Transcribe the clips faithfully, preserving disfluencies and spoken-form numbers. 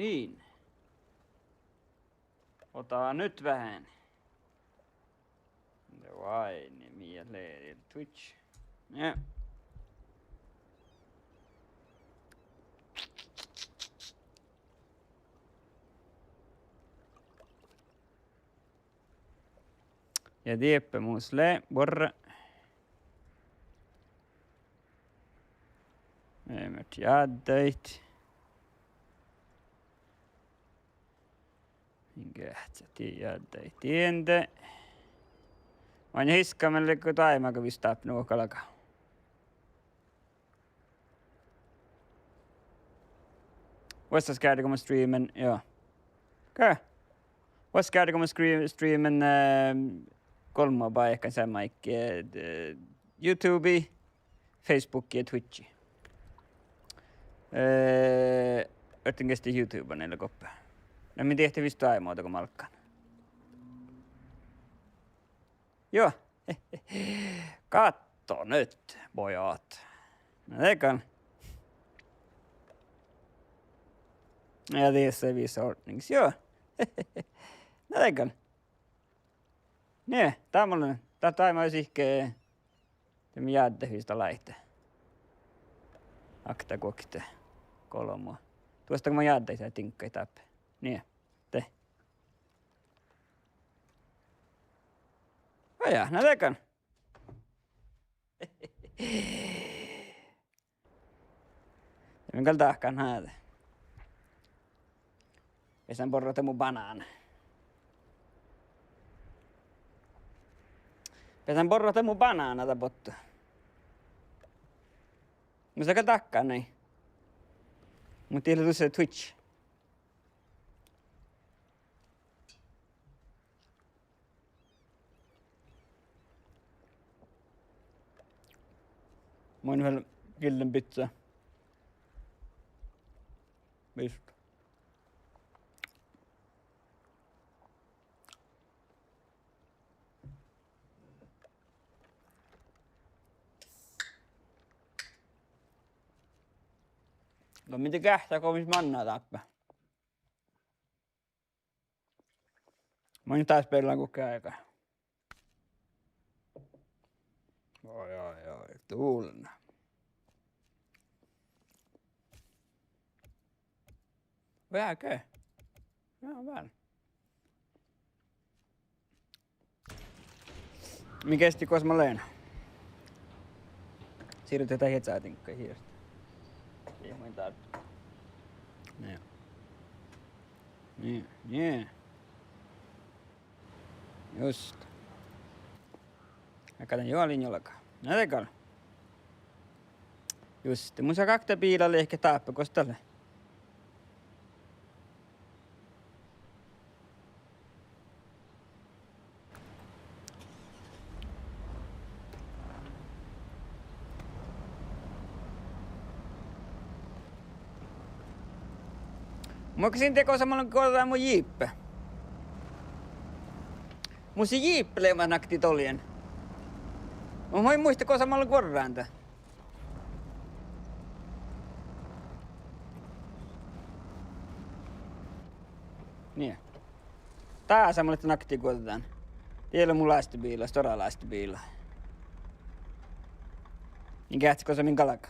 Niin. Ota nyt vähän. De vai, niin mii leat Twitch. Ja. Ja dieppe mus lea borre. Emert jaddaid. Inge eahcet die jaddaid diende. Maŋŋá hiskkamin lea go dáimaga vistap nu galgá. Vuosttaš gáđigommá streamen, joo. Ká. Vuosttaš gáđigommá scree-, streamen, eh, golmma báikán seamma áigge, eh, YouTubei, Facebookii ja Twitchii. Eh, ahte geahčen YouTuben lea goppe. Na mii diehtá vistap dáimaga go malggan. Joo. Katso nyt, pojat. Na de gal. Ja, det är så vis ordnings. Joo. Na de gal. Nie, dát mun lean. Dát dáimaga sihke. De mun jádden vistap láhte. Okta, guokte, golbma. Duostan go mun jádden diŋggaid dáppe. Nie. De. Ojá, na de gal. De mun gal dahkan háve. Beasan borrat mu banána. Beasan borrat mu banána dá bottu. Mus lea gal dahkan nai. Muhto ii leat dušše Twitch. Mun vel gillen pizza. Vist. No mii de geahččat go mis manná dáppe. Mun dás beallan guhkkin áigá. Oj, oj, oj, dulna. Veahá ge. Jao, vel. Mii geasti gos mun lean. Siirrut dahje čádiin hirt. Ii mun dál. Nie. Nie, nie. Just. Aga dan juolin julga. Na de gal. Just, mus lea gal okta biila lihket dáppe, gos dat lea. Mun gal in dieđe gos mun lean guorrán mu jiippe. Mus lea jiipe leamaš nakti doljen. Mun in muitte gos mun lean guorrán dat. Nie. Dás mun lean nakti guorrán. Die lea mu lástibiila, stuorra lástibiila. In geahčat gos min galgá.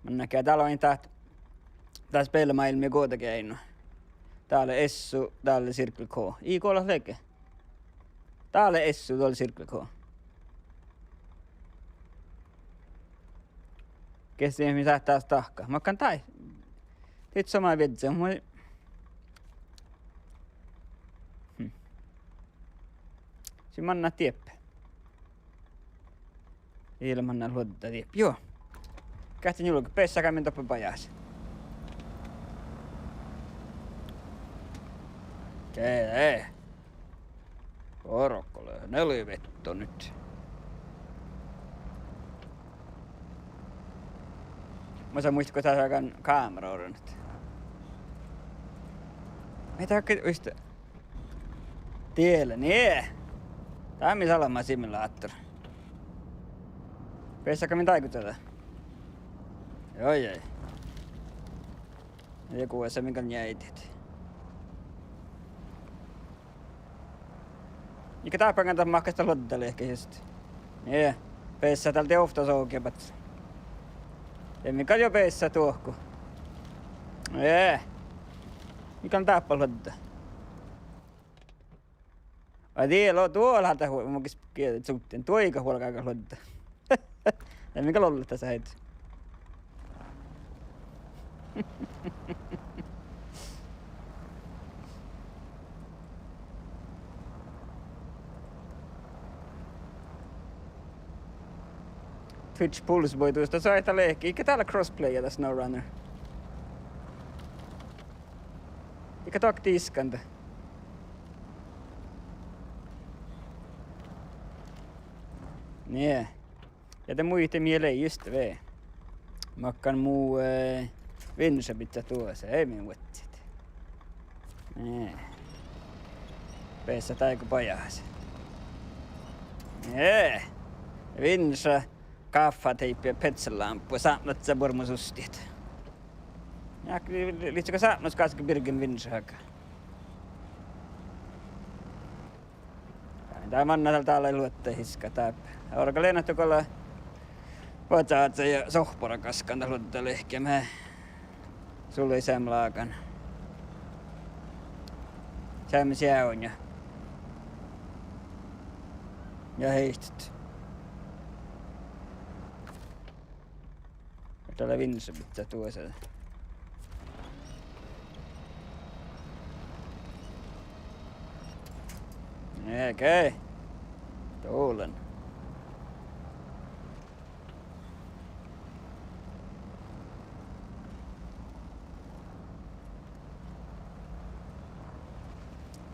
Manná ge dál lea dat, dat spellemaailmmi guođege ain. Dál lea S U, dál lea Circle K. Ii go leat leage. Dál lea S U, dál lea Circle K. Geahččat mii sáhttá dahkat. Makkár dat? Dieđusge somá viežžat, mu-, hm. Ii manná dieppe. Ii leat manná luodda dieppe. Juo. Geahččat julget, beassága min doppe bajás. Ge-, Orkole, ne lei vetto nyt. Mun in muitte gos dat lea gal kámera orren. Mii dahkat uiste. Diele, nie. Dá mii salama simulator. Beassága min dáiguhttá dat? Oj, oj. Ja gosa min gal njeaidit. Iige dáppe gal dat mahkáš dat luodda liikká just. Nie, beassá dál dieđusge ovtta sogiimet. Ja mii gal juo beassat dohko. Nie, mii gal dáppe luodda. Ai die, lo-, duo lea dat hu-, mun ges-, ge-, suttten, duo iige vuolgá gal luodda. Ja mii gal ollet dasa heit. Twitch Pulse voi duostan, dat lea iige dál crossplay ja dat SnowRunner. Iige dohko diskanda. Nie. Ja de muitte mii lei just ve. Makkár mu, eh, vinša biddjat duosa, eai mii vuodjit. Nie. Beassá dáigo bajás. Nie. Vinša, gáffáteippi ja pezzalámppu, sápmelačča buorre mu sustit. Ja, li-, li-, lihttego sápmelaš gásge birgen vinšaid. Ja dál manná dál, dál lea luodda hiska dáppe. Orga lea ahte go lea važáža ja sohpora gaskkan dat luodda liikká, eh, sulai seamma lágan. Seamma seavdnja. Ja heittot. Dál lea vinša biddjat duosa. Okei. Dolen.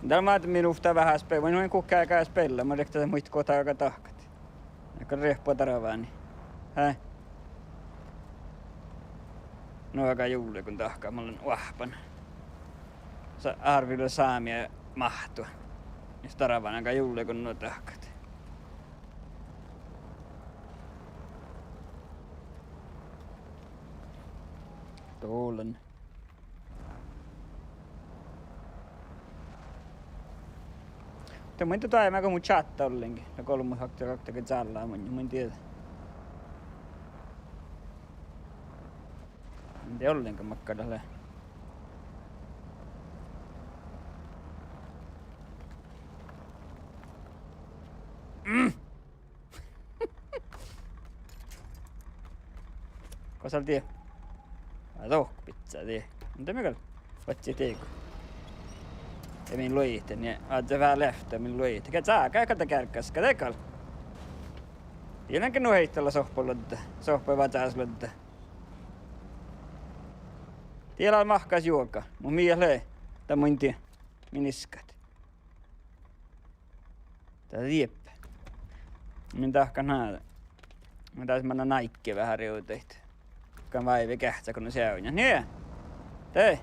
Dál maid minuvtta veahá spe-, vai nu in guhká gal spella, mun rehten muitte go dat gal dahkat. Gal rieppu darváni. Hää? Nu gal jullego dahkat, mun lean oahppan. Sa-, árvvi lea sámi máhttu. Ja darváni gal jullego nu dahkat. Dolen. De mun in dieđe, doaibmá go mu čátta ollengi. Ja golbmot okta, okta ge čállá, mun, mun in dieđe. Mun in dieđe ollengi makkár dat lea. Mm. Gos lea die? Ai, dohko biccá die. Muhto mii gal oažžut diego. Ja min luoidit, nie, oažžut veahá leavtta min luoidit. Ge-, čágá gal dat gearggas, ge-, de gal. Die lean ge nu heittola sohpoluodda, sohpa važásluodda. Die lea mahkáš juoga, muhto mii lea, dat mun in dieđe, min iskat. Dat dieppe. Mun dahkan ná. Mun das mannan áigge veahá rievdaid. Gal váivi geahččat go nu seavdnjat. Nie. De.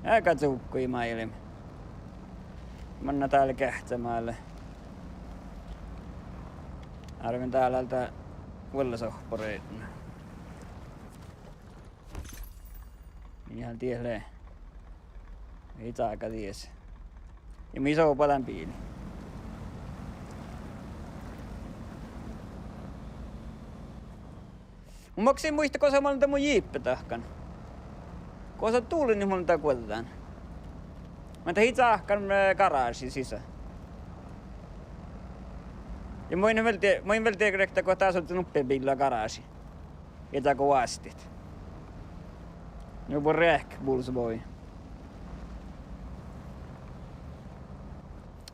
Ega čuvgui máilbmi. Mannan dál geahččat málle. Árven dál álgá vuolla sohpporeidna. Mii dal die lea? Ii čága dies. Ja mii soba dán biili. Mun makkár in muitte gos mun lean dan mu jiippe dahkan. Gos dat dullen mun lean dan guođđán. Mun dat ii čáhkán, eh, garáši sisa. Ja mun in vel die-, mun in vel dieđe go dat son nuppe biilla garáši. Ja dat go vásttit. Nu buorre eahket bulsvoi.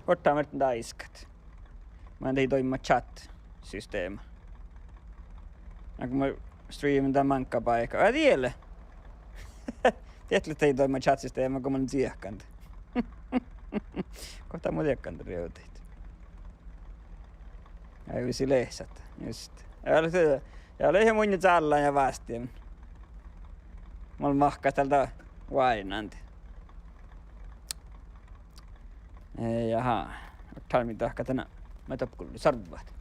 Ortán vel dan iskat. Mun in dieđe doaimma chat-systema. Nugo mun streamen dan máŋgga báika. Aa, diet lea. Diet lea dieđe doaimma chat-systema go mun lean čiehkán. Go dat mun čiehkán rievdaid. Ai, vissi lehsät, just. Ja lea, ja lea munnje čállán ja vásttiin. Mun mahkášan dál oaidnán. Eh, jaha. Ortán mii dahkat dan. Mii doppe gulli sarvat.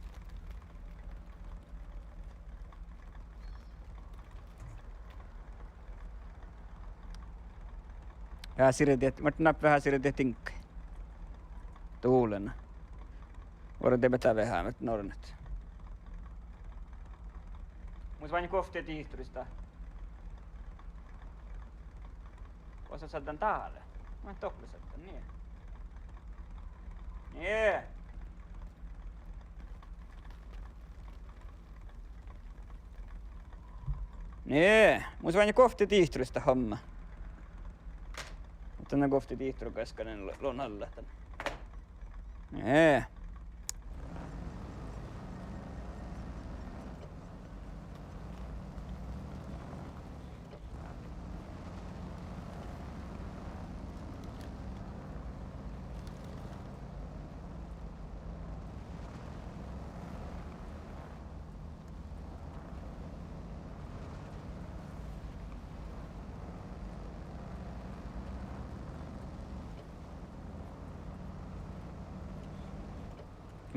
Veahá sirdihat, muhto na veahá sirdihat diŋggaid. Dulana. Vuordá beassá veahá, muhto nornnat. Mus váinna guovtti dihtorista. Gosa šaddan dále? Mun doppe šaddan, nie. Nie. Nie, mus váinna guovtti dihtorista homma. Muhto na guovtti dihtor gaskanen lo-, lon allat dan. Nie.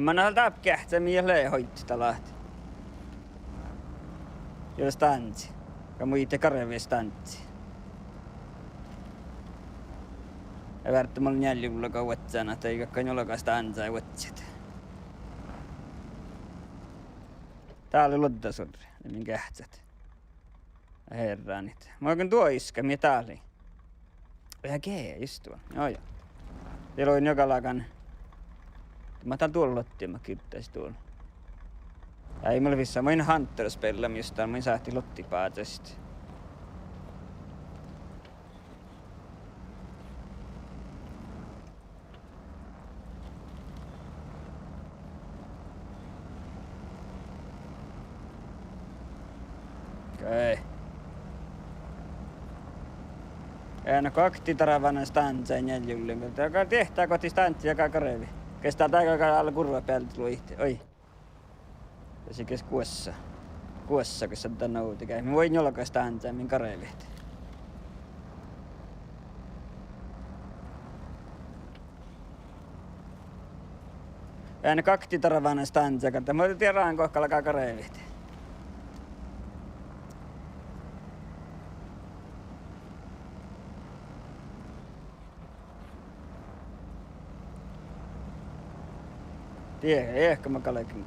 Manná dál geahččá mii lea hoidit dalat. Ja stánddi. Gal mu ii de garvve stánddi. Ja várra mol njealljegullá go vuodján ahte ii galgga njuolga stándda vuodjit. Dál lea luodda sorre, min geahččat. Herranit. Mun galggan duođai iskat, mii dál lei. Ja ge, just duo. Joo, joo. Dii lei juo galggan. Mun dál duol lotti, mun girdašin duol. Eai, mun lean vissa, mun in Hunter spellam just dál, mun in sáhtit lottiid bážasit. Okei. Ean gakti darvvanan stándda njealljegullin. Dego diehtá gohte stándda ja garvvi. Ges dál dego gal ala gurvat bealde luohti. Oi. Ja sii ges guossa. Guossa ges šaddan ovdal. Mii vuoi njuolga stándda min garvvit. Ean gakti darvvanan stándda, ahte mun dieđán gohka galgá garvvit. Die, eahkama galgen.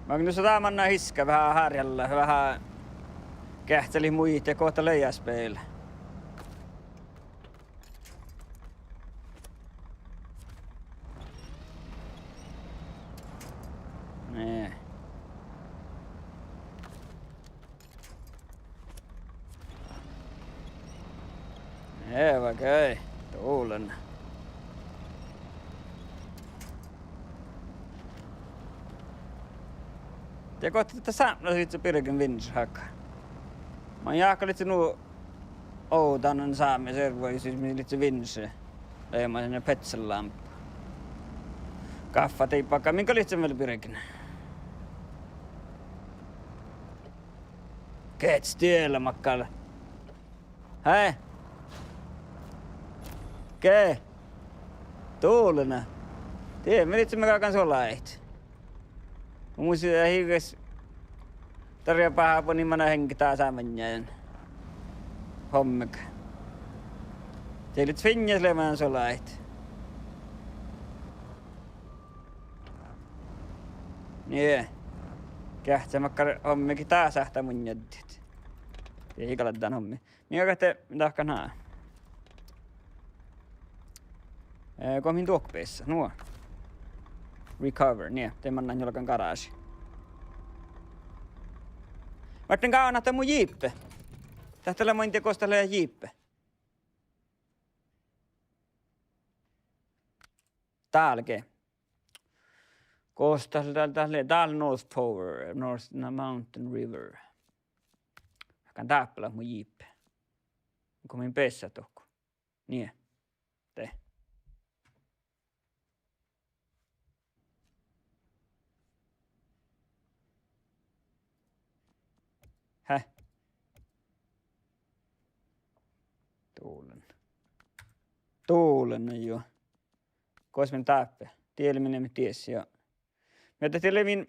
Magnus, dá manná hiska veahá hárjalla, veahá geahččalit muitit, gohta lea spela. Nie. Eava gal, dulana. Dego gohte sápmelaš lei birgen vinšat hága. Mun jáhkán lei nu ovdánan sámi servodasis mii lei vinše. Lei man petselámppa. Gáffat dii bakkár, min gal lei vel birgen. Geččes diela makkár. Hei. Ge. Dulana. Die, mii leat galggan suolahttit. Mun mus higes darjabahá boni manná heŋget dasa maŋŋel. Hommá. Die leat fiinnas leamanan suolahttit. Nie. Geahččá makkár hommá gii dasa sáhttá munnje addit. Die ii gal dan hommá. Mii galggat, dahkat ná. Eh, go min duohko beassá, nu. Recover, nie, de manná njuolgan garáši. Muhto gávdnat mu jiippe. Dat lea, mun in dieđe gos dat lea jiippe. Dál ge. Gos dat, dat, dat lea, dál North Tower, North, na, Mountain River. Galggan dáppe leat mu jiippe. Go min beassá dohko. Nie. De. Hää? Dulana. Dulana, juo. Gos min dáppe? Dieid lea min, dies, ja. Muhto dieid lea min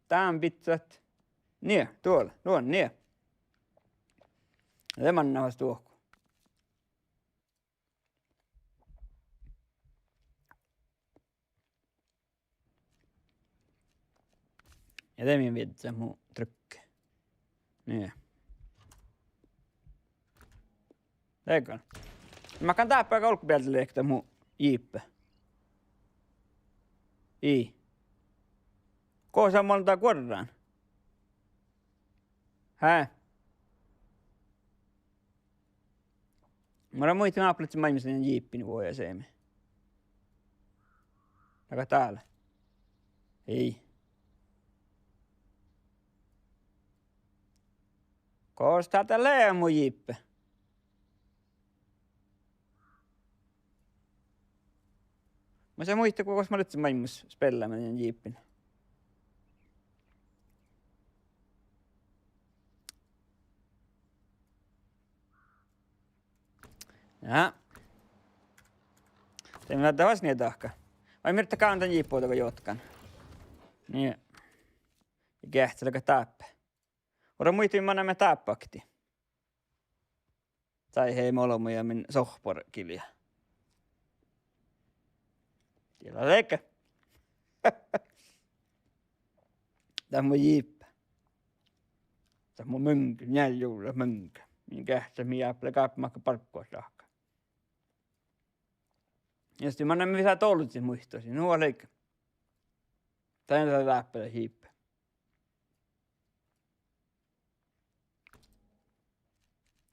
dán biccát. Nie, duola, duon, nie. De manná fas dohko. Ja de mii viežžat mu trykki. Nie. Dego. Makkár dáppe galggabealde lea dat mu jiipe? Ii. Gos mun dá guorrán? Hää? Mun gal muittán, mun ápelaččen maŋimin dan jiipin vuoja seami. Dego dál? Ii. Gos dat lea mu jiipe? Mun gal muittán, gos mun lean maŋimin spellámin dan jiipin. Ja. De mii dat fas nie dahká. Vai mii dat gávdnat jiibbođa go jotkán? Nie. Ja geahččalit dáppe. Orru muittán, mii manaimet dáppe oktii. Sai he molmu ja min sohpor gilja. Diela leige. Dat mu jiipe. Dat mu muŋge, njeallje julla muŋge. Min geahččat mii ápele gáppe makkár barggu dahká. Juste manaimet visot ollu muittut, nu leige. Dain lea dáppe jiipe.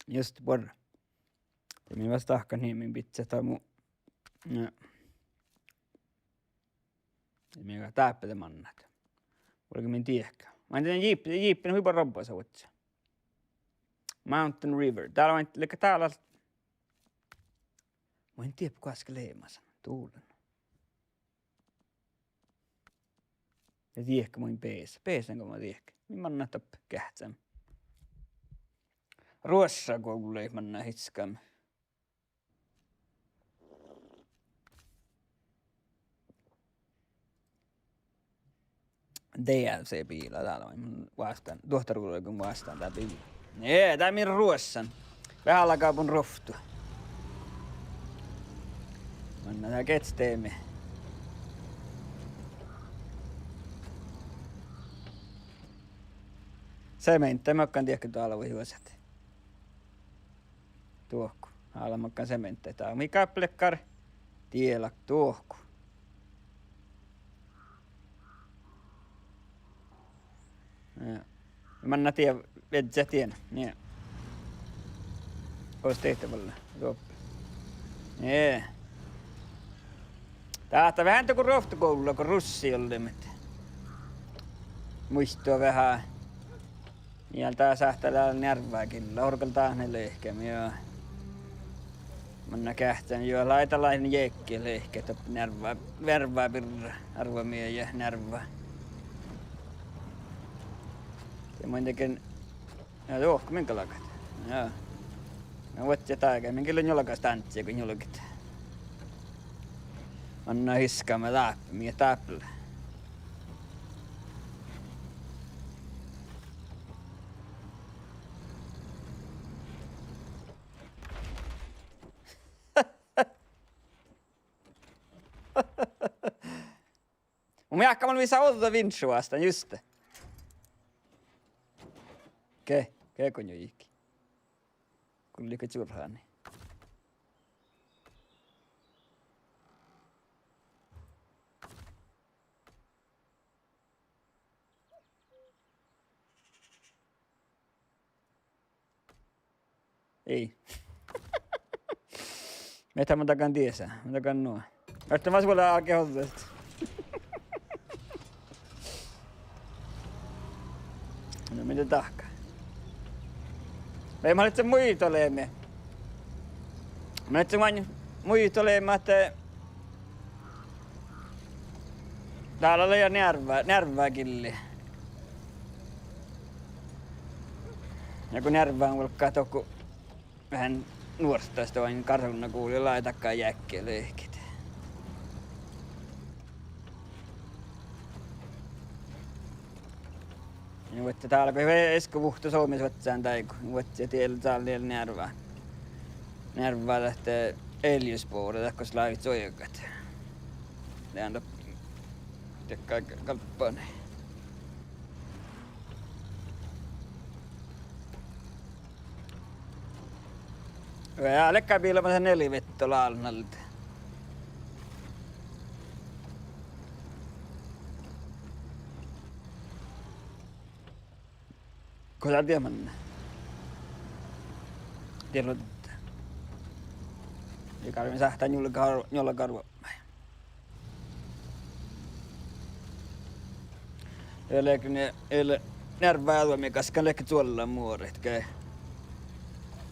Juste buorre. De mii fas dahkat nie min biccát dat mu. Ja. De mii dáppe de mannat. Vuolgá min diehka. Maŋŋel jiip-, jiipin hui buorre robba sa vuodjá. Mountain River. Dál maŋŋel, leige dál. Mun in dieppe goaske leamasan. Dulan. Ja diehka mun in beasa. Beasan go mun diehka. Mii mannat doppe geahččamin. Ruošša gullái manná hiskami. D L C-biila dál lea, mun vástán, duohtargulogi vástán dán biila. Nie, dán min ruoššan. Veahá galggan ruovttu. Manná dán gieđe deme. Semeantta makkár diehka dál lea juosat. Dohko. Ale makkár semeantta. Dál mii gáppeleakkár. Diela dohko. Ja. Manná die, viežžat dien. Nie. Gos dihte vuolle. Doppe. Nie. Dát veahá go ruovttut gulla, go russi ollu, muhto muittán veahá. Ja dás sáhttá leat njearvvá gilla, orru gal dát lea lehkami ja. Manná geahččamin juo láidá lea jeagge lehket doppe njearvvá, njearvvá birra, árvvá mii ja njearvvá. Ja mun degen, ja dohko min galgat. Ja. Na vuodje dága, min gille njulgastánci go njulget. Manná hiskami dáppe, mii dáppe lea. Mun jáhkán, mun visán ođđa vinčču vástán juste. Ge-, gego njuiki. Gulli go čurhani. Ii. Mii ahte mun dagan diesa, mun dagan nu. Ahte mun vuola áhkku ođđa. No mii dahká. Vai mun lean muitaleami. Mun lean muitaleami ahte dál lea njearvvá, njearvvá gilli. Ja go njearvvá vuolgá dohko veahá nuorttas, de oain garžalluin guvlui lea dakkár jeakkit lehkit. Ja vuodte dál go eai easka vuhto somás vuodján dáiguin, vuodte diel dál diel njearvá. Njearvá dat ealjusbora dat gos lávii čuoigat. Lean dat, diekká galbbanai. Ja ledje biila, ma sa neli vetto lálnnalde. Go dat dieid manne? Diet luodde. Ja gal mii sáhttá njuolga, njuolga ruopmái. Ja ledje, ledje njearvá doaimmi gaskkan ledje čuollan muorit ge.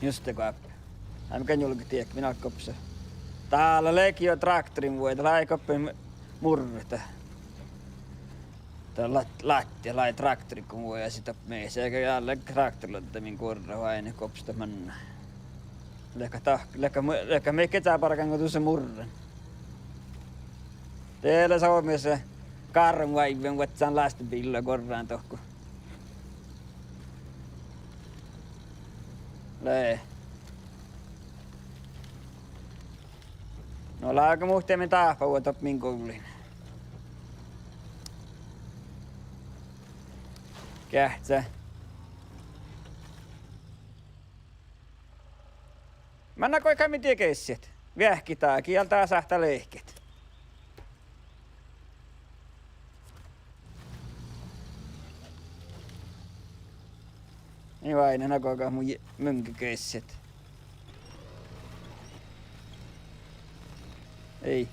Juste goappi. Ii mii gal njuolga diehtit, min álggii oppesa. Dál ledje juo tráktorin vuoi, dat lei goappi murret. Dat lát-, ládje lei tráktorin go vuojasit doppe mis, ii gal leat tráktorladdá min guorra oaidná goappi dat manná. Ledje dat, ledje mu-, ledje mii ge čábargan go dusa murren. De lea somás gárvoaivven vuodján lástibiilla guorrán dohko. Lei. No lávii muhtumin dáhpáhuvvá doppe min guvlluin. Geahččá. Manná goit gal mii dieid geasset. Veahkit dahje, gal dat sáhttá lehket. Ii oaidná nagogat mu je-, mun geasset. Ii.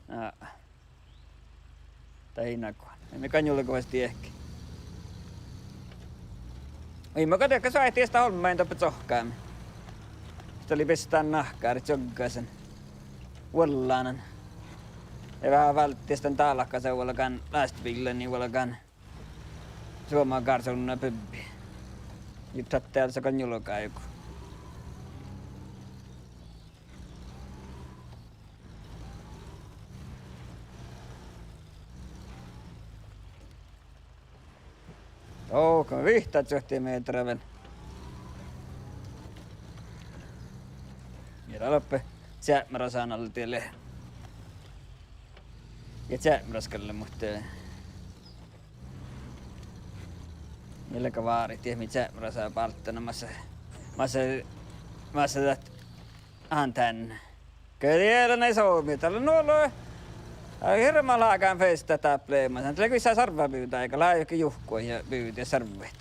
Á. Dat ii nagohan. Ii mii gal njuolga vuos diehtit. Ii mii gal diehtit, soaittiin dat olmmái doppe cohkkámin. Dat lei bistán nahkáriid čuoggásan. Vuollanan. Ja veahá válddis dan dálkasa vuolgán, lástibiillain vuolgán. Suoma gársalunna bubbi. Jus dat dieđusge gal njuolga juo. Dohko vihtta čuohti mehtera vel. Ja dat loppe čeapmerasan alde lea. Ja čeapmerasan gal, muhto ja ledje várit diet mii čeapmerasan báltana, masa, masa, masa dat antenna. Ge diela nai somá, dat lea nu ollu, á, hirbmat lágán festtat dáppe leamasan. Dat lea visot sarvabivdda áigá, lávejit juhkui ja bivdejit sarvvaid.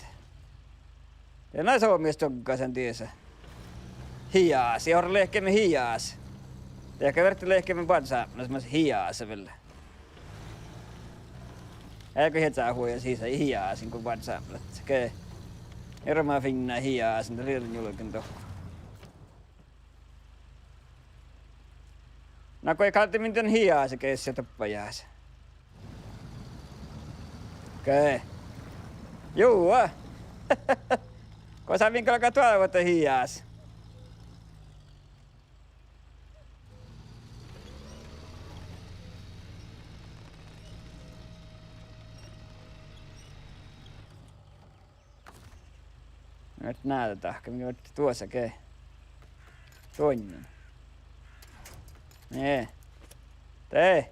Ja nai somá čuoggásan diesa. Hiás, ja orru lehkeme hiás. Ja ge fertet lehkeme boađisápmelaš mas hiás vel. Eai go hieža huojus hiás, hiás go boađisápmelaš ge. Hirbmat fiinna hiás, dat lei njuolgan dohko. Na goit gal de min dan hiás geasset doppe jagi. Ge. Juo. Gosa min galgá doavvat hiás. Mii fertet njeallje dahkat, mii fertet duosa ge. Duonnan. Nie. De.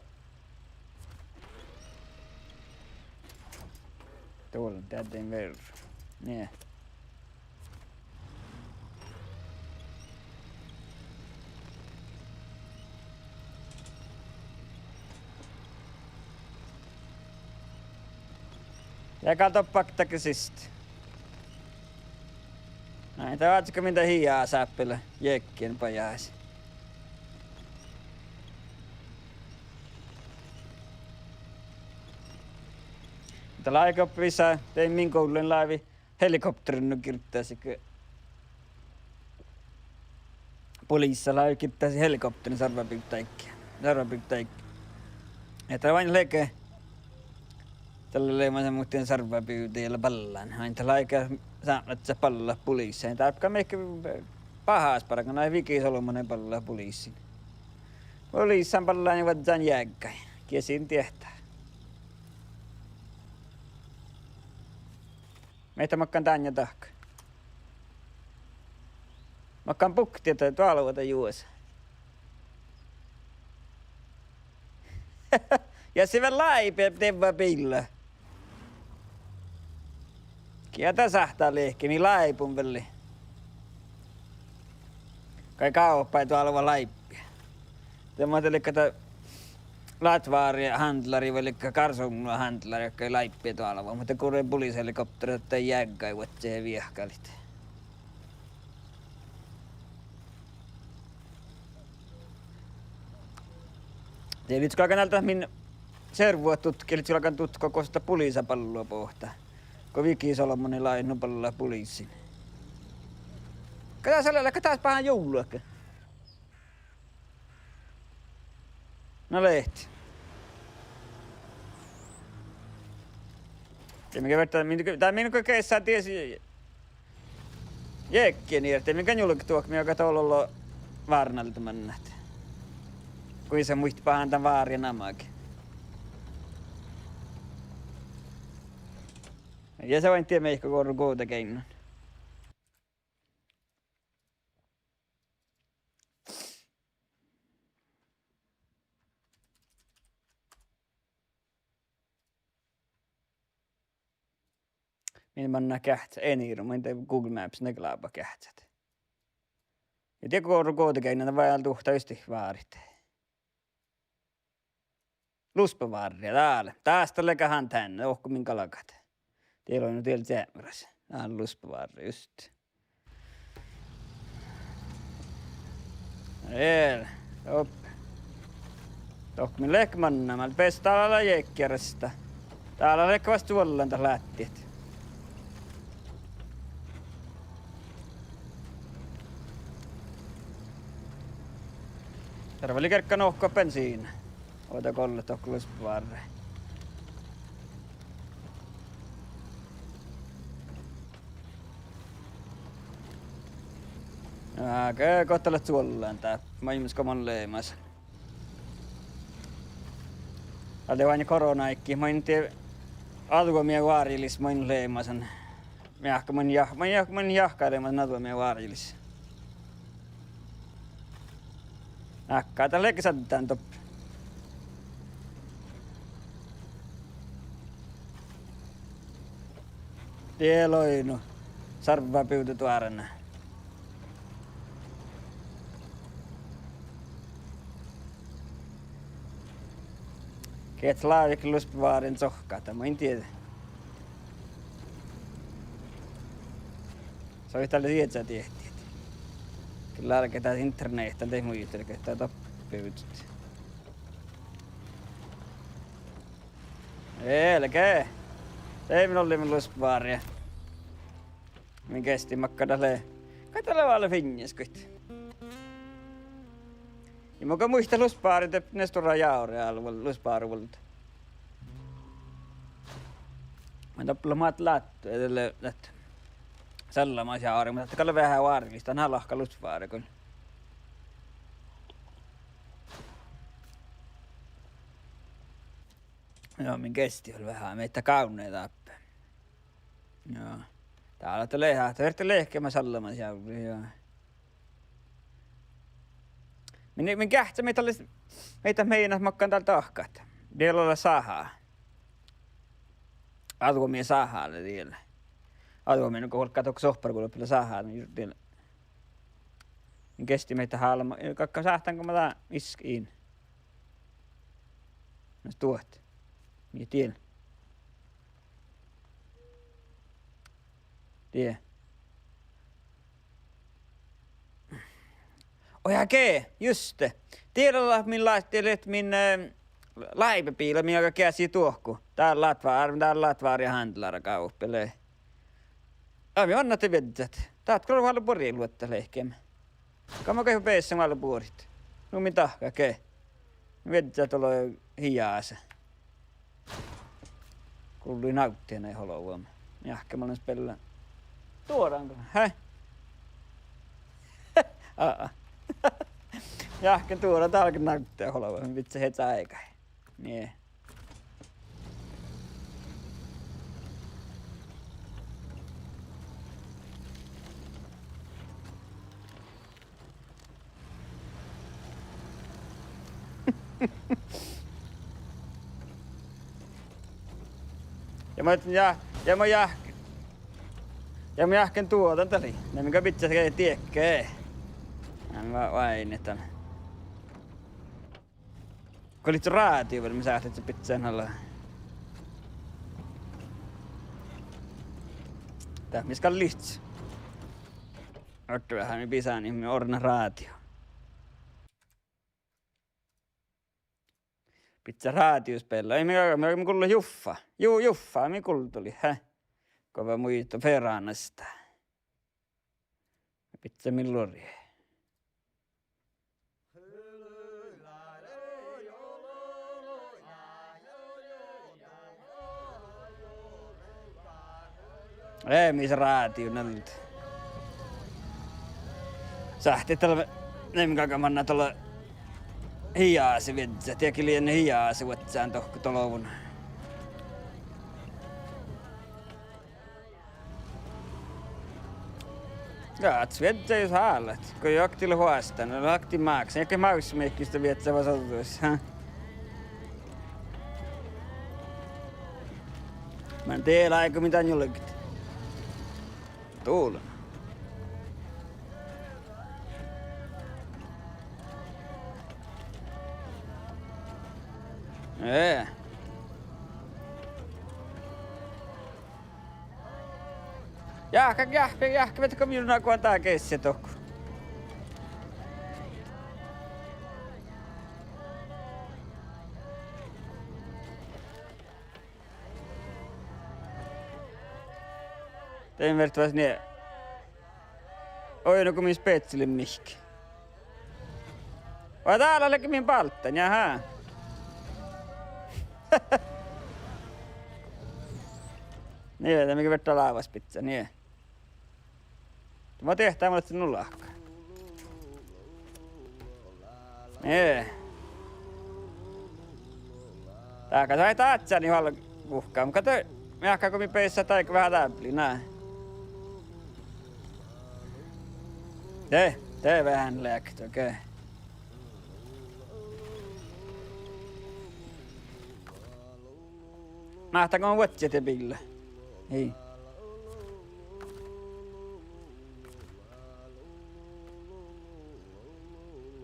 Duollan deaddin verra. Nie. Ja gal doppe dakkár siste. Nai, dat oaččui min dat hiás sáppela jeakkis bajás. Dat lávii goappi visot, de min guvlluin lávii helikopteren nu girddasiid. Poliisa lávii girddasiid helikopteren sarvabivdda áigge. Sarvabivdda áigge. Ahte oaidná leage Dalle lea maid muhtin sárvvabivde ja lea ballan. Ain dat láiga sápmelaččat ballat buliissain. Dárpka mihkke bahás bargan, ai Vigis olbmot ballat buliissain. Buliissan ballan ja vazzalan jeaggain. Ges in diehtá. Mihkkege makkán dán ja dahká. Makkán buktit doalvvat juos. Ja sii vel láibe devva biilla. Gitta sáhttá leahkit mii láibun vel. Gal gávpái doalvvat láibbi. De muhto ledje dat látváriehandlarii vai ledje Kársonnu handlarii gal láibbi doalvvat, muhto gurre buliishelikoptera dat jeaggai vuodjit viehkalit. De lei galggan álgán min servodat dutkat, lei galggan dutkat gos dat buliisa ballu boahtá. Go Vigis olbmot lei láidnut ballat buliissain. Gata sale, gata spáhan juolgga. Na lehpet. De mii gal verte, min, dat min gal geasá dies jeaggiin ierte, min gal juolggan duohkit, mii galggat ollu várnalda mannat. Gosa muitte báhán dan vári namagi. Ja sa oainnat dien mihkkege orru Guovdageainnus. Min mannat geahččat, eniru, main de Google Maps, ne galbbat geahččat. Ja dego orru Guovdageainnu, vajálduhtá just várit. Luspavárri, dál. Dás dat lea han dán, dohko min galgat. Diet lea nu diel čeapmelaš. Dál luspavárri, just. Vel, doppe. Dohko min leat mannamin, bes dál lea jeaggiid rastá. Dál lea vel vuos čuollan dat ládjet. Servodalis gal nohkkat bensiinnat. Ođđa golle dohko luspavárri. Áhčči, go dat lea čuollan dá, maid go mun leamasan. Ale oažžu koronaáiggi, maid dien ađvomievarážilis maid leamasan. Meahka mun ja-, mun ja-, mun jahkáleamasan ađvomievarážilis. Áhčči dat lea ge šaddán doppe. Diet lea nu sárvvabivdit doarna. Geat lávejit luspavárriin sohkkat, mun in dieđe. Soaitá dalle ieža diehtit. Gii lea ge dat internehtá, dat muitalii ge dat doppe bivdit. Elge. De min olliimet luspavárrii. Min geasti makkár dat lea. Gal dat lea vel fiinnas goit. Ja mun gal muittán luspavárri de ne stuorra jávrri álo vuol-, luspavárrivuolde. Mun doppe lea mat lát-, eh, le-, dat sallamasjávrri, muhto gal lea veahá várážilis, dat lea lahka luspavárri gal. Joo, min geasti vel veahá, mii dat gávdnojit dáppe. Joo. Dál dat lea, dat fertii lehkema sallamasjávrri, joo. Min, min geahččat mii dalle, mii dat meinat makkár dál dahkat. Diela lea sahá. Ađvomiesaha lea diela. Ađvomienugo vuolgá dohko sohpárgulbbe lea sahá, min diela. Min geasti mii dat háliidit, galggan sáhttán go ma dán isk-, in. Na stuot. Mii diela. Die. Oi, ja ge, juste. Diela lea min lát-, diela min, eh, láibebiila, min galgá geasi dohko. Dál látvár-, dál látváriehandlara gávppi lea. Ja mii manná viežžat. Dat gal vel buori luotta lehkeme. Gal ma gal bessen vel buorit. Nu min dahká ge. Viežžat ollu hiasa. Rullii navddit eai ollu vuom. Jáhke mun lean spiella. Duoran go, he? Aa. Jáhke duora dál go navddit ollu vuom, bidjat iežat áigái. Nie. Ja mun, ja, ja mun jáhk-, ja mun jáhkán duođai dalle. Leimmet go bidjat ge diekka. Ná, va-, oaidnit dan. Go lihkii rádio vel, mii sáhttit bidjat ala. Dat mii skal lihkii. Orru veahá, mii bisániimet ortnat rádio. Bidjat rádio spiella. Ai, mii, mii, mii gullat Juffa. Ju-, Juffa, mii gullat, he. Go vel muittán Feránasta. Bidjat min luori. Eai mis rádio nalde. Sáhttit dalle, neimmet galgá manná dalle hijáse viežžat, diekkár lei hijáse vuodján dohko dolvon. Ja, ats viežžat jus hálat. Go juo akti lea hoastán, lea akti máksen, ja ge máksen mihkkege viežžat vas ođđa. Mun dieđán áiggut, mii dan julget. Dul. Ee. Jáhke, jáhke, jáhke, veahá go mii nu guođa geasi dohko. De in vert vas nie. Oi, no go mii speažžalit mihkke. Vai dál lea ge min bálddán, jahá. Nie, de mii vert dál lávas bidjat, nie. Mo diehtá, mo lea nu láhkai. Nie. Dahká, dat ádjánii vel guhká, muhto de, jáhke go mii beassat áiggut veahá dábli, na. De, de veahá leat, okei. Máhtán go vuodjit de biilla. Ii.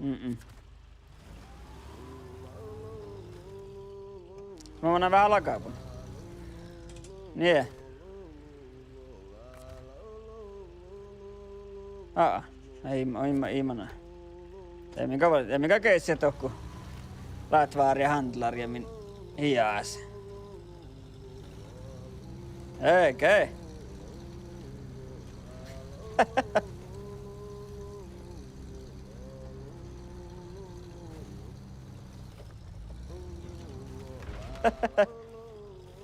Mm-mm. Mun manán veahá lagabun. Nie. Aa, ii, ii, ii manná. Dá mii gal, dá mii gal geasi dohko. Látvárja handlárjamin hijáse. Ege.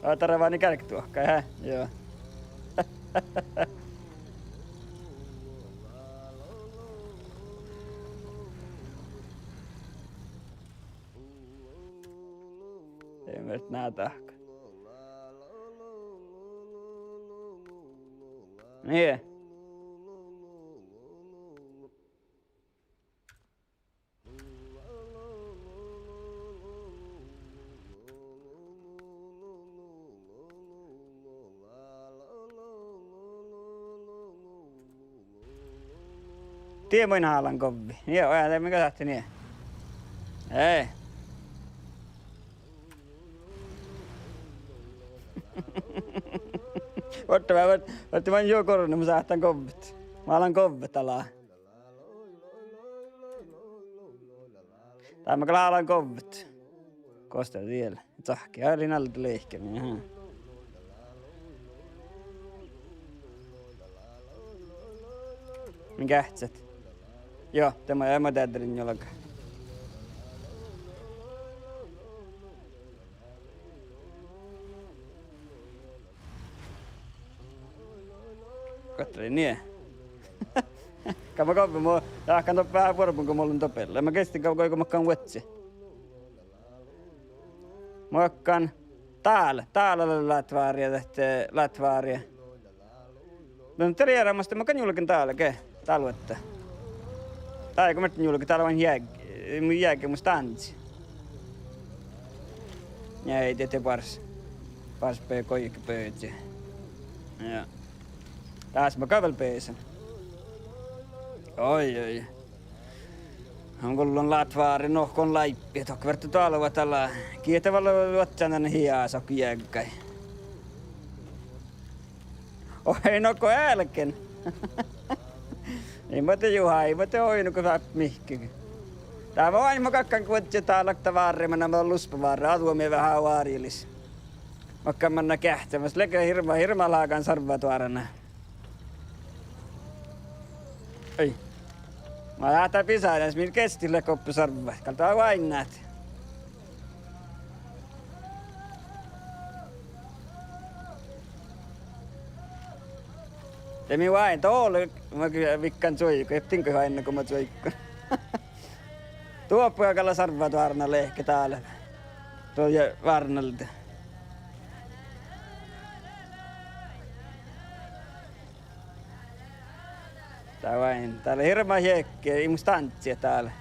Aa, tarvánii gárggeduohkái, hää? Juo. Ei miehtá ná dahkat. Nie. Die maid hálan govvii. Nie, oaidná, mii gal sáhttit nie. Ei. Vuorddit, vuor-, vuorddit man juo gorvvui, mun sáhtán govvet. Mun hálan govvet ala. Dá mun gal hálan govvet. Gos dat diela. Cahkki, ja lei alde lihkkamin, aha. Min geahččat. Juo, de mo, de mo deaddelin julga. Nie. Gal ma govven, mo jáhkán doppe veahá buorbmuin go mun lean doppe. Lean ma geastin gal goit go makkán vuodji. Makkán dál, dál lea lát várii, ahte lát várii. No, de lea eará mas de makkán julgen dál ge, dál vuodjit. Dál go mii julget, dál oaidná jeag-, jeagge mus dánddi. Nie, de, de bars, bars be goike böđe. Ja. Dás ma gal vel bessen. Oi, oi. Mun gullon lát várii, nohkan láibbi, dohko fertet doalvat ala. Gitta vel luodján dan hias okko jeaggai. Oi, no go álgen. Ii muhto juhá, ii muhto oidno go fáppa mihkkege. Dá mo oaidná mo galggan vuodjit dál okta várre, manná mo luspavárre, adume veahá oarilis. Makkár manná geahččamis, leage hirbmat, hirbmat lágan sarvvaduárna. Ai. Ma láhtán bisážan, min geastit leat goppe sarvvat. Gal dat oainnát. De mii oaidnit, ole, ma viggan čuoigu, ii dingo oaidná go ma čuoigun. Doppe gal lea sarvvaduárna lehke dál. Duo ja várnalde. Dat oaidná, dál lea hirbmat jeagge, ii mus dánddi dál.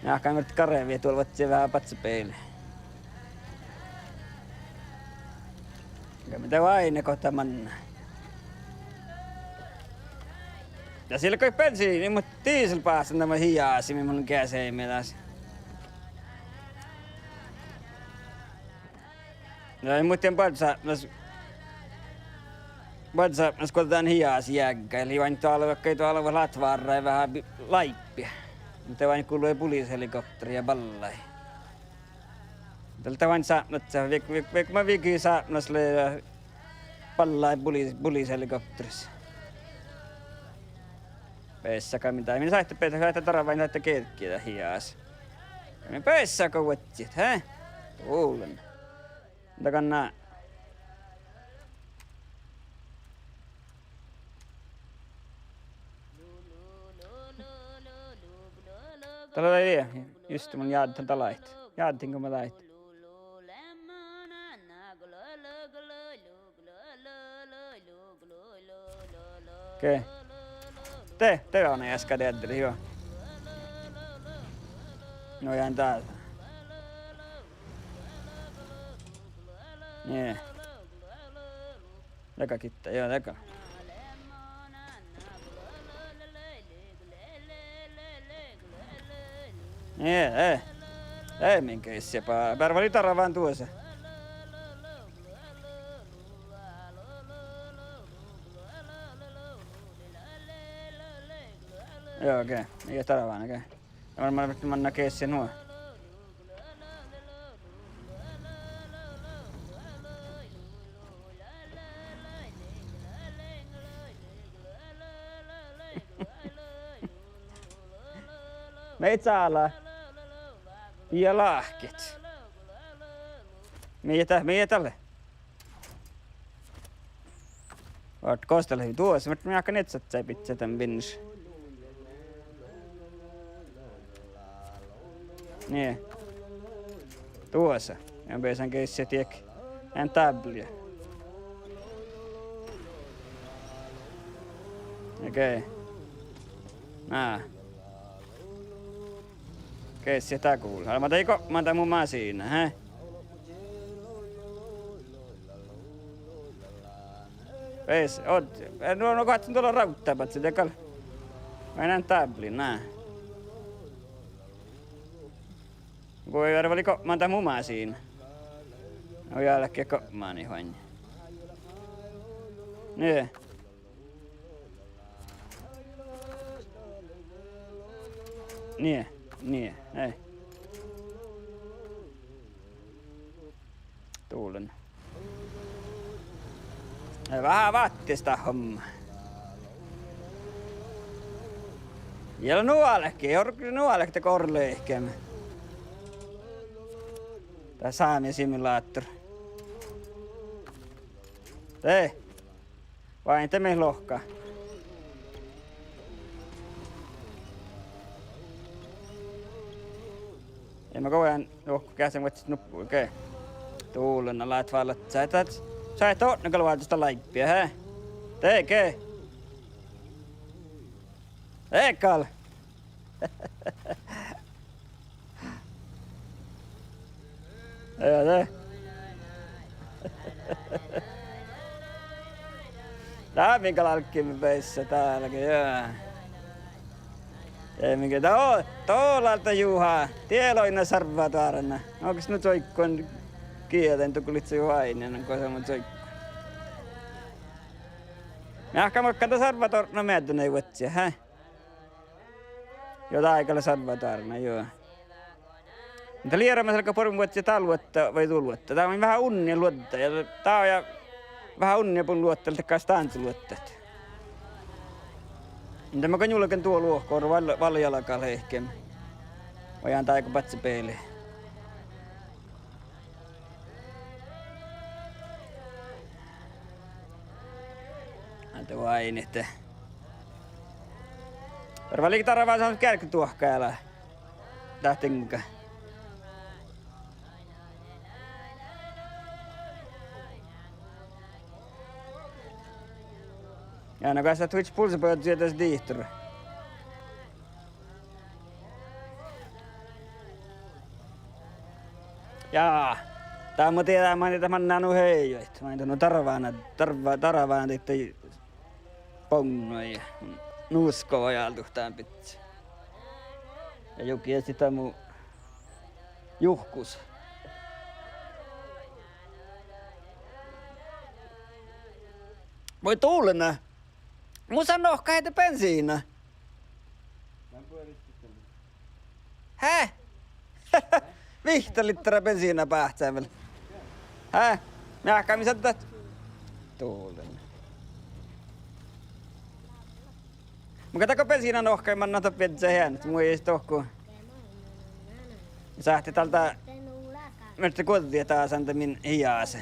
Jáhkán fertet garvvui, duol vadje veahá badjebeali. Gal mii dat oaidná gohta manná. Ja sil goit bensiini, muhto dieselbásan namma hiasii, mii mun geasehii das. Ja muhto dien boađápmelaš, boađápmelaš go dan hias jeaggai, lei oaidnit doalvat, doalvat lát várrái veahá bi-, láibbi. Muhto oaidnit gullo buliishelikoptera ja ballái. Dal dat oaidná sápmelaš, viek-, viek-, viek-, ma viehkin sápmelaš lea ballái buliis-, buliishelikopteras. Beassá gal mii dá, mii sáhttit beassá, sáhttit darvái, sáhttit geđggiid dat hias. Mii beassá go vuodjit, he? Tulen. Dagan na. Dal lea die, juste mun jáddán dal áidit. Jáddán go mun dáidin. Ge. De, de lea easka deaddel, juo. No ja dál. Nie. Dego gitta, juo, dego. Nie, eh. Eh, min geassii ba-, beare vel darvan duosa. Juo, ge, ii darvan, ge. Ja man, man, man geasii nuo. Mii cála. Ja láhkit. Mii dat, mii dat lea? Vart gos dat lei duos, vart mii ákkan iežat bidjat dan vinš. Nie. Duosa. Ja beasan geassit diek. En dábbelia. Okei. Na. Geassit dat gul. Ale ma dei gopman dan mu masiina, he? Bes, ođđe. E, no, no, gohčoduvvon rávdda badjel, de gal. Mii en dábbeli, na. Go ii várra vel gopman dan mu masiina. Gal ja lea gopmanii oainna. Nie. Nie, nie, ei. Tulen. Veahá váttis dat homma. Ja lea nu álki, orui nu álki dat orui lehkeme. Dat sámi simulator. De. Vai de mii lohká. Ja ma gojan, lohká geahččan vuodjit nuppu ge. Dullen lea váldit ahte, ahte šaide otná gal váldit láibbi, he? De ge. De gal. Ja de. Dá mii gal álggiimet beassat dál ge, ja. Ja mii ge, do, doalde Juhá, die lei na sarvvadoarna. No kas nu čoiggon gieđain, duhko lihttá jo ain, go sa mu čoiggon. Meahka makkár dat sarvvadoarna meaddel vuodjit, he? Jo, dá gal lea sarvvadoarna, jo. Muhto lea eará mat álgá buoret vuodjit dál luotta vai du luotta. Dá main veahá unnia luodda ja dá ja veahá unnia bun luotta dakkár stándseluotta. Muhto ma gal njulgen duo luohká val-, val jalgá lehken. Oainnán dá go badjá bealde. Ahte oaidnit. Fervá lei darvá son gearggeduohká ealá. Dát diŋga. Ja no kas dat huiččet pulsebojat dieđusge dihtor. Ja, dá mun dieđán, main dat manná nu hejoit, main dat nu darvánadit, darvá-, darvánadit daid boŋŋoid ja nuskova ja álduhtán bidjat. Ja juhke iežas dan mu juhkus. Vuoi dullen. Mun son nohkan ahte bensiina. He? Vihtta littera bensiina báhcán vel. He? Meahka mis ahte dat? Dullen. Mun gal dakko bensiina nohkan, mannan dat viežžat eanet, mu ii dohko. Sáhttá dál, muhto guđđit dasa dan min hiasa.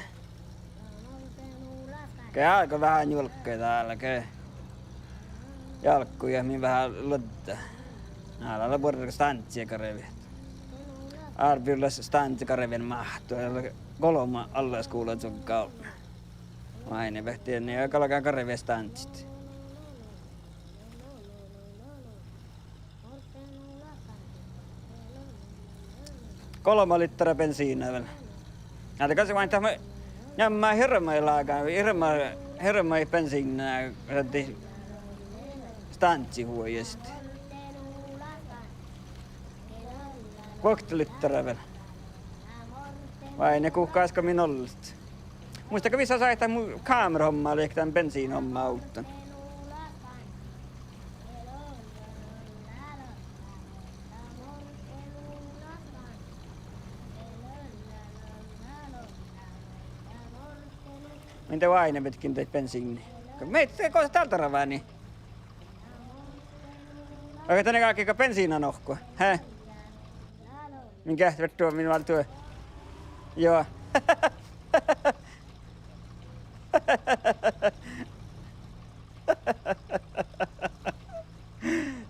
Ge álgá veahá njuolggaid dál ge. Jalgguid ja min veahá luodda. Ná, dál lea buorre stánddi garvet. Árbevirolaš stánddi garven máhttu. Golbma allaskuvlla čuovgga. Oaidnibehtet nie galgá garvet stánddiid. Golbma littera bensiina vel. Ahte gal son oaidnit, dat maid njammá hirbmat lágan, hirbmat, hirbmat bensiinna, dat stánddi vuojásit. Guokte littera vel. Vai ne guhkás go min ollet. Muittán go vissa sáhtán mu kámerahommá lehket dan bensiinnahommá ovdal. Min de oaidnibehtet daid bensiinnaid. Mii de go dál darváni. Ahte dan galgá go bensiina nohkku. He? Min geat vert duo, min vál duo. Juo.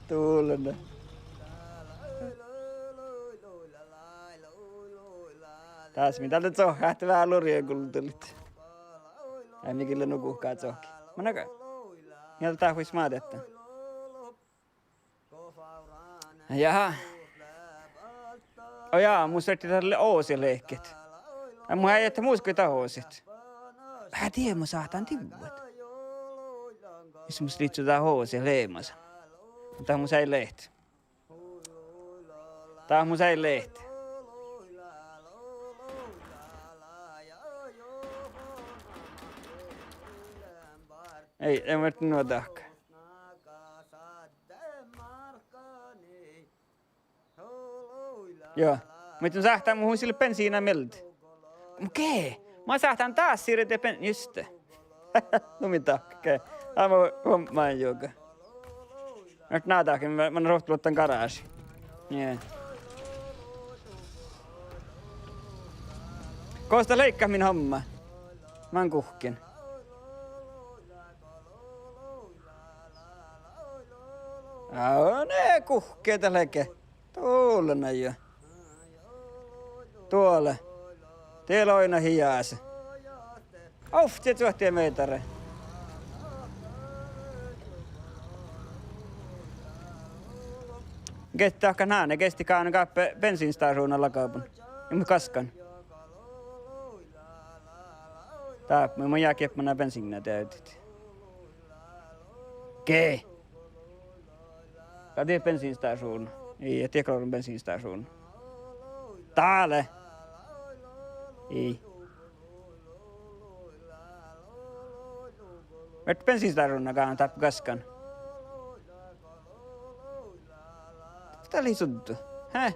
Dullen. Dás mii dál de sohkit veahá lurjaguldalit. Ai, mii gille nu guhká sohkit. Manne gal? Ja dat vuos mii deaddá. Jaha. Oi ja, mus fertii dalle oasiid lehket. Ja mun eai ahte mus go dat oasiid. Eai die, mun sáhtán divvat. Jus mus lihttá dat oasiid leamasan. Dat mus eai leat. Dat mus eai leat. Eai, eai muitte nu dahkat. Juo, muhto mun sáhtán, mun hui sille bensiina mielde. Muhto ge, mun sáhtán dás sirde ben-, juste. Nu mii dahkat ge. Amo homma juoga. Ahte ná dahken, man, man ruovttoluotta garášii. Nie. Gos dat leigga min homma? Man guhken. Á, ne guhkket dat leage. Dullen jo. Duole. Diet lea oidne hias. Ovcci cuohtii mehtera. Geahččá ahte ná, ne geahččá gáhpáš bensinstášuvdna lagábun. Ja mun gaskan. Dáppe mun jáhkán manná bensiinna deavdit. Ge. Gal dihte bensinstášuvdna. Ii, dihte gal bensinstášuvdna. Dále. Ii. Muhto bensinstášuvdna gal dáppe gaskan. Dál lei suddu. He?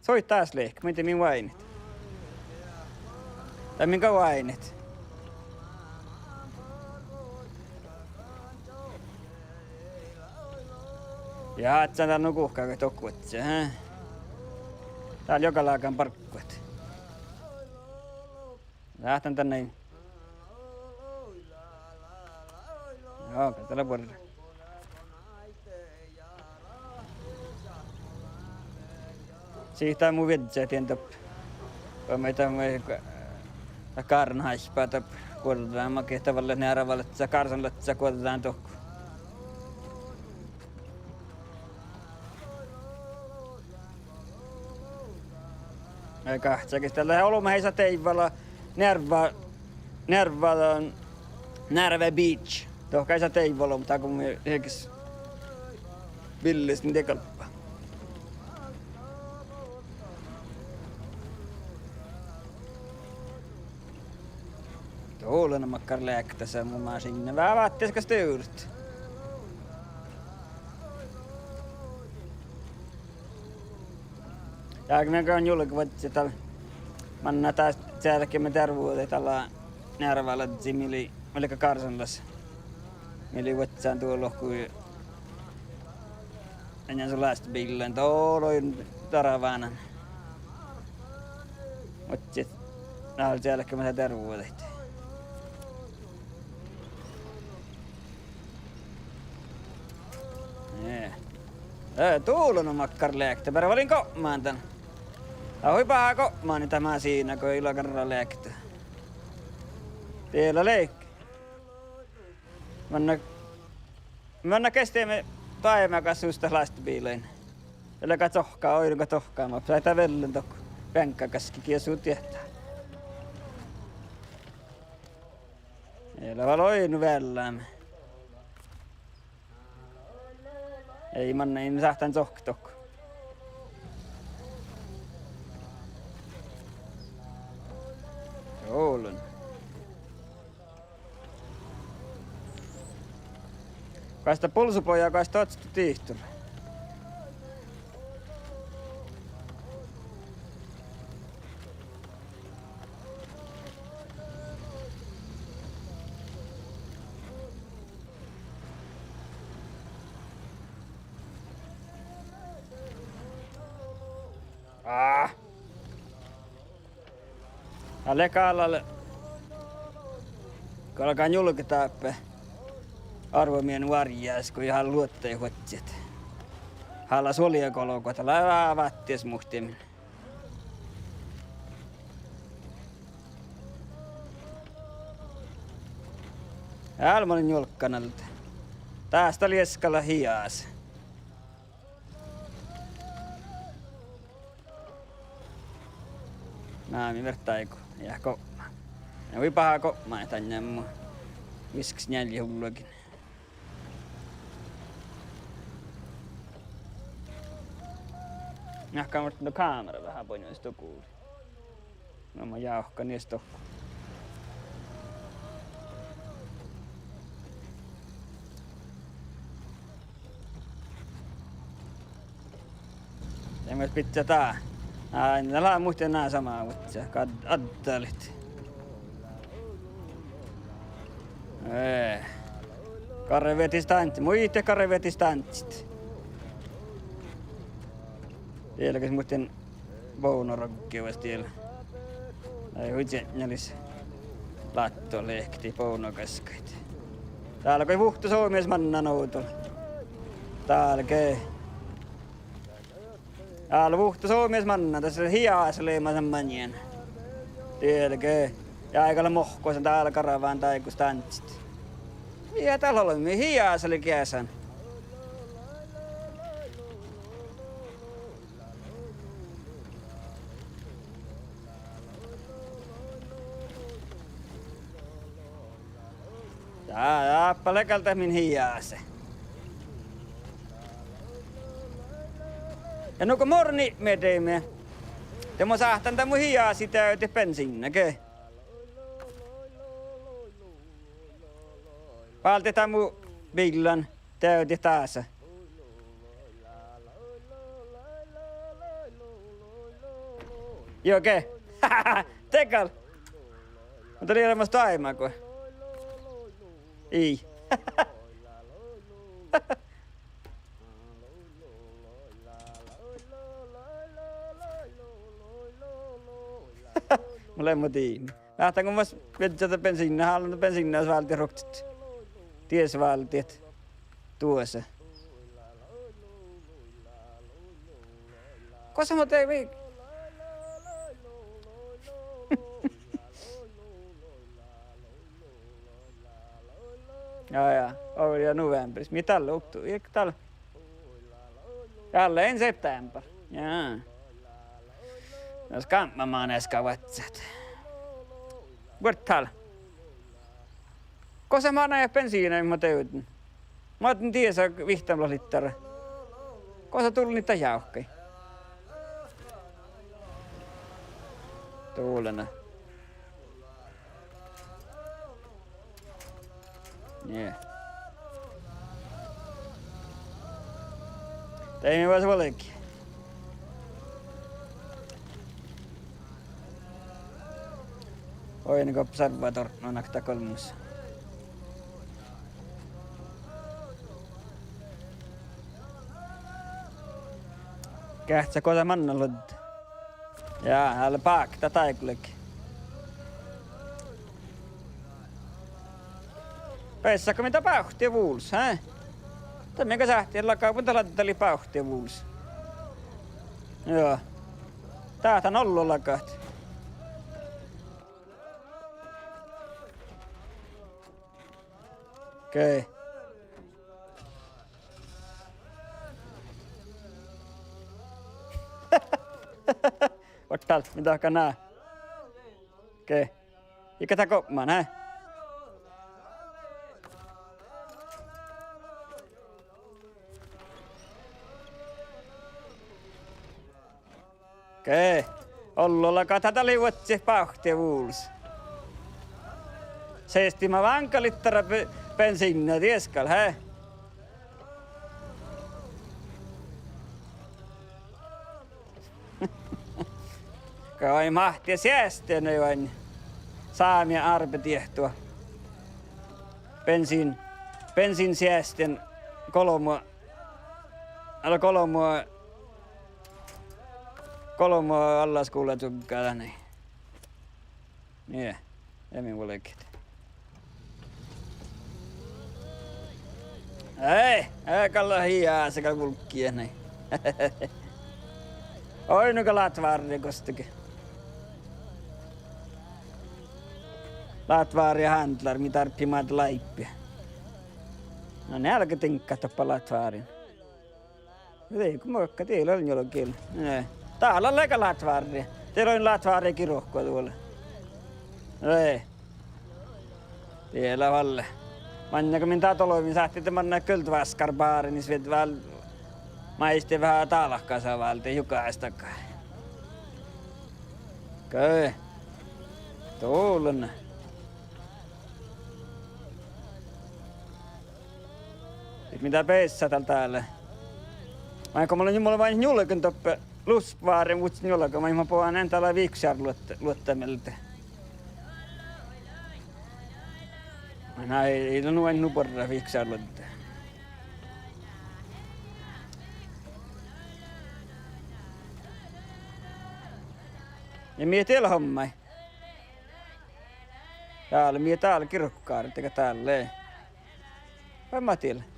Soit dás lihket, muhto min oaidnit. Dál min gal oaidnit. Ja ádján dál nu guhká go dohko vuodjá, he? Dál lea gal lágan bargguid. Láhtán dan ii. Joo, gal dat lea buorre. Sii dat mu viežžat dien doppe. Go mii dat, mii, dat gárvvanáippá doppe guođđán, makkár dat vel lea, nearvalaččat, gársanlaččat guođđán dohko. Ai, gahččá ges dat lea olbmot, eai sáhte deaivvala, nearvva, nearvva, Nearvva Beach. Dohko eai sáhte deaivvala, muhto go mii iežas villis, nie galbba. Dullen makkár leat dasa mu mašiidna. Veahá váttis gal stivret. Ja mii gal njulge vuodjit dál. Manná dás cealkeme dearvvuhit dál nearvalažžii mii lei, mii lei gársanlas. Mii lei vuodján duolohkui. Eanet su lastbiillain, doloin darvánan. Vuodjit dál cealkeme dearvvuhit. Nie. Eh, dullen makkár leat, beare vel in gopmán dan. Dat hui bahá gopmánit dat mašiidna go ii lean garra leat. Diet lea leat. Manná, manná geahččá mii doaibmá gal sus dat lastbiillain. Ii lean gal cohkkát, oidno gal dohkkát, ma sáhtán vellen dohko beaŋgga gaskki, gii su diehtá. Ii lean vel oidno vealláme. Ii manná, in sáhtán cohkket dohko. Dullen. Goas dat bulsupojat, goas dat oaččut dihtor? Á. Ale gálal. Galgá njulget dáppe. Árvvomiehen várjjás go ii hála luotta vuodjit. Hála suolja golgot, lea váttis muhtimin. Álmmoš njulggan alde. Dás dat lea gal hias. Na, mii fertet áigu ja gopmá. Ja hui bahá gopmá dan mu viskkes njeallje hullogiin. Jáhkán muhtin kámera veahá boađán studioi. Na, ma jáhkán ieš dohko. Ja mii bidjat dá. Á, na lea muhtin ná sama vuodjá, kad-, addalit. Eh. Garvvedistanci, muitte garvvedistancit. Dielges muhtin bovnoragge vuos diel. Ai hui čiekŋalis. Látto lehkti bovnogaskkaid. Dál goit vuhtos ovdal mies manná ovdal. Dál ge. Ale vuhtta somás manná, das lea hiás leamasan maŋŋel. Dál ge. Ja ii gal mohko, son dál garván dáiguin stánccit. Ja dál oleme, hiás lea geasan. Ja, dáppe lea gal dat min hiás. Ja nugo mo orun ipmirdeime, de mo sáhtán dan mu hiásii deavdet bensiinna ge. Váldit dan mu biillan deavdet dasa. Juo ge. De gal. Muhto lei leamaš doaibma go. Ii. Mun lean mo diibmu. Láhtán go mas viežžat bensiinna, hálan bensiinna váldit ruoktot. Dies váldit duosa. Gosa mo de vi- Ja, ja, ovdal novemberis. Mii dál okto-, ii dál. Dál lea september. Ja. Na skábma maneaska vuodjit. Vuorddal. Gosa manai bensiinna mo deavden? Mo ahte diesa vihttalogi littera. Gosa dulnit dat jávkkai? Dulnit. Nie. Deime vuos vuolgit. Oidne go sarvadorpmán okta golmmas. Geahččat go dat manná luodde. Ja, ale bákta dáiguin. Beassat go mii dat bávtti vulos, he? Dat mii gal sáhttit laga, mun dat laddat lei bávtti vulos. Juo. Dát han ollu lagat. Okei. Vuorddal, mii dahká ná. Okei. Iige dat gobman, he? Ge, ollu laga, dat lei vuodjit bávtti vulos. Seistimma váŋga littera be-, bensiinna, dies gal, he? Go oidne máhtte seasten, oidne sámi árbedeahttova. Bensiin, bensiin seasten golbmo, ale golbmo, golbmo allaskuvlla čugga dan. Nie, eai mii vuolgit. Eai, eai gal lea hiás gal vulggi, nie. Oidne go lát várri gostege. Lát várri handlár, mii dárbbašit láibbit. Na, nealgadiŋggat doppe lát várri. Dego muohkat, dieđusge njuolga. Eh. Dál lea gal lát várri. Dieđusge lát várri girku duole. Eh. Dieđusge lea valle. Maŋŋá go min dát olbmos sáhttit, de manná guldváskárbárenis vieđe vel maid veahá dálkasa váldit jugastakka. Ge. Dulnit. Mii dat beassat dál dál. Maid go mun lean, mun lean maid njuolgan doppe, Losbvári vuos njuolga, maid mun bohten dál vihkkosjárluotta, luotta mielde. Na ii, ii lean nu, nu borrat vihkkosjárluotta. Ja mii dieđusge lea hommái. Dál, mii dál girkku, dego dál lea. Vai mii dieđusge lea.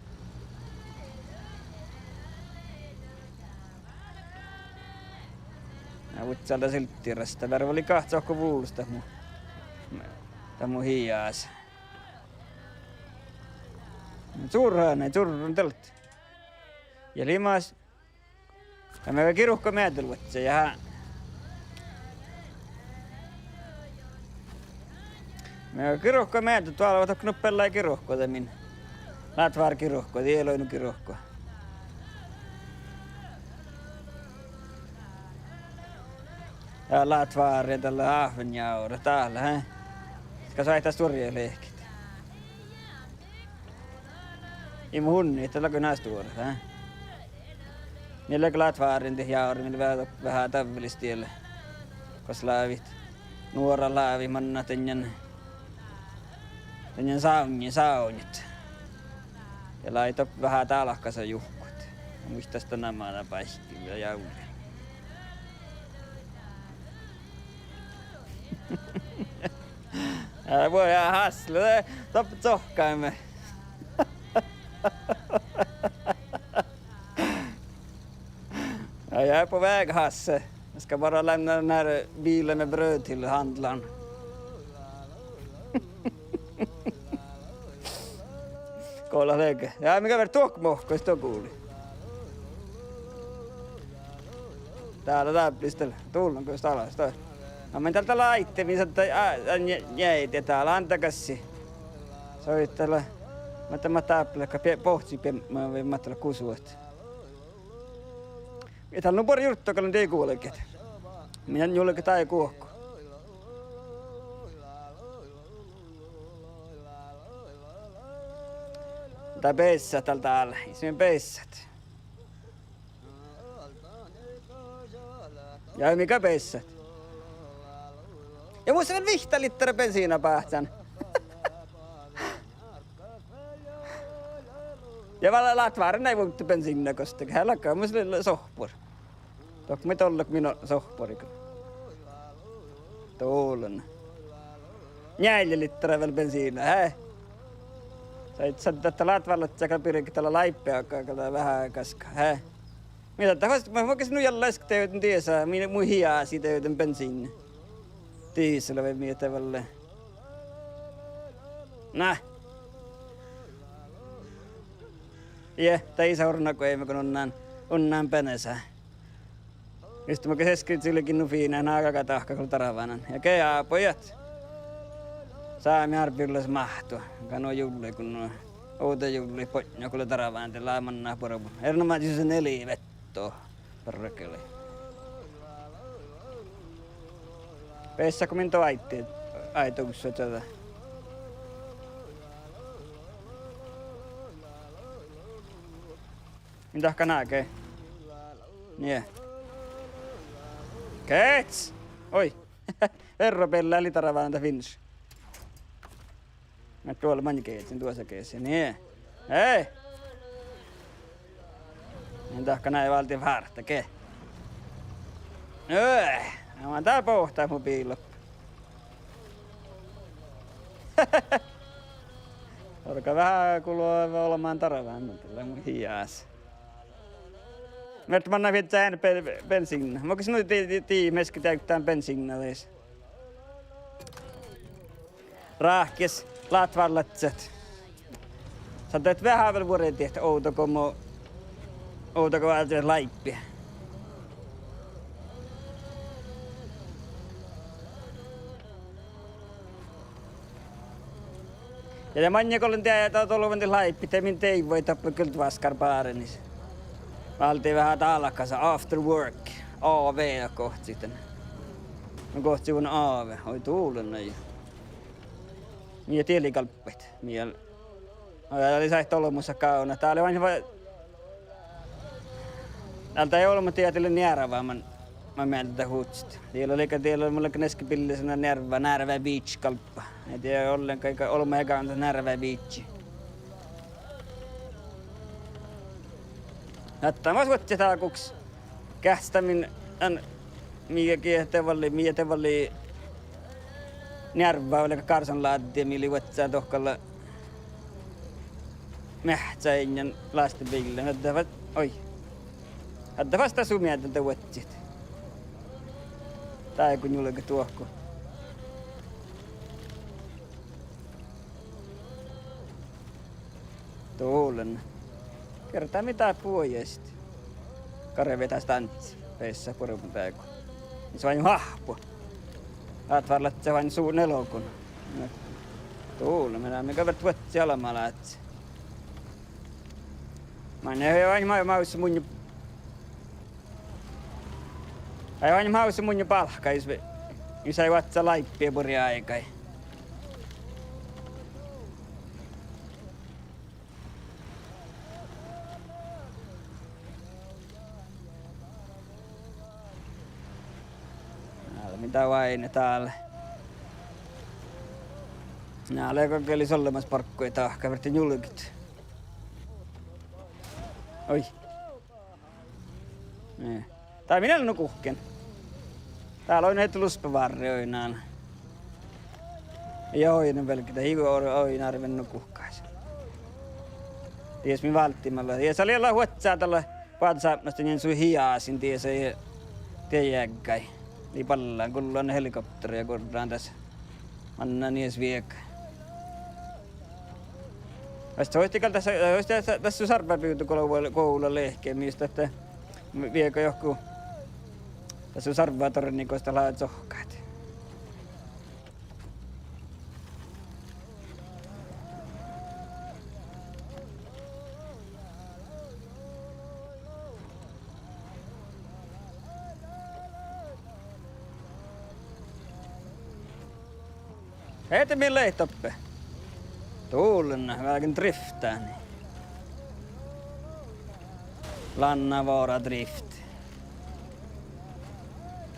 Vuččal dat silddiraš, dat várra lei gahčat go vulos dat mu, dat mu hiás. Čurran, čurran dalt. Ja limas. Ja mii girku meaddel vuodjit, ja mii girku meaddel, doalvvat dohko nuppe lea girku, dat min, Látváragirku, dieđusge girku. Ja Látvárra dalle Ahvenjávrra, dát lea, he? Kas oaidná stuorra lehket? Ii mu unni, dat lea gal stuorra, he? Mii lea Látvárra dien jávre, mii lea veahá, veahá davvelis diet. Gos lávejit, nuorat lávejit manná dainna, dainna sávdnji, sávdnjit. Ja lávejit doppe veahá dálkasa juhkot. Muittán dan namma báikki ja jávre. Ja vuoi, ja hásse lea doppe cohkkame. Ja, ja, på väg, Hasse. Jeg skal bare levne den her bilen med brød til handleren. Go lea leage. Ja mii gal várra dohko mohkos dohko guli. Dál lea dábbalis, dál dullan gos dál lea, sta. Na, mun dál, dál lea áiddi, mii sa-, á, á, nje-, njeaidá dál, ánda gassi. Soitala. Mat, mat dáppe lea, ka pie-, bohcci pie-, ma-, vai mat lea gusuat. Ii dál nu buorre jurdda gal dien guolget. Mii njuolget daid guohko. Dat beassat dál, dál, isme beassat. Ja mii gal beassat. Ja mus vel vihtta littera bensiina báhcán. Ja vel Látvárra nai vuovdit bensiinna gos dat, he, láhkai mus lea sohpor. Dohko mii dollá mii sohporiiguin. Dullan. Njeallje littera vel bensiina, he? Sa-, sa-, dat Látvárra gal birge dál láibbi, aga gal veahá gaskka, he? Mii dat fas-, ma-, ma-, ges nu jallaska dieđusge diesa, mii mu hiasi dieđusge bensiinna. Diesel vai mii dat vel lea. Na. Ja, dat ii sa orna go eai go unnán, unnán bensa. Juste ma ges eskridii lei nu fiinna, na, aga dahkat gal darvánan. Ja ge ábojat. Sámi árbevirolaš máhttu. Gal nu jullii go nu, ovdajullii bodjá go lea darvánan, de lea manná buorebun. Erenoamážis nelivetto. Perkele. Beassat go min doaiddi, áiddusa čađa. Min dahká ná ge. Nie. Gec! Oi. Verrobeallá lei darvánan dat vinš. Mat duolle maŋŋel geažin, duosa geažin, nie. Ei. Min dahká ná válde fárttage. Ei. Ain dál bohtá mu biila. Orka veahá gullo olbmán darvánan, dat lea mu hiás. Muhto manná fiežžan be-, bensiinna. Mo ges nu dii, dii, dii measke deavttán bensiinna dieđus. Ráhkis látvárlaččat. Son dat veahá vel vuordit ovdal go mo-, ovdal go váldit láibbi. Ja de maŋŋel go lean deajádan dolvvandit láibbit, de min deaivvui doppe Guldvaskar-bárenis. Váldii veahá dálkasa after work, A V gohccidan. Mun gohccen vuon A V, oi dullan nai. Mii diet lei galbbaid, mii, oi, dat lei sáhttá olbmos gávdnat, dat lei oaidná va-, dál dat ii olbmot dieđe lea njearvá, man, man mieldi dat vuččet. Diela lei, diela mun lean eske billisin njearvá, Njearvá Beach galbbá. Ii dieđe ollenka, ii olbmot gávdnat Njearvá Beachi. Atte mas vuodjit dál guhkes. Geahččá min, an, mii ge-, de vallii, mii de vallii njearvá, vel gal gársanláđđi, mii lei vuodjá dohko meahccái lástebiilla. Adde fas-, oi. Adde fas dat su miehtá de vuodjit. Dego njulget dohko. Duolen. Gerte mii dáppe vuojehit. Garvvá dás dánce, beassá buorebun dego. Mis oaidná oahppu. Látvárra lea oaidná su nelogun. Duolen, mii leat gal vuodjit albma láhkái. Manne eai oaidná ma-, mávssat munnje Ai, oaidná mávssat munnje bálkká, jus, jus eai oaččo láibbi buori áigái. Ale, mii dá oaidnit dál? Na, lea gal olles bargui dahkat, fertii njulget. Oi. Eh. Dál mii leat nu guhkkin. Dál oidnen lus beare oidnen. Ja oidnen velge, dat ii oidnen árven nu guhkás. Dies mii válddit, ale. Ja dat lea oaččo dalle boazosápmelaš, dien su hiasin dies, ja die jeagái. Lei ballan, gullan helikoptera ja gorran das. Mannan ieš viek. Oaččo, oaččo gal das, oaččo das, das su sárvvá bivdu go lea, go lea lehke, mis dat, viega johku. Das su sárvvá tornii gos dat lea sohkat. Ii de mii leat doppe. Duolen, veaháš driftá. Lannavara drift.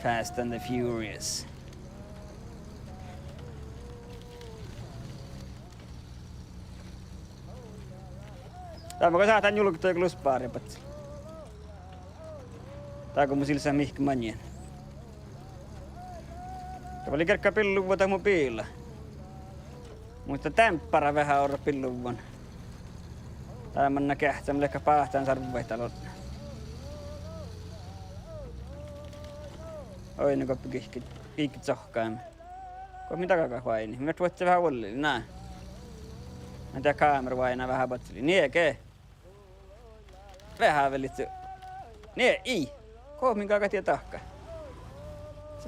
Fast and the Furious. Dál mun sáhtán njulget go lus beare bacil. Dego mus ii leat mihkkege maŋŋil. Dego lei gergga billuvvon dat mu biila. Muhto dámpara veahá orrut billuvvon. Dál manná geahččá, mun lean báhcán sárvvaid dál. Oi, nu go gii-, giiket sohkame. Go mii dakkár oaidnit? Mii vuodjit veahá vuollelii, na. Mii dá kámera oaidná veahá badjelii. Nie ge. Veahá vel lihtte. Nie, ii. Go mii galgat die dahkat?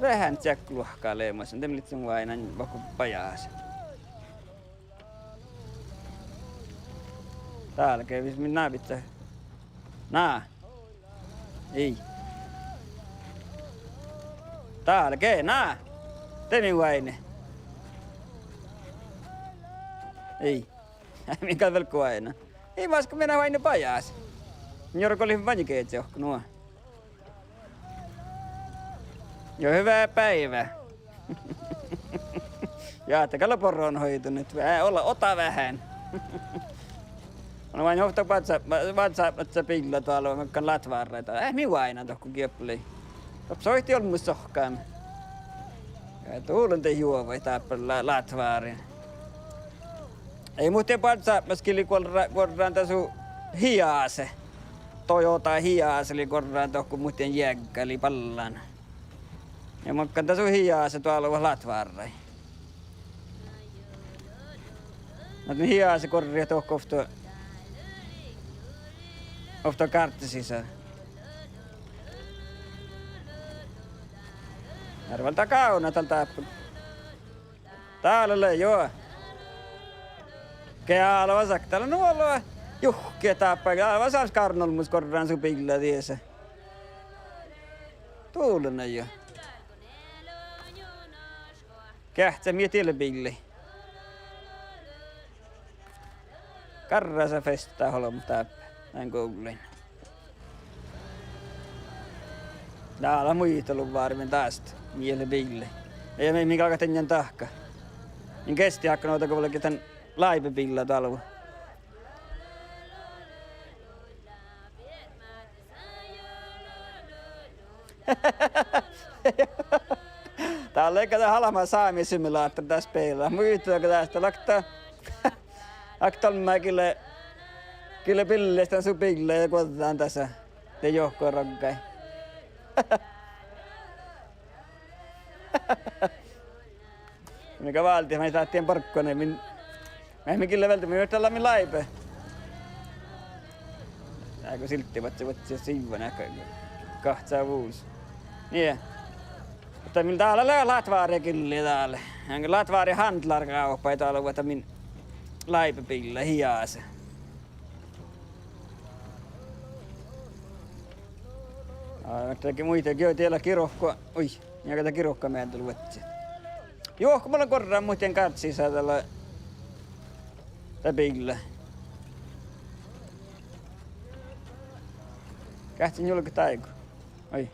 Veahá čeakka luohká leamaš, de mii lihtte oaidnit vahku bajás. Dál ge, vis mii navitsa. Na. Ii. Dál ge, na. De mii oaidnit? Ii. Mii gal vel oaidnit? Ii, mas go mii oaidnit bajás. Njuorgo lei maŋŋil gieđe johku, nu. Juo, hyvää päivää. Ja de gal borron hoidon, et, eh, ola, ota veahá. Mun oaidnen ovtta WhatsApp, WhatsApp, WhatsApp biilla doalva, makkár látvárra, eh, mii oaidnit dohko gii lei. Doppe soiti olmmoš sohkame. Ja duolen de juovai dáppe lá-, látvárra. Ii, muhto WhatsAppis gii lei gorra-, gorran dat su hiase. Toyota hiase lei gorran dohko, muhto jeagga lei ballan. Ja makkár dat su hiase doalva látvárra. Muhto mii hiase gorret dohko ovtta, ovtta gárddasisa. Árvá dál gávdná dál dáppe. Dál lea, juo. Ge álvá sak-, dál lea nu ollu juhke dáppe, álvá sámi skárnolmmoš gorran su biilla diesa. Duolen juo. Geahččá mii diet biillái. Garraša festá olbmot dáppe, dan gullen. Dál lea muitaluvvá árben dás, mii biillái. Ja mii, mii galgat dainna dahkat. In gesti ákkan ovdal go vuolgit dan láibebiilla doalva. Dál lea ge dat almma sámi simulator dás beaivvi. Muittán ge dás, dat lea okta, okta olmmái gii lea, gii lea billejit dan su biilla ja guođđán dasa. De johko roggai. Mii gal válddit, mii dat dien bargguin, min, mii, mii gilla vealle, mii dat lea min láibe. Dál go siltti, vuodje, vuodje, sivvan, eh, gahca vuos. Nie. Muhto mii dál lea latvári gilli dál. Ja latvári handlár gávppa dál, vuhte min láibebiilla hiasa. Á, muhto ge muitte, ge, dieđát girku, ui, ja ge dat girku mii dal vuodjit. Juo, go mun lean gorran, muhto in gárssisa dal, dat biilla. Geahččen julget dáigu. Oi.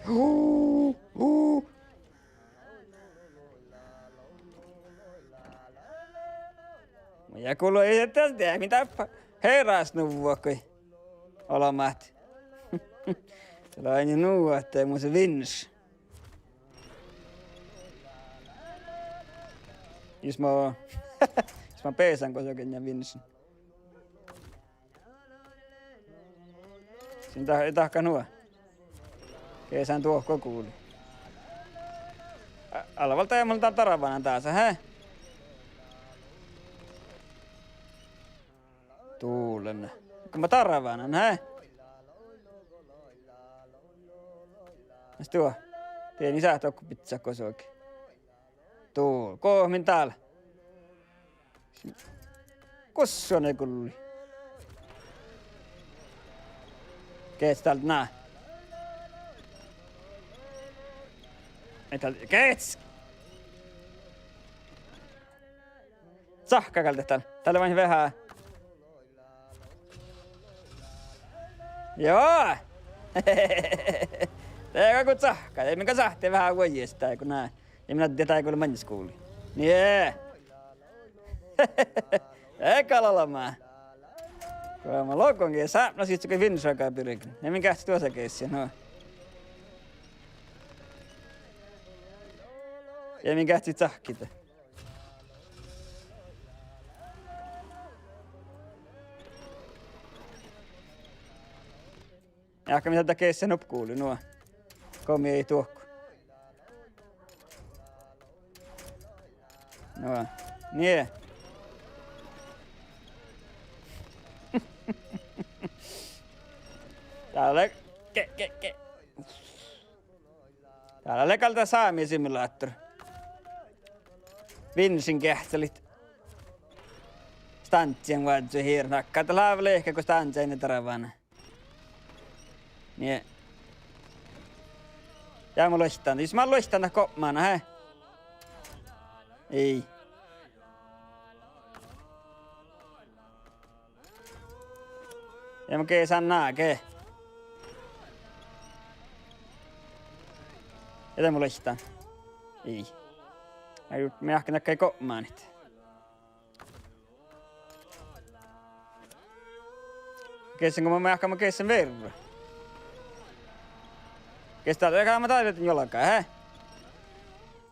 Hú, hú. Ja gullo ii dat dieđe, mii dáppe herasnuvvot go olbmot. Dat lea ain nu ahte mus vinš. Jus mo, jus mo besan gos go ii vinšan. Sin dat, dat gal nu. Geasan duohko guli. A-, ala vel dat mun dal darvánan dasa, he? Dullen. Go mun darvánan, he? Mas duo. Dien ii sáhte okko bidjat gos go. Dul-, go min dal. Gos son gulli. Geahččat dal na. Ei dal, geahččat. Cahkka gal dat dal. Dal lea veahá. Joo. Dat gal go cahkka, de min gal sáhte veahá vuojes dáigu na. Ja min adde dáigu lea maŋŋel skuvlii. Nie. Ega lea lama. Go ma logan ge sápmelaš ii go vinšaga birgen. Ja min geahččat duosa geasset, no. Ja min geahččat cahkkit. Eahkes mii dat geasset nuppe guli, nu. Go mii duohko. Nu. Nie. Dál lea, ge-, ge-, ge-. Dál lea gal dat sámi simulator. Vinšin geahččalit. Stánddiin vázzit hirbmat, dat lávlehka go stánddain darvánan. Nie. Ja mun luoittán, jus mun luoittán dat gobmána, he? Ii. Ja mun geasan na ge. Ja de mun luoittán. Ii. Ai, mii eahkes nakkái gobmánit. Geasan go mun eahkes, mun geasan vierra. Geahččat dál, gal mun dál njuolggan, he?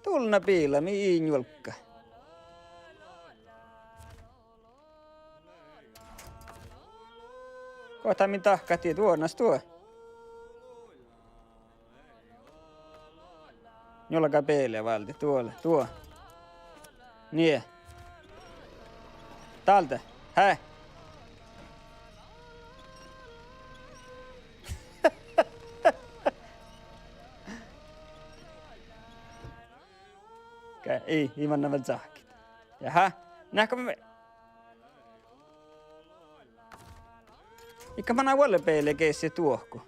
Dullen biila, mii ii njuolgga. Go dat min dahkat die duonas duo. Njuolga beale válde, duo, duo. Nie. Dál de. He. Ge-, ii, ii manne vel cahkkit. Jaha. Neahkame Iige manai vuolle beale geasset duohko.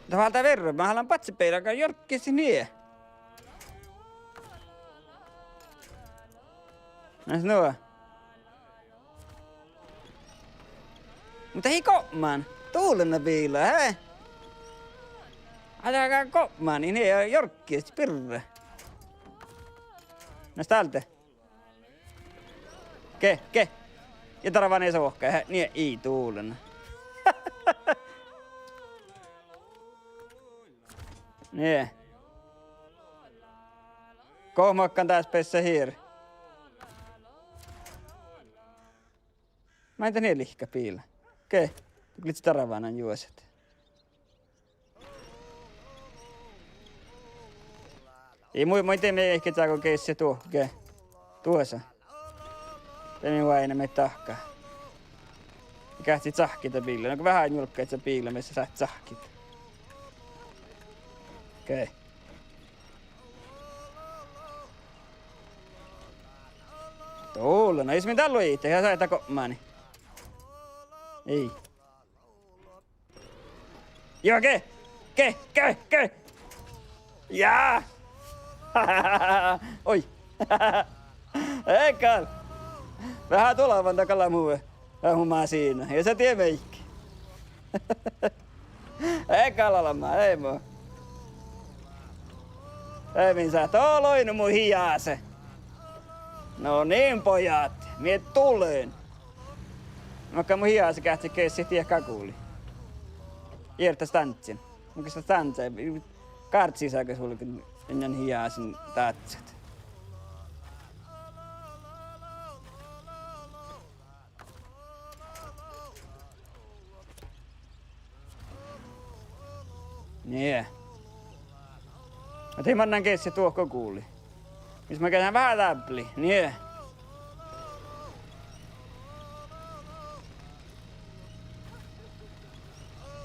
Dat válde vierra, ma hálan badjebeale, aga jorgges nie. Mas nu. Muhto ii gobmán. Dullen biila, he? Ale aga gobmán, nie jorgges birra. Mas dál de. Ge, ge. Ja darván esohka, he, nie ii dullen. Nie. Go makkán dás besse hir. Maid dat nie lihkat biila? Ge, dat lei darvánan juosat. Ii mu, maid de mii eai čágo geasset duohko ge. Duosa. De mii oaidná maid dahká. Geahččet cahkkit biilla. No go veahá njulkkaid biilla, mis lea cahkkit. Okei. Dovlla, no ii mii dál luoidit, ja sai dat gopmani. Ii. Joo, ge, ge, ge, ge. Jaa. Oi. Ii gal. Veahá dolvan dal gal mu, mu masiina. Ja sa die meidá. Ii gal almma, ii mo. Ii min sa, to loi nu mu hiase. No niin, pojat, mii dulen. Makkár mu hiase geahččat geasset diehtit guli. Ierte stanccen. Mun geahččat stanccen. Gárddisa gal sulgen, eanen hiasen dáhccat. Nie. Ahte mannan geasset duohko guli. Mis ma gean veahá dábli. Nie.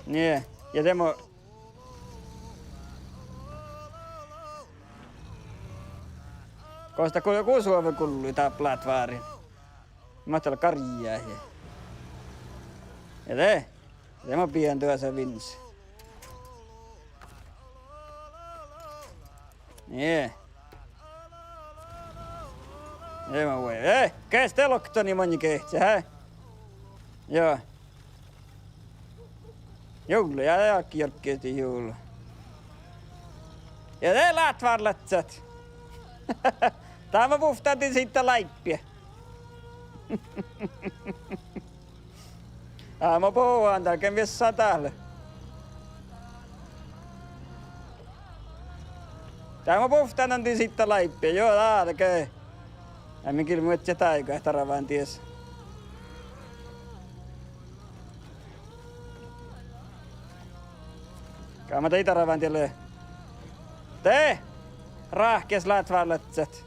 Nie. Ja de mo Gos dat gu-, gu suove gullui dáppe ládvárin. Máhtán garjjat ja. Ja de, de mo bidjan duosa vins. Nie. De mo vuoi. Eh, geas de lokto ni maŋŋel geahččá, hä? Joo. Julla, ja de alggi jorggiidit julla. Ja de ládvárlaččat. Dá mo buvttándin siidda láibbi. Á, mo bovan dál, ge viessan dál. Dá mo buvttándin siidda láibbi, joo, dál ge. Eammi gilbmii ožžot dáiga, darván dies. Gáma dii darván dies lea. De! Ráhkes ládvárlaččat.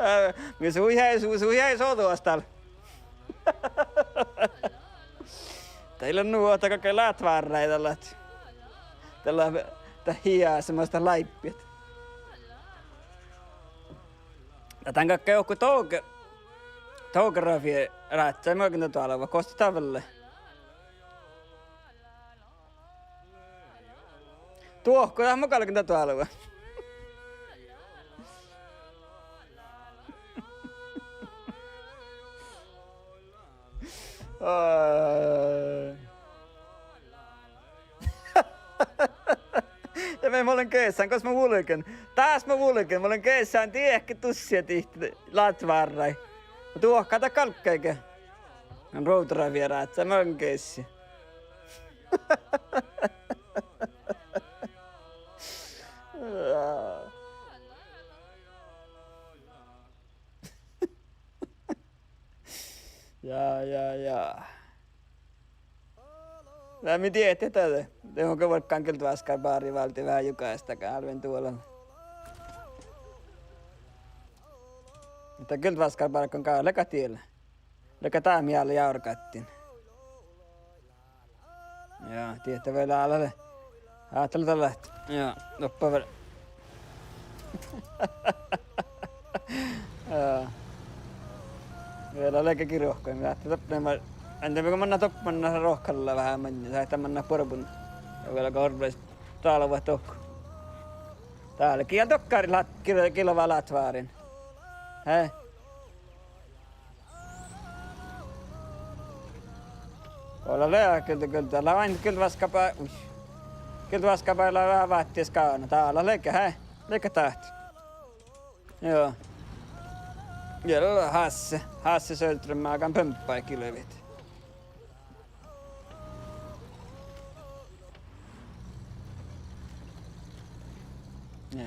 Eh, mii su-, su-, su-, sođas dál. Dá ii lean nu ahte galggai ládvárraid dalle. Dalle, dat hiasemas dat láibbi. Ja dan galggai dohko tog-, togerofi ráhkadit, muhtin dat doalvvat, gos dat doalvvat lea. Dohko, dat mun galgan dat doalvvat. Ai. Ja mii, mun lean geassan, gos mun vulgen. Dás mun vulgen, mun lean geassan diehtit dussat dihte ládvárraid. Duohká dat galggai ge. Road traffic ráhkadit, mun lean geassan. Ja, ja, ja. Na mii dieđát de. De mun go vuolggán Gildovaskarbára válde veahá jugasta, galven duolan. Muhto Gildovaskarbárka galgá diela. Leago dá mii ale járggašin. Ja, dieđát vel ale. Áhčči dalle. Ja, doppe vel. Ja. Vel ale ge ruohkkain, áhčči doppe ma-, ande mii go manná doppe, manná rohkalla veahá maŋŋá, sáhttá manná buorbun. Ja vel go orrut doalvvat dohko. Dál gal dohko lát-, gil-, gilva ládvárin. He? Ole lea, Gildo, Gildo, lea ain Gildovaskarbá-, ui. Gildovaskarbára lea veahá váttis gána. Dál lea ge, he? Leago dát. Joo. Ja lea Hasse, Hasse Söderman, máŋga bumpá gilvet. Ja,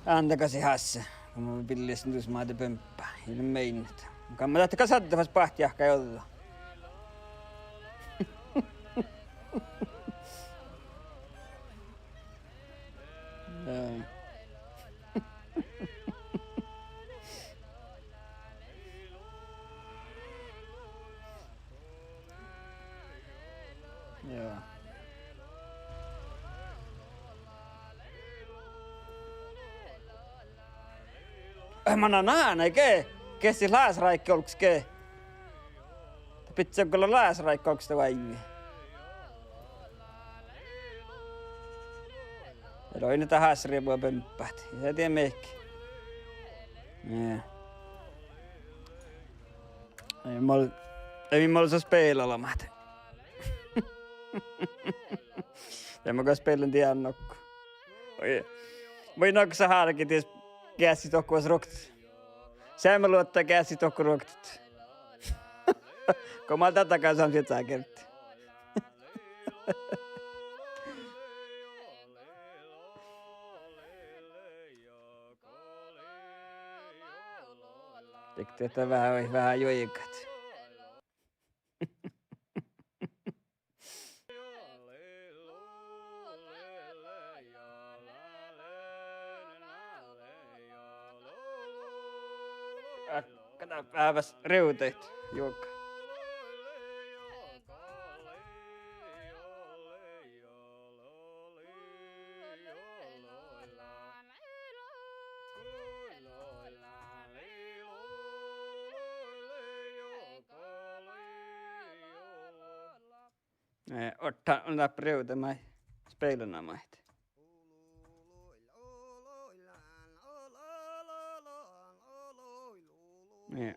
ándagassii Hasse, go mun billesen dus maid bumpá, ii lean meinat. Muhto mun dáhte gal sadden fas báhti jahkái ođđa. Jaa. Jaa. Eh, mannan ánai ge, geassit lásaráiggi olggos ge. Dat bidjat gal lásaráiggi olggos dat váivi. Ja lea dat Hasse riebu bumpát. Ja die mihkke. Jaa. Ei mii mol-, ei mii mol-, so spellalmat. Ja mun gal spellen dien nokko. Oi. Mun nokko sa hárget dies geassit dohko ruoktot. Seamma luotta geassit dohko ruoktot. Go mii dat dakkár samsiid sákert. Dikte dat veahá, veahá juoigat. Gal veahá rivdaid juoga. Eh, ortán dáppe rivda maid, spellanamaid. Nie.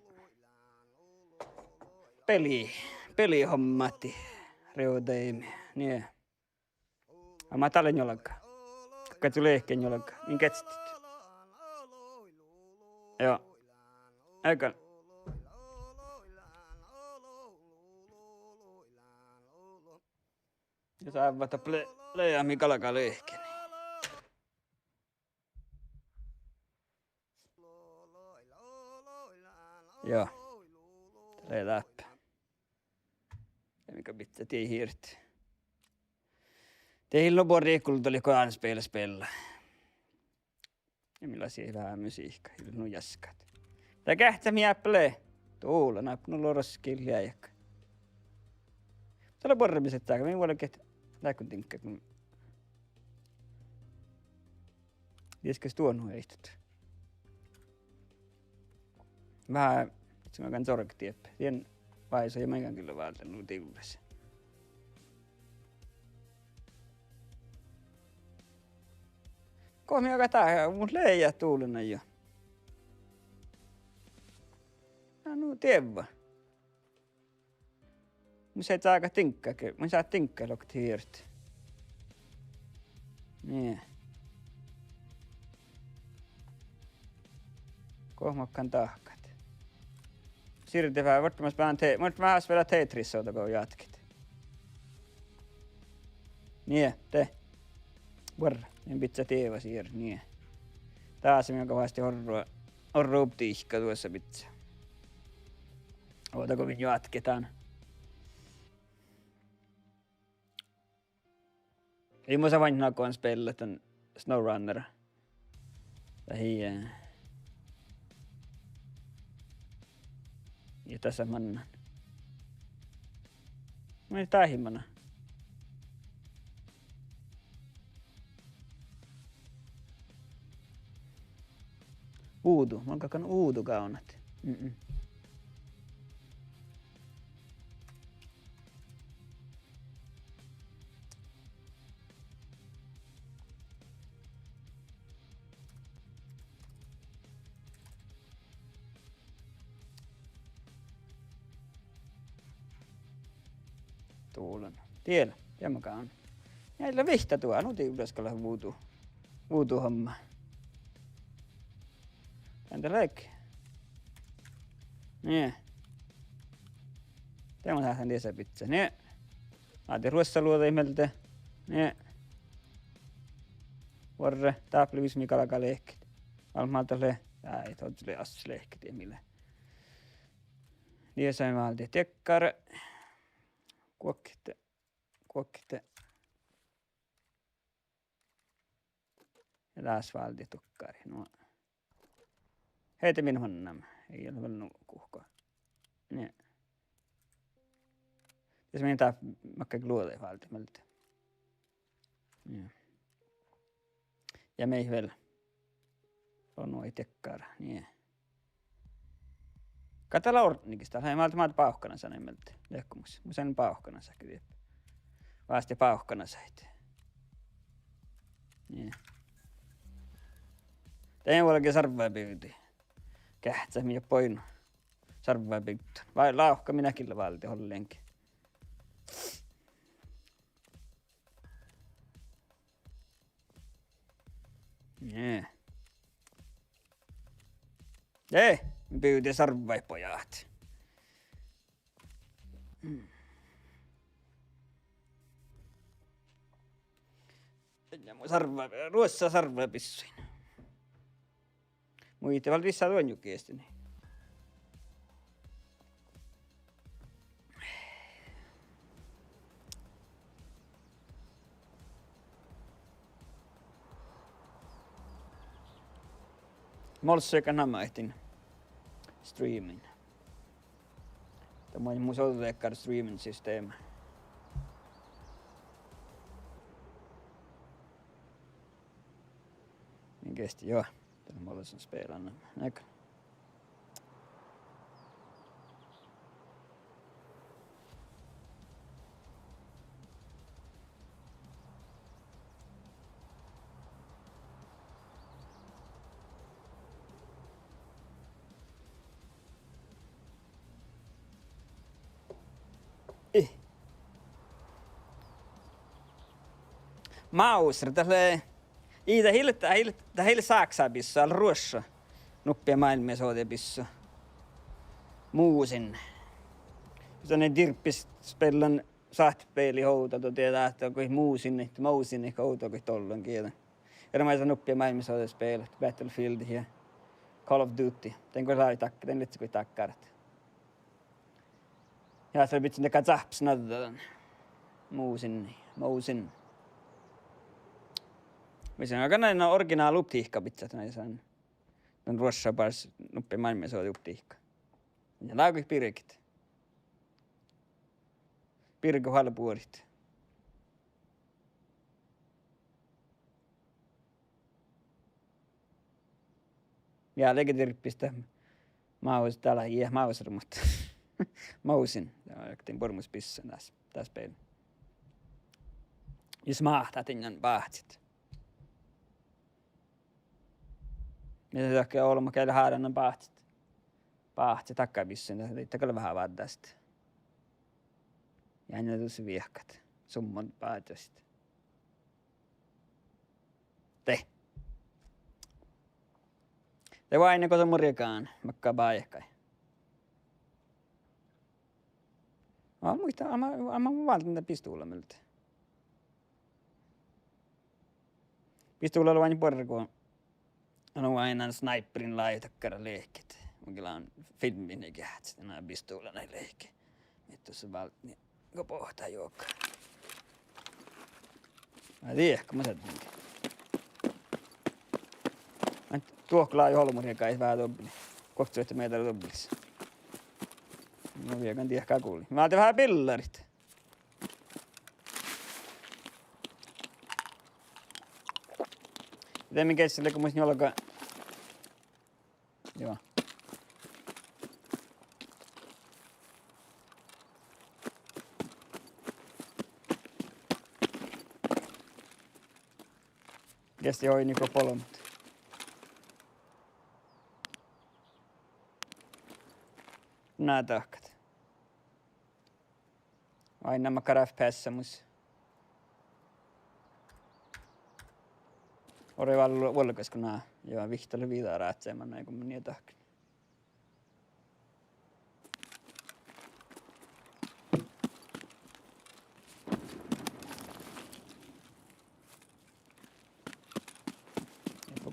Beli-, belihommát rivdaime, nie. Amma dál lea njuolga. Guhkes lea lihkku njuolga. Min geassittit? Joo. Eai gal. Ja sávvat ple-, lea mii galgá lihkeniin. Joo. Dat lea dáppe. Ja mii gal bidjat dieid hirt. Dieid ii lean nu buorre iikkoluođi go dán spela, spela. Ja mii lasii veahá musihkka, ii lean nu jaskkat. Dat geahččat mii dáppe lea. Dula, na, nu lea roskki leajága. Dat lea buorre mis lea dága, mii vuolgit dákkon diŋgga, go Dies ges duon nu ehtut. Veahá, ii lean gal sorgat dieppe. Dien váisu ja maiŋga gille váldán nu divves. Go mii galggat, mun lean duollenajo. Na nu dievva. Mun sáhtán diŋgga ge, mun sáhtán diŋgga loktit hirt. Nie. Go makkán dahkat. Sirdit veahá, vuorttimaš beassá te-, vuorttimaš beassá Tetris ovdal go játkit. Nie, de. Buorre, in bidjat dievva sier, nie. Dás mii galggat fas orru, orru updihka duossa bidjat. Ovdal go min játkit dan. Ii mu sa fánnán go spellat dan SnowRunner. Dat ii, eh, ii dat sa mannan. Mun in dáhimana. Vudu, mun galggan vudu gávdnat. Mm-mm. Duollán. Diela, diemma gávdná. Ja lea vihtta duo, nu divllas gal vudu. Vudu homma. Ende leage. Nie. De mun sáhtán diesa bidjat. Nie. Mádde ruossaluođaid mielde. Nie. Buorre, dáppe lei vis mii galgá lehket. Almma máldet lea, dá ii ožžo lei assas lehket, die mii lea. Diesa mii váldit diekkár. Guokte, guokte. Ja dás váldit dukkáriid. Nu, hei, de min mannan. Ii lean vel nu guhká. Nie. Dies mii dá makkár luođaid váldit mielde. Nie. Ja mii vel. Lea nu diekkár, nie. Gal dat lea ordnigis, dat lea, mii dá, mii dá bávkkanasa mielde. Lehkot mus. Mus lea bávkkanasa, ge dieppe. Vástá bávkkanasaid. Nie. De vuolgá sarvvaid bivdit. Geahččat mii boin. Sarvvaid bivdit. Vai lávka mii gille váldit ollengi. Nie. Eh, bivdit sarvvaid, pojat. Ja mu sarvva-, ruossá sarvvaid bissuin. Muitte vel dissa duonjut giestini. Molssekan namma ehtin streamin. Dat mun, mun sođđen dakkár streaming system. Min gesti, joo. Dál mun lean spellan. Nek. Ih. Mauser, dat lea, ii, dat ii leat, dat ii leat, dat ii leat sáksá bissu, ale ruošša. Nuppi máilmmisođa bissu. Musin. Sanai dirpis spellan sáhttespelit ovdal, dieđát, ahte goit musin, musin ovdal goit dollon gieđan. Erenoamážit nuppi máilmmisođa spelat, Battlefield ja Call of Duty. Dan go lávii dakka, dan lei goit dakkárat. Ja dat lea bidjan dakkár záhpes nađđa dan. Musin, musin. Mis lea, aga nai, na originál optihka bidjat nai san. Dan ruošša bars nuppi máilmmisođa optihka. Ja lávii birget. Birget váldit buorit. Ja lei ge dirpis dat máus-, dat lea ii mauser, muhto musin. Dat lea okta buoremus bissu dás, dás spel. Ja smá dat innan báhcit. Mii dat ge olbmot geat leat hárán báhcit. Báhcit dakká bissuin, dat, dat gal veahá váddá. Ja ain dus viehkat. Summan báhcit. De. De oaidná go son murjegan, makkár bájehkai. Aa, muittán, aa, aa, mun válden dan pistuvlla mielde. Pistuvlla lea oaidná buorre go, no, oaidnán sniperinláji dakkár lehket. Mun gii lean filmmiin geahččat, na, pistuvllanai lehket. Mii dušše váldit go bohtá juoga. Aa, diehka, mun seaddán. Duohko lea olbmot riegái veahá dobbeli. Guoktesatta mehtera dobbelis. No, viegan diehka guli. Mii de veahá billarit. De mii geassat lea go mus njuolga. Joo. Geasset oidno go bolmot. Na dahkat. Oaidná makkár F P S mus. Orui vel vuolgás go na, ja vihttala viđa ráhkadit manai go mun nie dahken.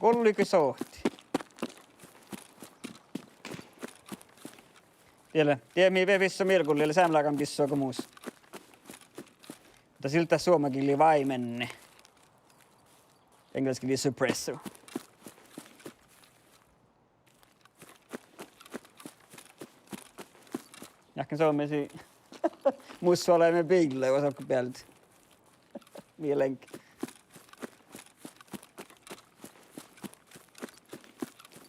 Golligo sohti. Diela, die mii vel bisso mielgulli, lea sámlágan bisso go mus. Muhto sil dat suomagillii váimenne. Englandsgillii suppressor. Jáhkán somá sii mus suolaime biilla, vuos okko bealde. Mii leat.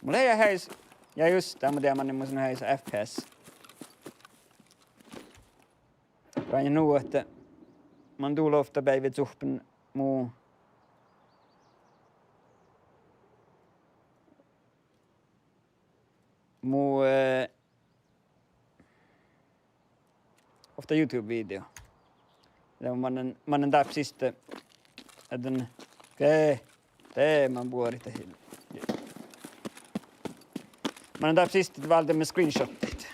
Mun lea heajes, ja just, dá mun deaman, mus lea heajes F P S. Goit nu ahte mun dál ovtta beaivvi cuhppet mu, mu, eh, ovtta YouTube-video. Ja manan, manan dáppe siste, addán, ge, de man buorit dahje. Manan dáppe siste váldán screenshotteid.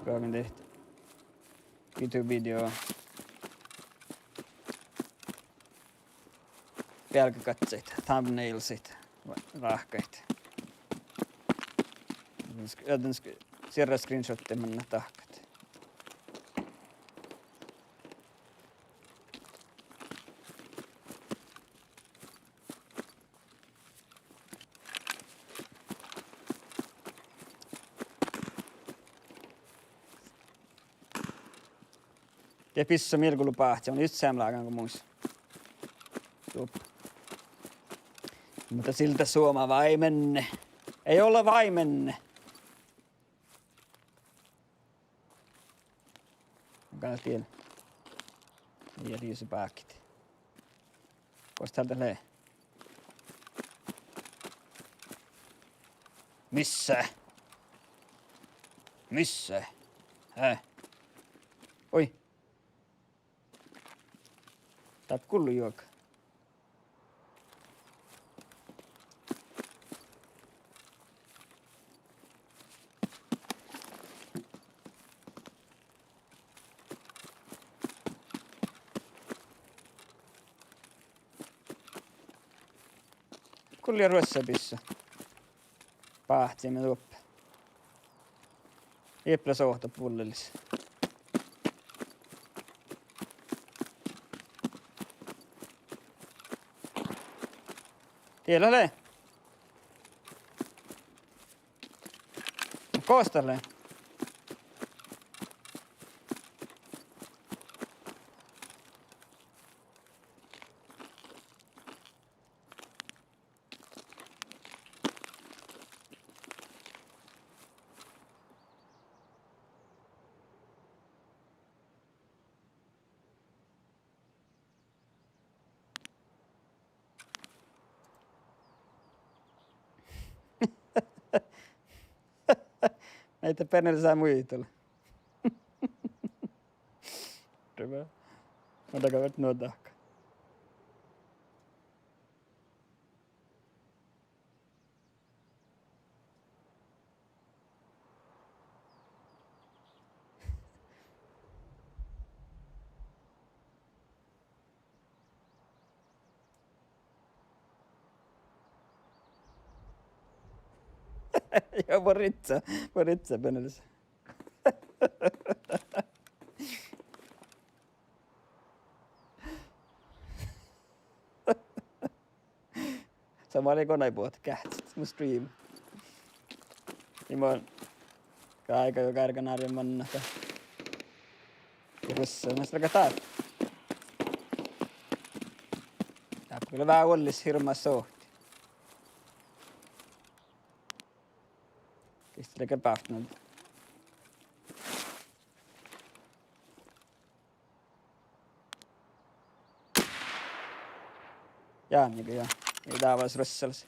Goagen dihte YouTube-video. Bealgegaddaid, thumbnailsit, ráhkkaid. Addán sk-, addán sk-, sierra screenshotte manne dahkat. De bisso mielgullu báhci, mun just sámlágan go mus. Jup. Muhto sil dat suoma váimenne. Ei ole váimenne. Gal tiedä. Ja riisi bákit. Gos dál dat lea? Missa? Missa? Hää? Oi. Dáppe gullo juoga. Gullo ruossabissa. Báhcime doppe. Ieppe leat sohta bullelis. Diela lea. Gos dat lea? Naite Benelsa muitala. Rebe. Ma daga vet no dahka. Ja, boritsa, boritsa, Benelus. Somá lei go nai buot geahččat mu stream. Ii mun gáiga jo gárgga nárven manne ahte. Ja ruossalaš dál. Dáppe gal lea veahá olles hirbmat sohti. Dihte lea gal bávtnad. Jánniga ja, ii dávas ruossalaš.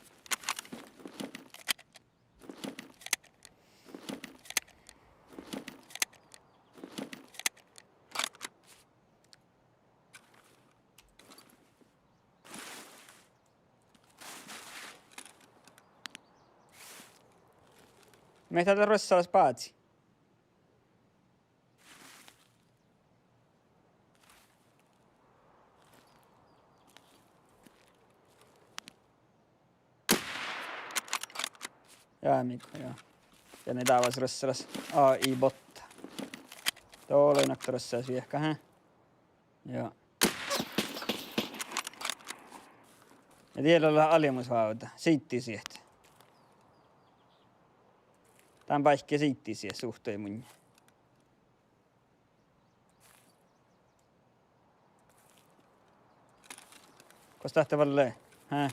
Mii dál lea ruossalaš bázii. Ja mii go, ja. Ja nie dávas røssalas A I botta. Doaimmet røssalas viehkat, he? Ja. Ja die lea albmus vávdá. Siddisiet. Dán báikki siddisiet suhttai munnje. Gos dat vel lea? Hää?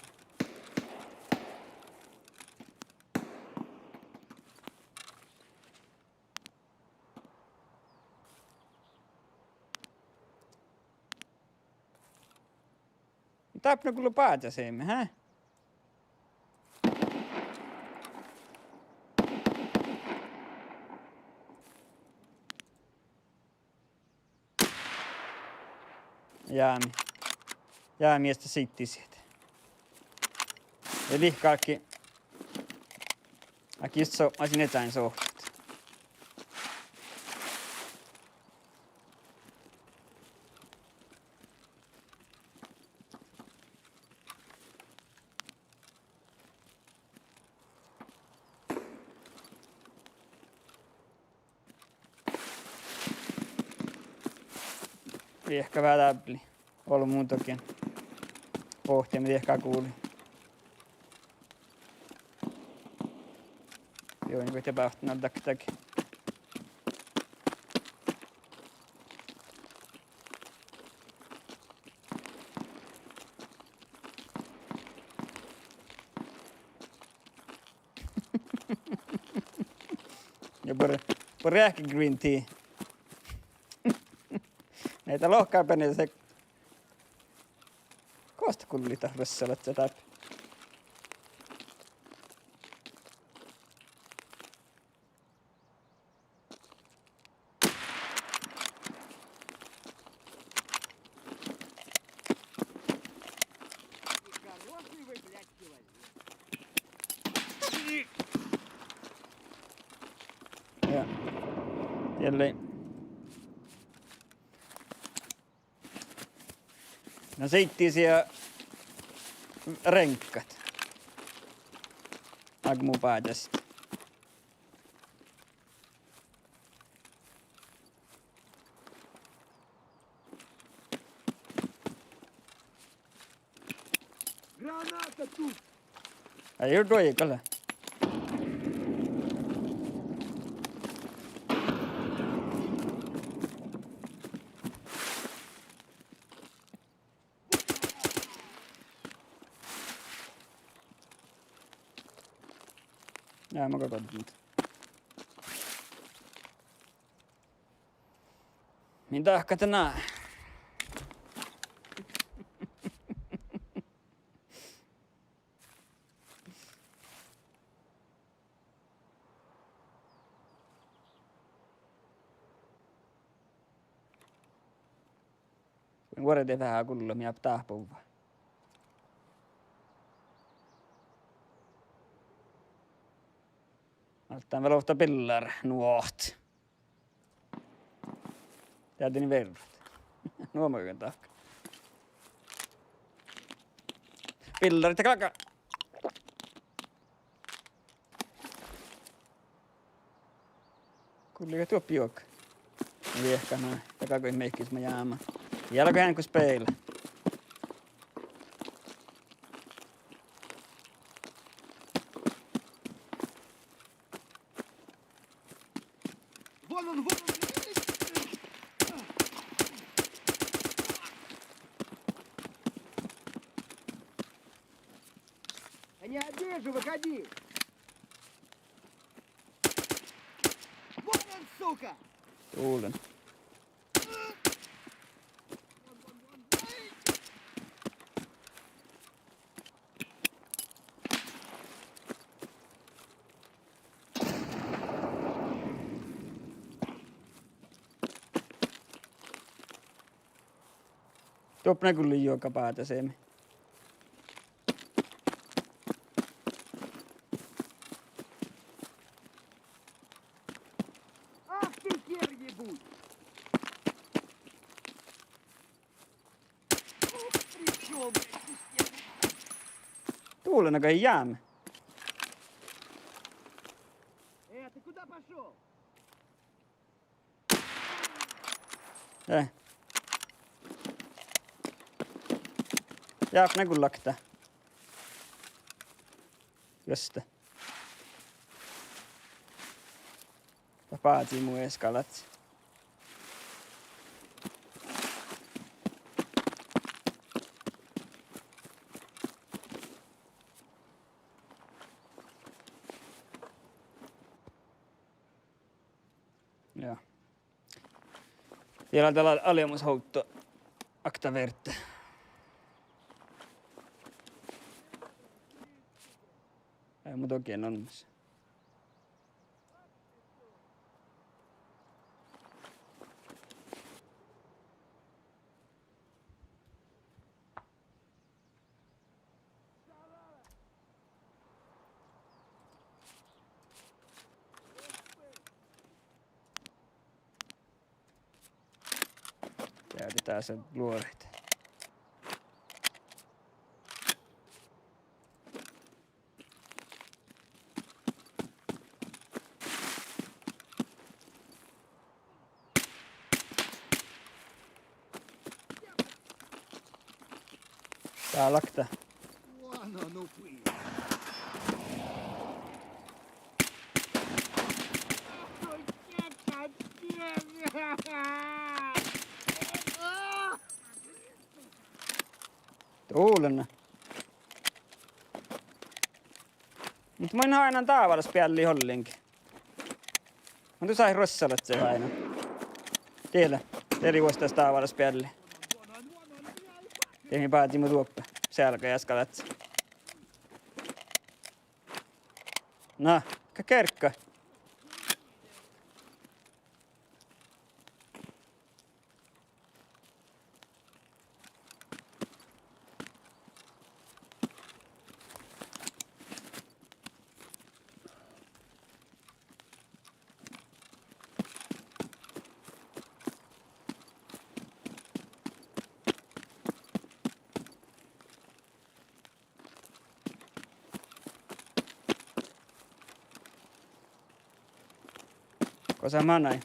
Dáppe gullá báhčá seamma, hää? Jámi. Jámi, este siddisiet. Ja lihkárggi. Áiggi just so-, masin ežan sohtet. Viehka veahá dábli. Ollu mun dohko. Bohte mii viehka guli. Juo, goit bávttan al daktak. Ja bor-, bor eahke green tea. Nei dat lohká bene se. Gos dat gullit dat røssalas dáppe? Ja. Diet lei. Na siddisiet ja reŋggat. Áigge mu báhčá. Граната тут! Ai, juo, doai gal. Ja, ma ka godden. Min dahkat na. Vuordet veahá gullat, mii dáppe buvvá. Álttán vel ovtta billar, nuot. Deadden verrat. Nuo mun dahkat. Billarit ja klakka. Gulli gal duoppi juoga. Viehka, na, ja ka go mehkis ma jáma. Ja lea go eanet go speala. Вон он, вон он! Да не обижу, выходи! Вон он, сука! Tulen. Duoppi gulli juoga báhčá seamma. Ах ты, хер ебучий! Ух, при чём, блядь, система? Tulen, aga ei jää. Eh. Jápne gullakta. Juste. Ja bázi mu eskalat. Ja. Ja lea dal alemus ovtta akta verte. Ai, mu dogen olmmas. Dieđe, dasa luođaid. Dál okta. Dullen. Muhto mun in háidan dábálaš bealli ollengi. Mun du sáhit ruossalat se háidan. Diet lea, de lei vuosttaš dábálaš bealli. De mii bázi mu duoppe sealga eskalat. Na, ka kerkka. Gosa manai?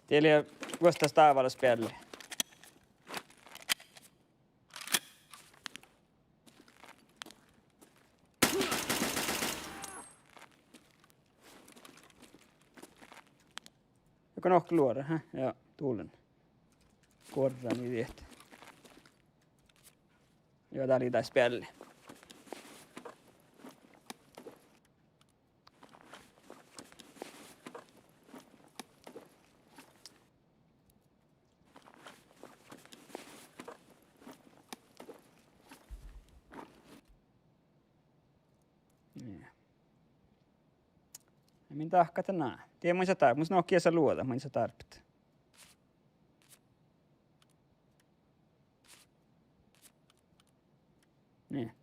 Diet lea vuosttaš dábálaš bealli. Juo, go nohká luođa, hä? Ja, dullen. Guorra mii diet. Juo, dá lei daid bealli. Nie. Ja min dahkat na? Diet mun sa dárb-, mus nohká sa luođa, mun sa dárbet. Nie.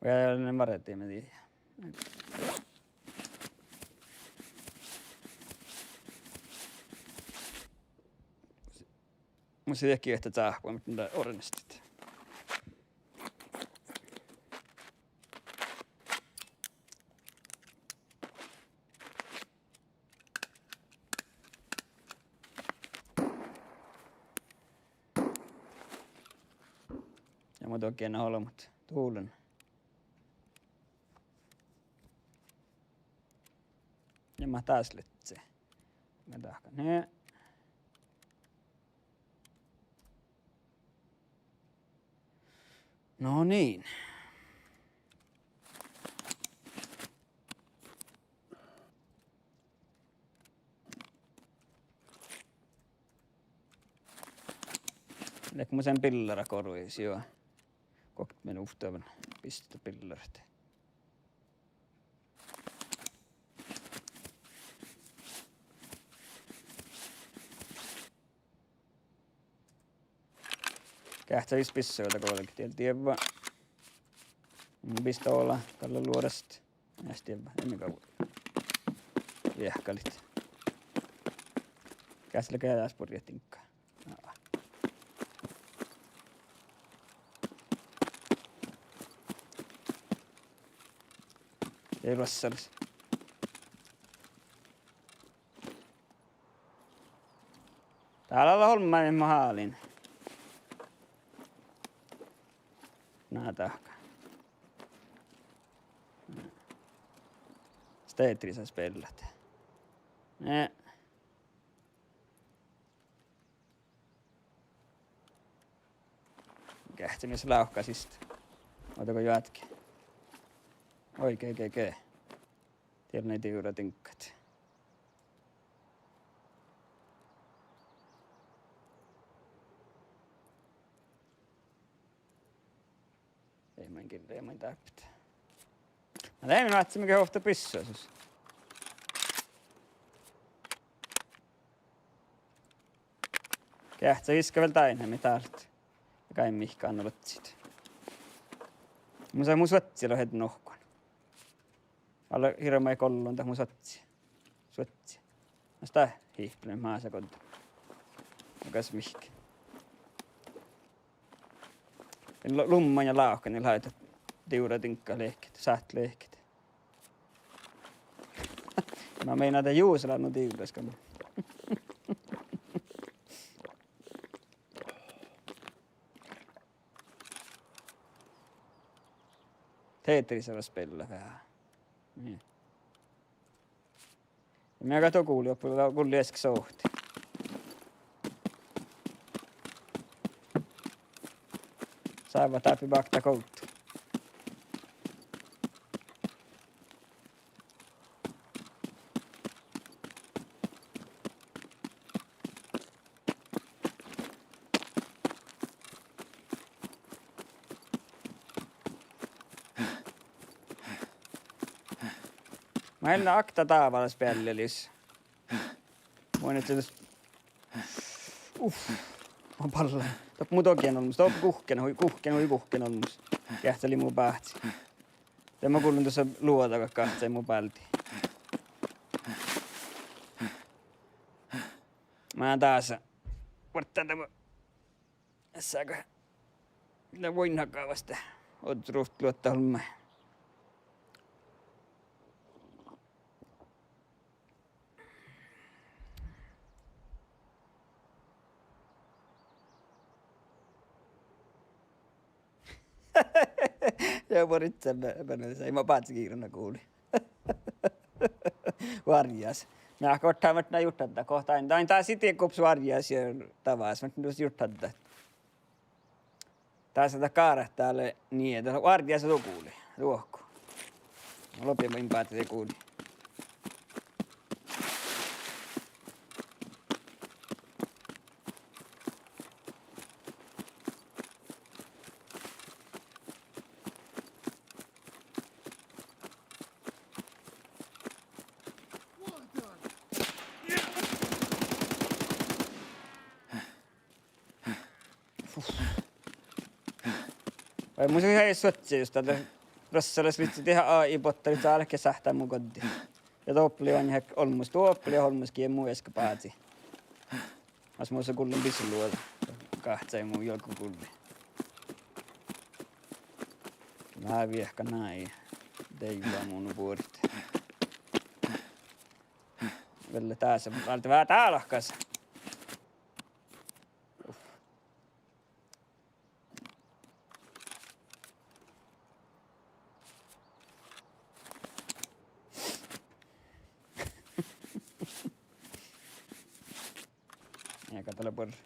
Vuoi, en varma dii. Mus lei giehta cáhpá, muhto mun ornastin. Ja mun dogen olbmot dullen. Ja mun dás lea. Mun dahkan, nie. No niin. Leat mun sen billara goruidis, juo. Guokte mii ovddašit bisttat billarat. Geahččalis bissá dego olgit diel dievva. Mu bistála galle luorast. Eat dievva, ii mii gávvo. Viehkalit. Geahččá lea geađas burjat diŋgga. Ná. Dii ruossalis. Dál lea olmmái mo háliidin. Ná dahká. Stetrisa spellat. Ne. Geahččá mis lávkka siste. Ovdal go joatke. Oi, ge, ge, ge. Diet lea divra diŋggat. Ei main gille, ei main dáppe. Na, de mii oaččuime ge ovtta bissu sus. Geahččá viska vel dainna mii dál. Ja gal mihkkege loattit. Mus, mu suozzi lea hed nohkan. Ale hirbmat gollon dat mu suozzi. Suozzi. Mas dat hihpele mása goddá. Gal mihkke. Lu-, lumman ja lávkan lea divra diŋgga lehket, sáhttá lehket. Na mii ná de jusa leat nu divras gal. Tetrisa lea spellat veahá. Niin. Ja mii gal do gulli, doppe gulli easka sohti. Sávvat dáppe bakta gullu. Maid lea okta dábálaš bealli lis. Mun eai dus. Uf. Mun balle. Doppe mu dohkkin olmmoš, doppe guhkkin hui, guhkkin hui, guhkkin olmmoš. Geahččá lei mu báhci. De mun gullen dusa luođa gal gahcai mu báldi. Mun dása. Vuorddán dego. Sága. Na vuoiŋŋa gávas de. Ožžot luotta olmmái. Ja boritse me-, mene sai ma báhci giiran guli. Várjjás. Mii ahte gohčodit ahte jurddašit, gohčodit, dan dás ii gubbe várjjás ja davás, ahte jurddašit. Dás dat gártá lea nie, dat várjjás duo guli, duohko. Lopii main báhci guli. Vai mun ii suozze just dat, ruossalaš livččii dieid AI-bottaid álkit sáhttá mu goddii. Ja doppe lei oainna olmmoš, doppe lei olmmoš gii mu easka bázii. Mas mus gullen bissu luođa. Gahčai mu juolggagulli. Lea viehka nai. Deaivva mu nu buorit. Velle dáse, váldá veahá dálkasa. Uf. Ega dat lea buorre.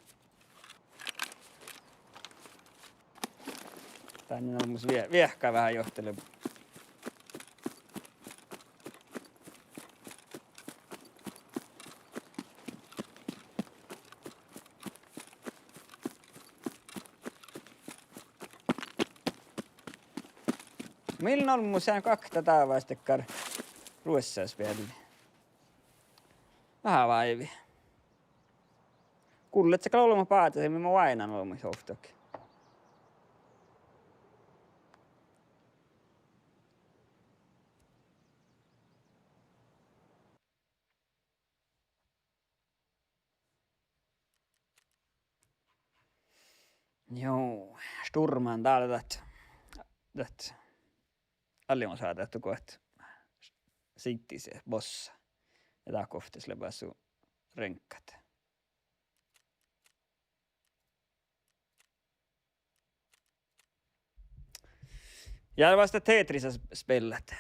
Dán lea mus vie-, viehka veahá johtilat. Mii leat olmmoš, sáhtán okta dávás dakkár ruossalaš bealli. Veahá váivi. Gullet gal olbmot báhcas, mii mo oaidnán olbmuid ovtta. Joo, Sturman dál dat, dat allimosadat go siddisii bossa. Ja dat guovttis lea bassu reŋkkat. Ja dat lea dat Tetrisa spellat.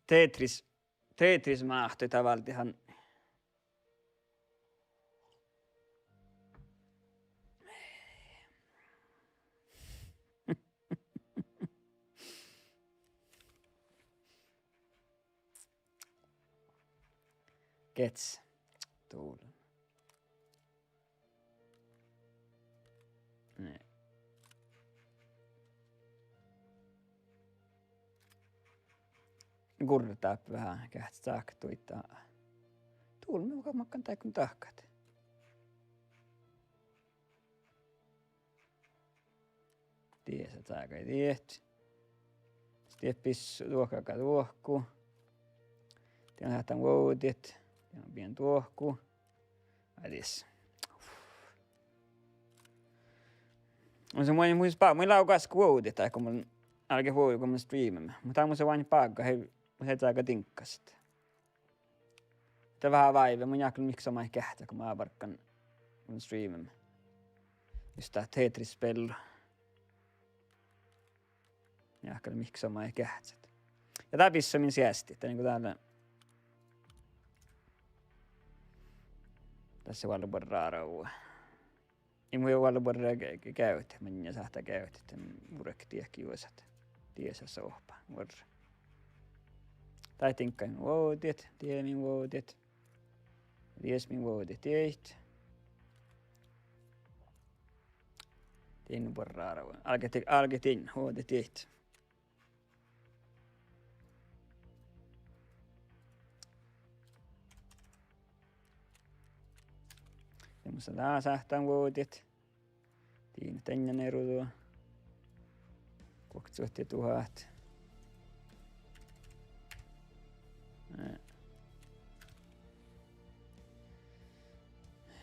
Tetris, Tetris máhtu dat válddit han. Gehččat. Dál. Ne. Gurre dáppe veahá geahččat sáhka duidda. Dál mii makkár dáiguin dahkat. Diesa, dága diet. Diet bissu, duohkaga duohku. Dien sáhtán vuovdit. Dien bijan duohku. Ai dies. Mun sa-, mun, mun spá-, mun lávgan vuovdit áiggut, mun álgen vuovdit go mun streamejin. Muhto mun sa-, mun bággan, hei, mun sa-, dága diŋggasit. Dat veahá váive, mun jáhkán mihkkege somá geahččat go mun barggan mun streamejin. Just dat Tetris spellu. Jáhkán mihkkege somá geahččat. Ja dat bissu min seastit, dat lea nugo dál. Dasa vuolleborraru. Ii mu vuolleborra ge-, ge-, geavdit, maŋŋá sáhttá geavdit, dan vuorkit diehki juosat. Diesa sohpa, vuorra. Dáid diŋggaid vuovdit, diet min vuovdit. Dies min vuovdit diet. Dien borraru. Álge, álge dien, vuovdit diet. Ja mun sa-, dá sáhtán vuovdit. Dien dainna nerudo. Guokteduhát. Eh.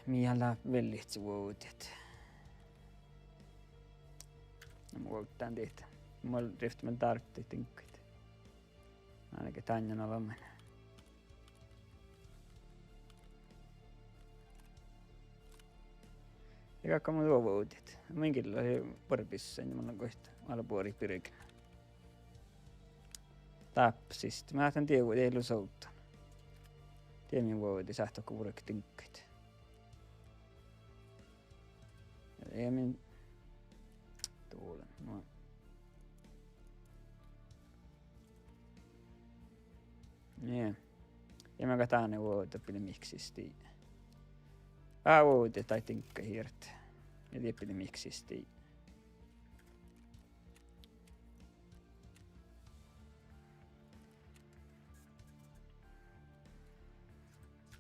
Mii ale vellit vuovdit. Na mun vuovddán diet. Mun rivtten vel dárbbašit diŋggaid. Álge dainna olbmuin. Ja galgá mun vuovdit. Mun gillu buorre bissu, mun lean goit ale buori birgen. Dáppe siste. Mun sáhtán dievvu, dievvu sovddan. Dievvu min vuovdit, sáhtán go vuorkit diŋggaid. Ja min, dál, no. Nie. Ja mun galggan vuovdit, dat ii lean mihkkege siste. Aa, vuovdit, dat diŋgga hirt. Ja dat ii lean mihkkege siste.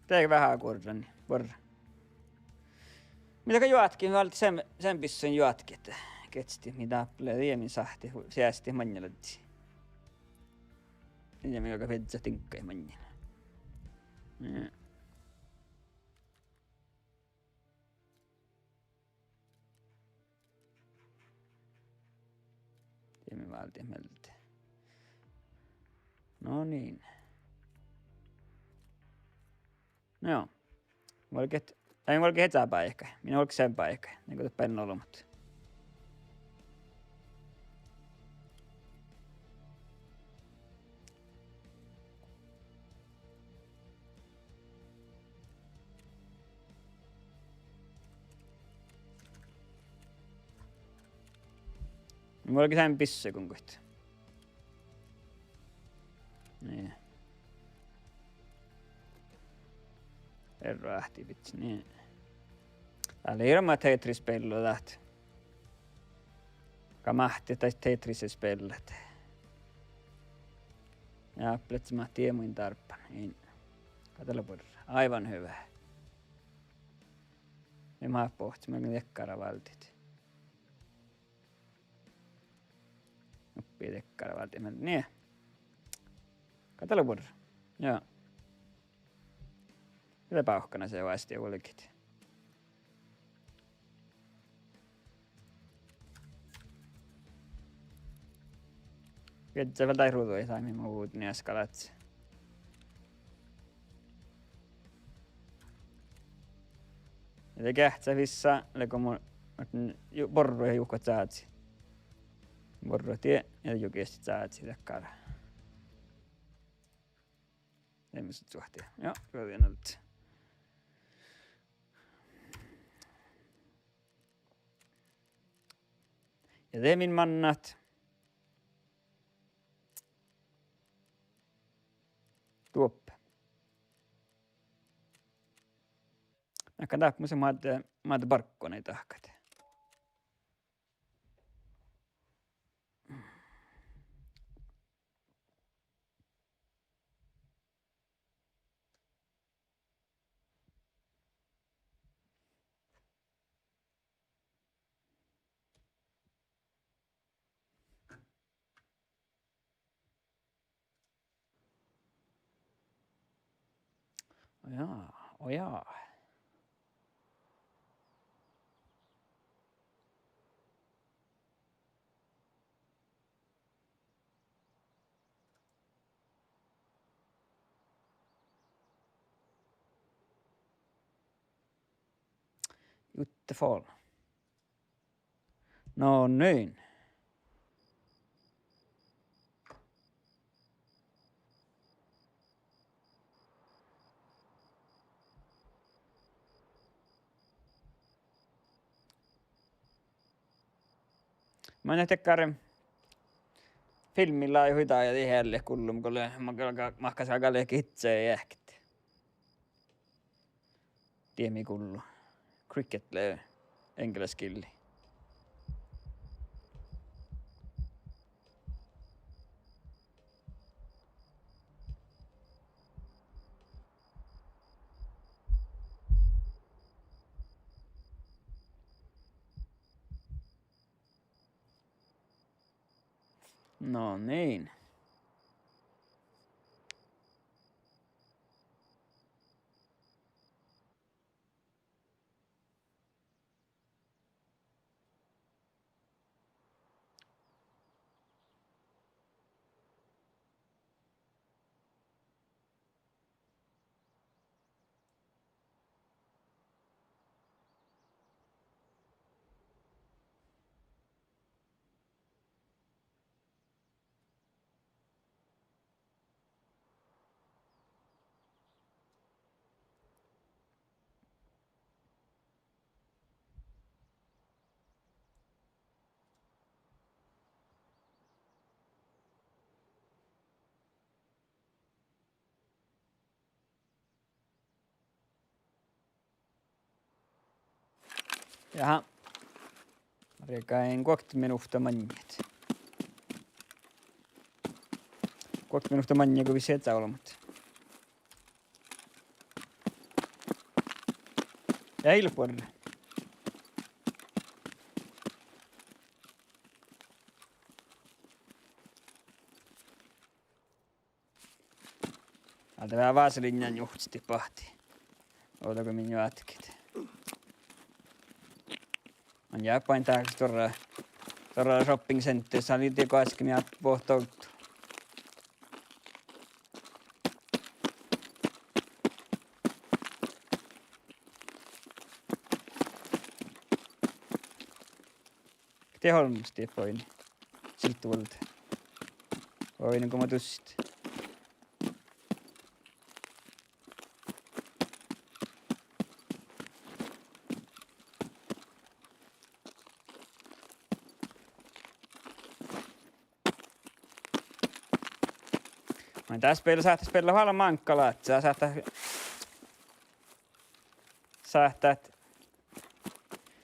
De veahá gurran, buorre. Mii galggat juotkit, mii válddit seam-, seam bissun juotkit. Gehččat mii dáppe lea, ja mii sáhttit, seastit maŋŋá ladji. Ja mii galggat viežžat diŋggaid maŋŋil. Ja. Ja mii váldit mielde. No niin. No joo. Vuolgit, ai vuolgit eai báikái. Mii vuolgit eai báikái. Nugo dat beaivvi olbmot. Mun galggan eai bissu goit. Nie. Erroáhti bidjat, nie. Ale irma Tetris spello dat. Ka máhte dat Tetris spellat. Ja, áppelet mat diemuin dárban. In. Ka dat lea buorre. Aivan hyvä. Mii mat bohtet, mii dakkár váldit. Nuppi dakkár váldit, mii, nie. Ka dat lea buorre. Ja. Ja de bávkkanasiid oastit vuolgit. Biddja vel dáid ruđaid, dáid mii mun vuđđen easka láhkai. Ja de geahččá fissá lea go mun, mun ju-, borrut juhkat čázi. Borrut die ja juo geahččá čázi dakkár. Ii mii suohti. Ja, ruđain alde. Ja de min mannat duoppe. Dahkan dáppe mus maid, maid barggonaid dahkat. Ó jaa, ó jaa. Jutte fal. No niin. Mun dakkár filmmi lei hui dáid ja dihte eallit gullum go lei, ma-, ga-, ga-, mahkáš gal gal gitča eahket. Die mii gullo. Cricket lea eŋgelasgillii. No niin. Jaa. Riegáin guokte minuhta maŋŋit. Guokte minuhta maŋŋit go visot olbmot. Ja ii leat buorre. Álde veahá vaseliinna njuhkit bahtii. Ovdal go min joatket. Mun jáhpáin dál stuorra, stuorra shopping center, salii die goaske mii bohtet ovdal. Ahte olmmoš die boaivvi. Silttuvuolda. Oaidná go mun dusit. Mun dás spiel-, sáhtát spiellat vel máŋgga láhkai, sáhtát, sáhtát,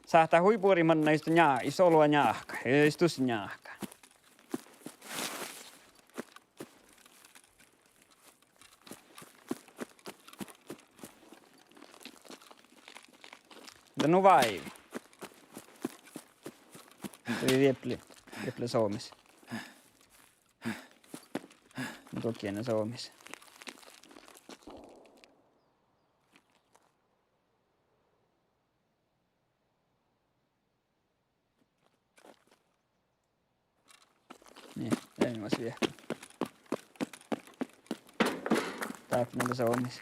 sáhtát hui buriid manná jus nja-, jus olu njáhká, jus dus njáhká. De nu váivi. Dii diepli, diepli soamis. Duohkki eai soamis. Nie, e, Mas viehka. Dáppe lea soamis.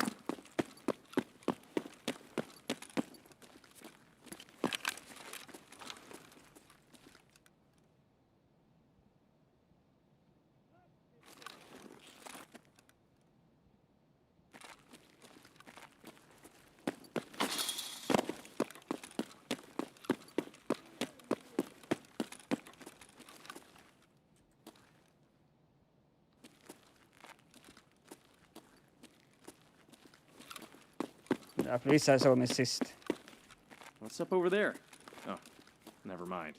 Ja, please, I saw him assist. What's up over there? Oh, never mind.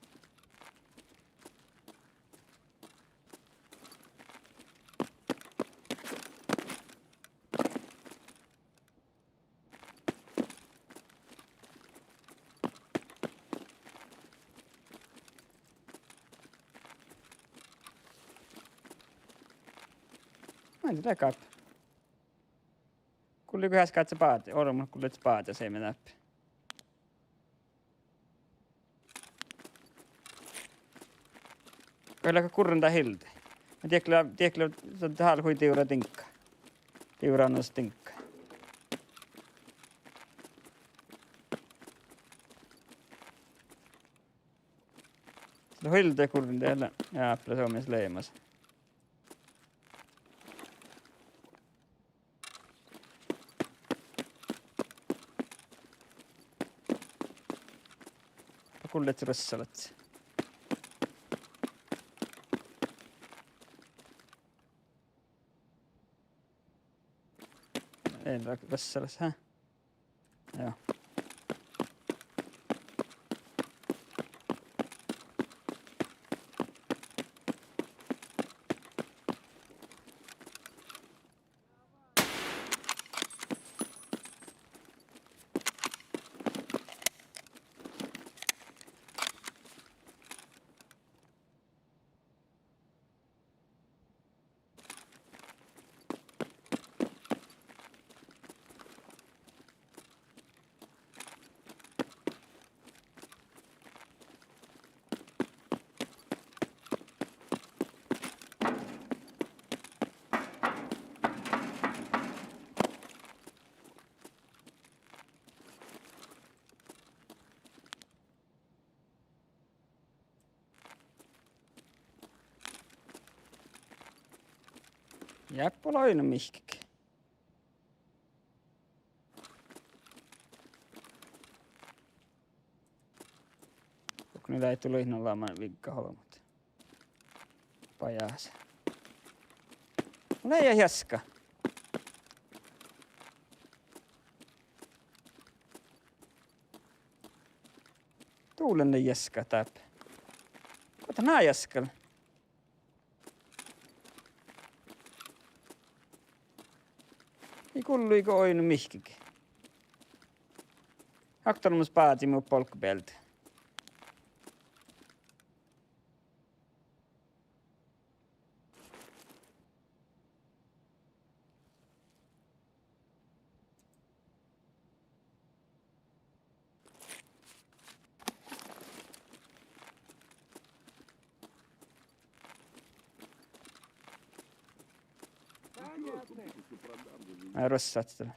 Maid lea gáppa? Gulli go heaskádje báhča, olbmot gullet báhča seamma dáppe. Go lea gurran dát Hilde. Dieđusge, dieđusge, dat lea hui divrra diŋgga. Divrra nu diŋgga. Dat lea Hilde gurran diet, ja, ápple soamis leamas. Gullet ruossalaččat. Ii leat ruossalaččat, hää? Joo. Jáppe ol oidno mihkkege. Okei, dat lei duolai nu leamaš vigga olbmot. Bajás. Mun eai eat jaska. Duollen eai jaska dáppe. Guhtta ná jaskal? Ii gulluigo oidno mihkkege. Okta olmmoš bázi mu bolgga bealde. Ai, ruossalaččat.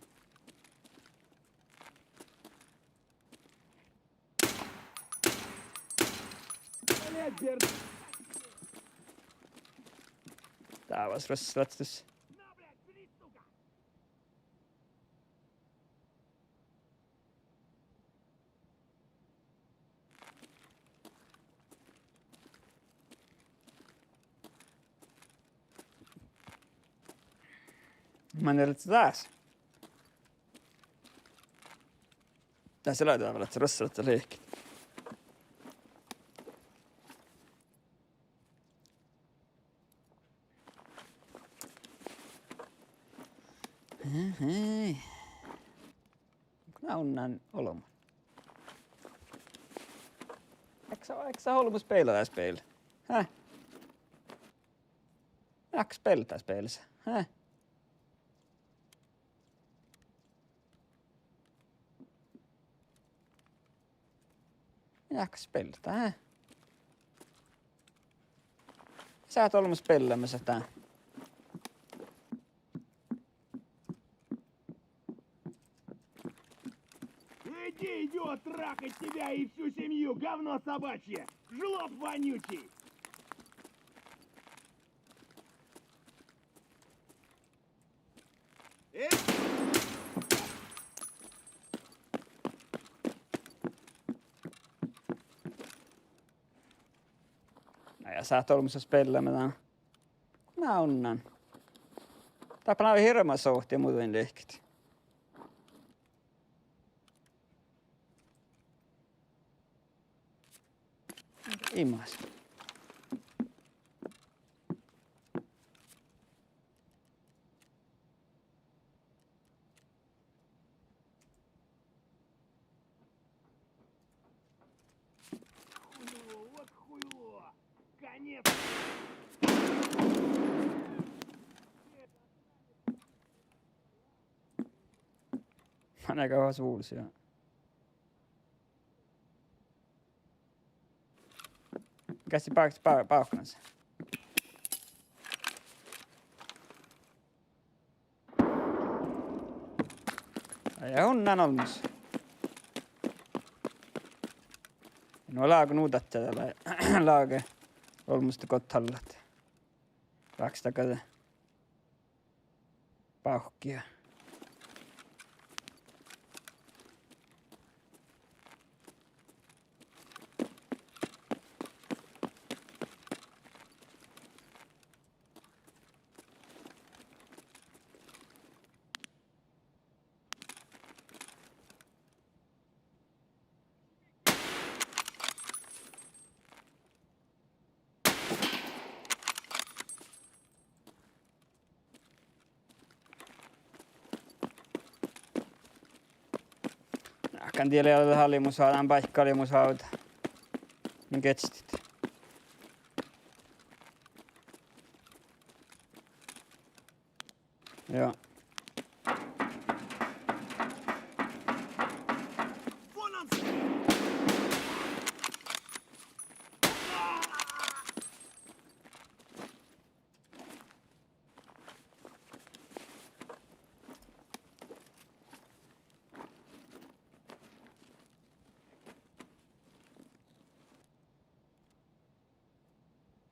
Dávás ruossalaččas. Manne lea dás? Dás lea dává, lea ruossalaččat lehkit. Hei. Ná unnán olbmot. Eat sa, eat sa olbmos beaivvi dás beaivvis? Hää? Eat sa beaivvi dás beaivvis? Hää? Eat sa beaivvi, hää? Sáhtát olmmoš bellamin sáhtát. Иди, идиот, трахать тебя и всю семью, говно собачье! Жлоб вонючий! Э! Na ja sáhtát olmmoš bellamin dan. Na unnan. Dáppe lea hirbmat sohti muđui lehket. Imaš. Хуйло, вот хуйло! Конец! Maŋŋá gávvas vuolsi, ja. Gávcci bá-, bá-, bávkkansa. Ja unnan olmmoš. No lágo nu dattá, dat lea lágo olmmoš, dat gohtallat. Rákstaga de. Bávkki. Áhkán diet lea alimusvávdá, alimusvávdá. Min giežžat. Joo.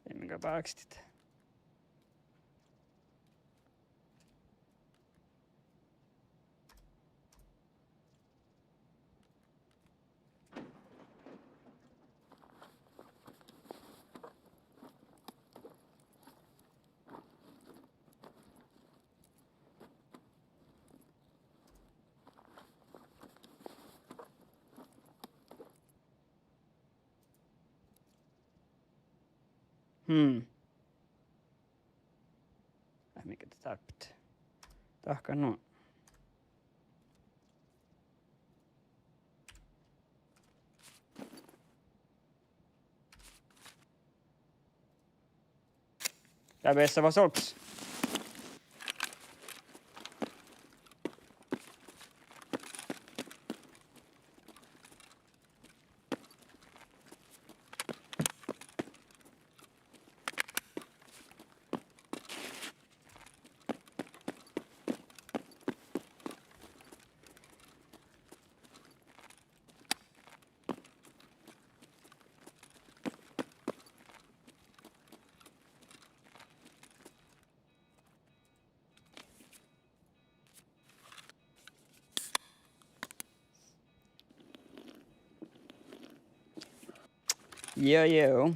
Ei minga bákastit. Hmm. Ai, mii dat dárbbašit? Dahkat nu. Ja bessa va solks. Joo, joo.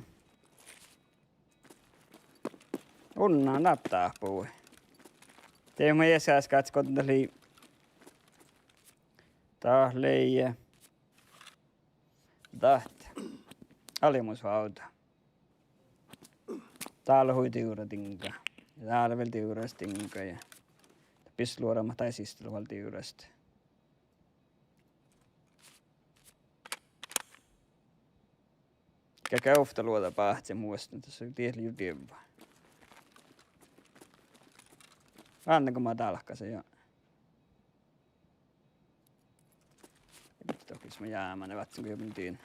Unnan dáppe dáhpáhuvvá. De mun easkás gáttis go dat lei, dat lei, dat alimusvávdá. Dá lea hui divrra diŋga. Ja dá lea vel divrras diŋga ja. Bisluoramat daid siste lea vel divrras. Galgá ovtta luođa báhcci muostnit, das diet lei juo dievva. Vánne go ma dálkkasin ja. Dohkkis ma jámán, váttis go mun dien.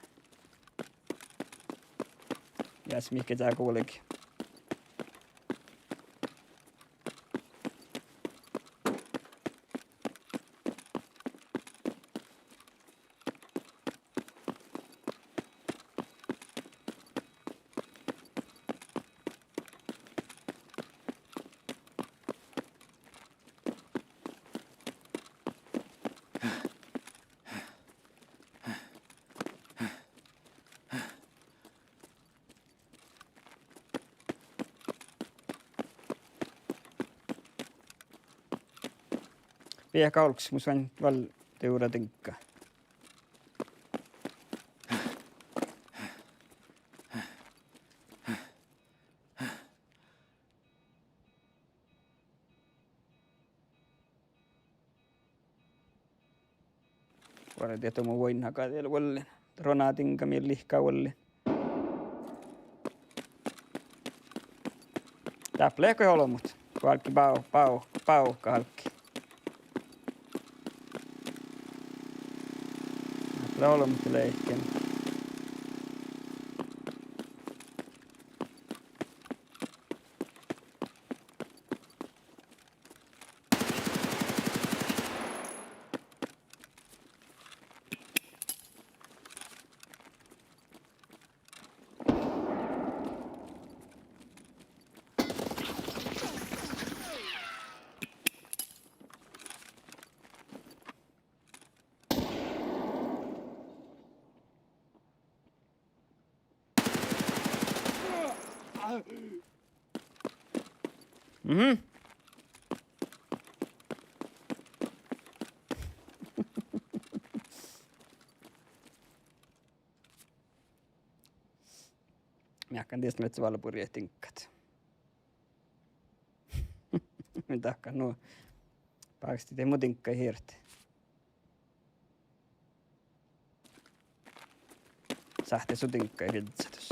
Jás mihkke dá guolgi. Viehka olggos, mus van vel divrra diŋgga. Vuorra dieđusge mu vuoiŋŋa gal vuollin. Ronadiŋga mii lihkkat vuollin. Dáppe lea go olbmot. Go álggii bá-, bá-, bávka álggii. Dáppe lea olbmot lehken. Mhm. Mii áiggun dies nu viežžat váldit diŋggat. Mii dahkat nu. Báhkestit mu diŋggaid hirt. Sáhttit su diŋggaid viežžat dus.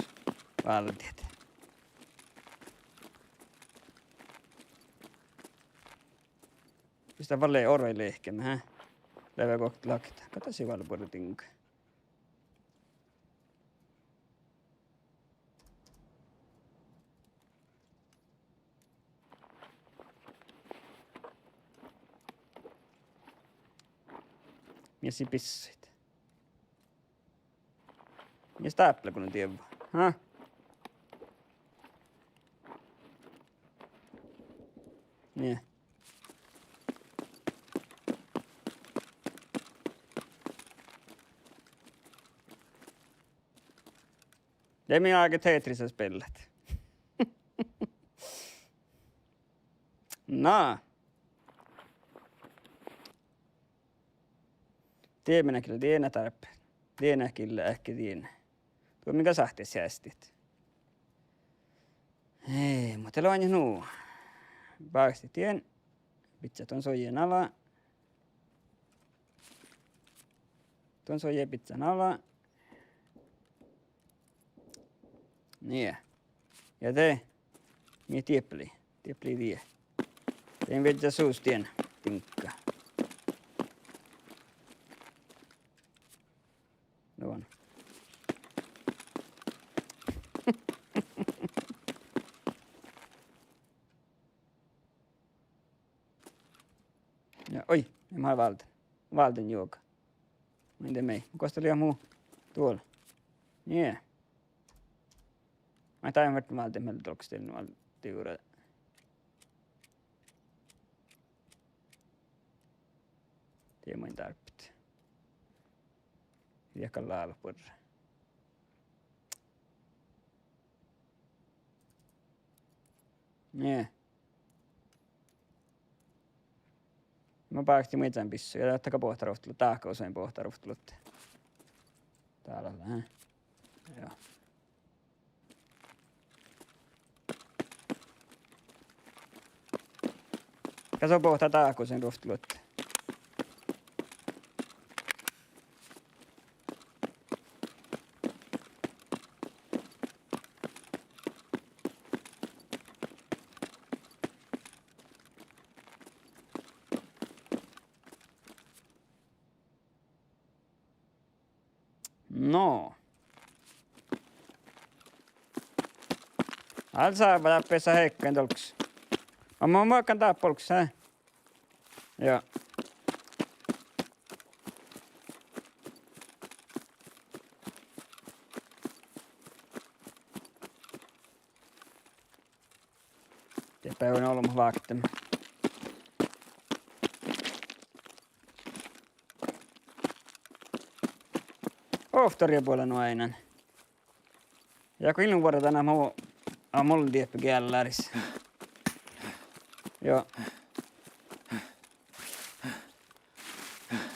Váldit. Mis dat vel lea, orui lehkeme, hä? Lea vel guoktelakit. Go dat sii váldit diŋggaid. Mii sii bissuid. Mii stápla go nu dievva. Ha? Nie. Ja mii áiggut Tetrisa spillat. Na. Dieđusge gille dien dáppe. Dieđusge gille eai dien. Duo mii gal sáhttit seasttit. Ei, muhto lea nu. Báhkestit dien. Bidjat don suoji ala. Don suoji bidjat ala. Nie. Ja de, mii dieppe lei, dieppe lei die. De in viežžat sus dien diŋgga. Duon. Ja, oi, in mun válden. Válden juoga. Mii de mii. Gos dat lea mu duol? Nie. Maid dien verte válden mielde dolggus dien válden divrra. Dien maid dárbbašit. Viehka lálu buorre. Nie. Mun báhkestin muitalan bissu ja dat gal bohtaruovttalot, dahkat osain bohtaruovttalot. Dál lea, hä? Joo. Kas son bohtet dahkat osain ruovttoluotta? No. Alsa, dáppe sa hekkan dolggus. Amma, ma kan dáppe olggos, hä? Ja. Dieppe on olbmot váktet. Ovttarjá buola nu ain. Ja go in vuordan, mu, a mul dieppe gealláris. Joo.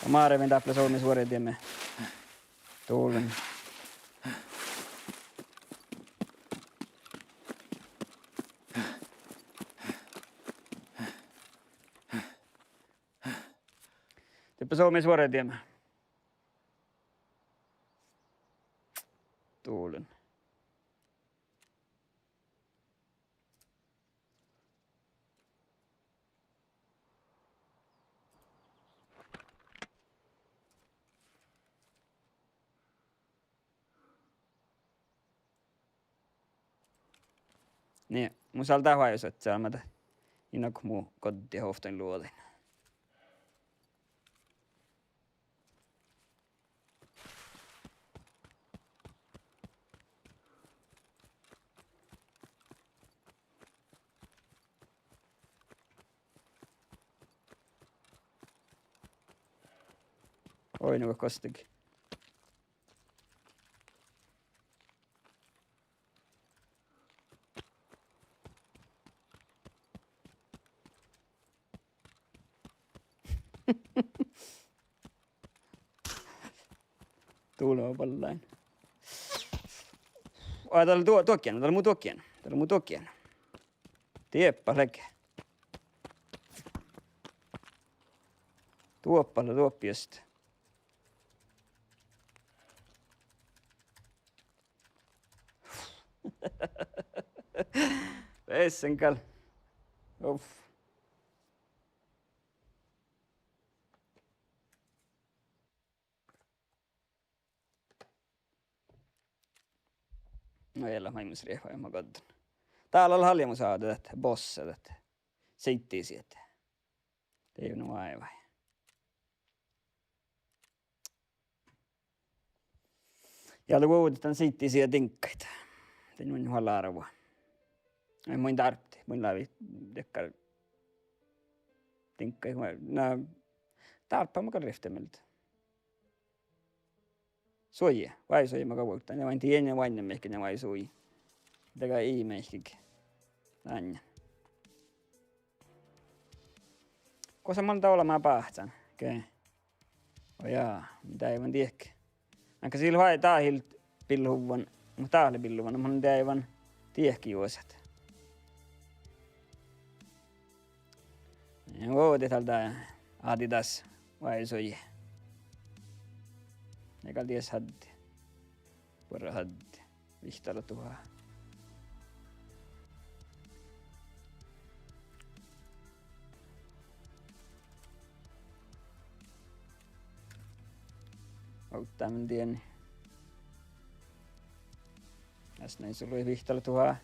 Ja Máremin dáppe lea somás vuordieme. Duollin. Dáppe somás vuordieme. Duollin. Nie, mun sál dát váivi suohtas, ma dát, in go mu goddit ovttanuin luođain. Oi, nu gostege. Dulvaballain. Ai, dat lea duo-, duohken, dat lea mu duohken, dat lea mu duohken. Diebba lege. Duobba lea duobbiast. Bessen gal. Uf. No, ii leat maid mus riehpáža, ma goddon. Dál lea almmulis dat, bossa dat. Siddisiet. Divno váivái. Ja de vuovdit dan siddisiet diŋggaid. Dain mun hui lárvu. Ai, mun dárbbašin, mun lávejin dakkár diŋggaid, na, dárbbašin ma gal rivtte mielde. Suoji, váivi suoji ma gal vuovdán, ja váivi, ja váivi mihkkege váivi suoji. Dego ii mihkkege. Dán. Gosa mun dá olbmán báhcán? Ge. Ojá, mun deaivan diehke. Ain gal sil fai dáhil billuvvan, muhto dát lea billuvvan, mun deaivan diehke juosat. Ja vuovdit dál dá Adidas váivi suoji. Ja gal dies hadde. Buorre hadde. Vihttalogi duhát. Ovddámin dieinna. Dás lea sul vihttalogi duhát.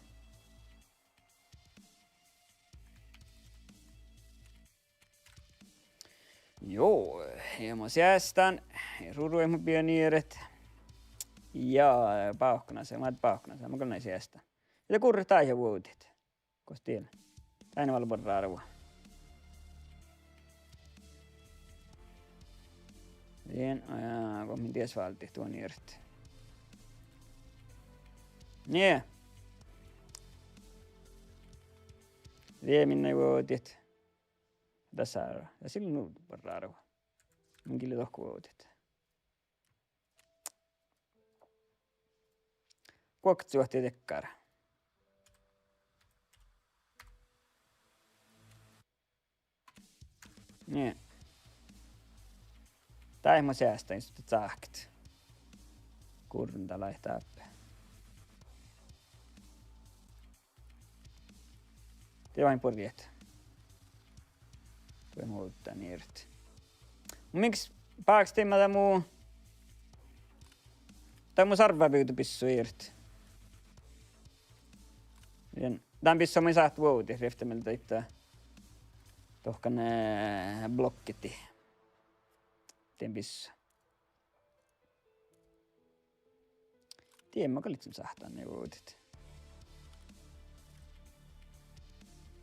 Juo, ja mun seastán, ruđain mun bijan ieret. Ja bávkkanasa, ma bávkkanasa, mun gal nai seastán. Ja gurret dáid vuovdit. Gos diet lea? Dain vel buorre árvvu. Dien, ja, go min dies váldit duon ieret. Nie. Dien min nai vuovdit. Dasa, ja sil lea nu buorre árvvu. Mun gii lean dohko vuovdit. Guokte čuohti dakkár. Nie. Dáid mun seastán, ii su dat cáhket. Gurren dá lea dáppe. Dien váin buorre ieret. Dien vuovdán ieret. Mun minkis bákestimme dan mu, dan mu sarvabivdebissu ieret. Dien, dan bissu mun sáhtán vuovdit, rivtte mielde daidda. Dohko, eh, blokkii. Dien bissu. Dien mun gal lihkkin sáhtán vuovdit.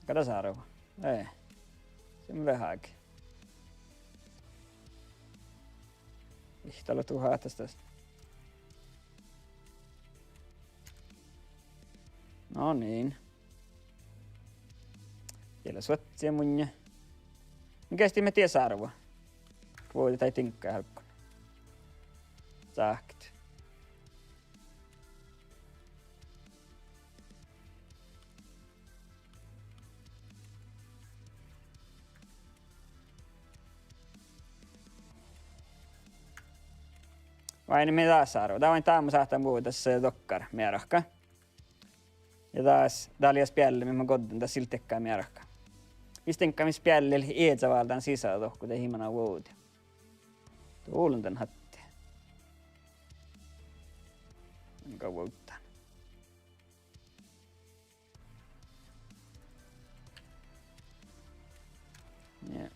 Gade sárvu. Ii. Sim veahá. Vihttalogi duhát das. No niin. Diet lea suohtas munnje. Mun geahčen diet sárvu. Vuovdit daid diŋggaid álggus. Sáhkit. Vai mii dás árvva? Dá, vai dá mun sáhtán vuovdit das, eh, dokkár mearka. Ja dás, dá lea spielli, mis mun goddin, dás ii leat dakkár mearka. Mis diŋgga mis spielli lea, ieža váldán sisa dohko, de ii mana vuovdit. Dullen dan hatte. Enga vuovdán. Nie.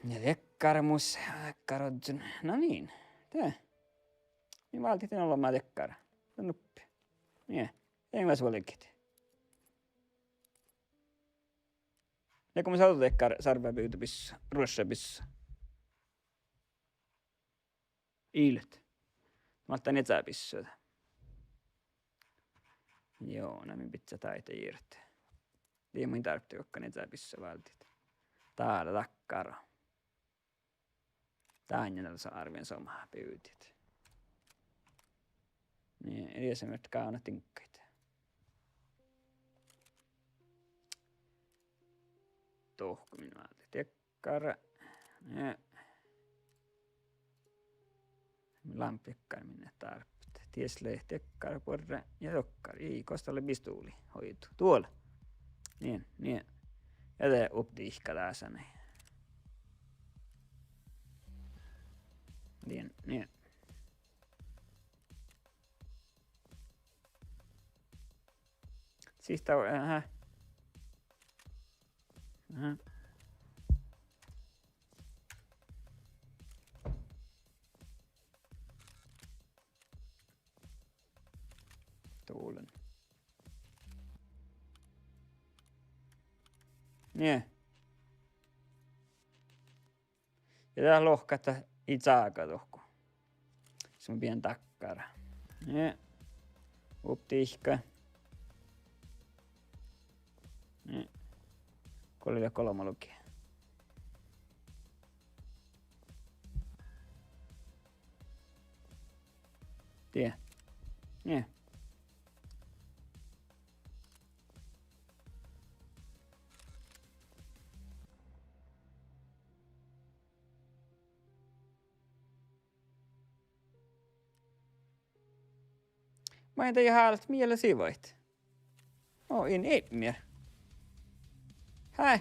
Ja diekkára mus, diekkára ožžon. Na niin, de. Mii váldit dan ollu diekkára. Dan nuppi. Nie. Eai leat vuolgit. Ja go mun sáhtán diekkára sárvvá bivdda bissua, ruošša bissua. Ii leat. Máhtán ieža bissua. Joo, na mii bidjat daid jieret. Dii mun dárppa dohko ieža bissua váldit. Dá lea dakkára. Dainna lea sárvvá somá bivdit. Nie, ieža mii gávdnat diŋggaid. Dohko min váldit. Diek- Diekkára. Nie. Lámppa diekkára min dárppat. Dies lea diekkára buorre ja dokkár. Ii, gos dat lea pistuvlii hoiddu. Duol. Nie, nie. Ja de optihka dasa nie. Nie, nie. Sihta, aha. Aha. Dullen. Nie. Ja dat lohká ahte ii čága dohko. Son mun bidjen dakkára. Nie. Optihka. Nie. Go lea golbma lugi. Die. Nie. Maid dii hálit miella sivait? Ó, in ipmir. Hää?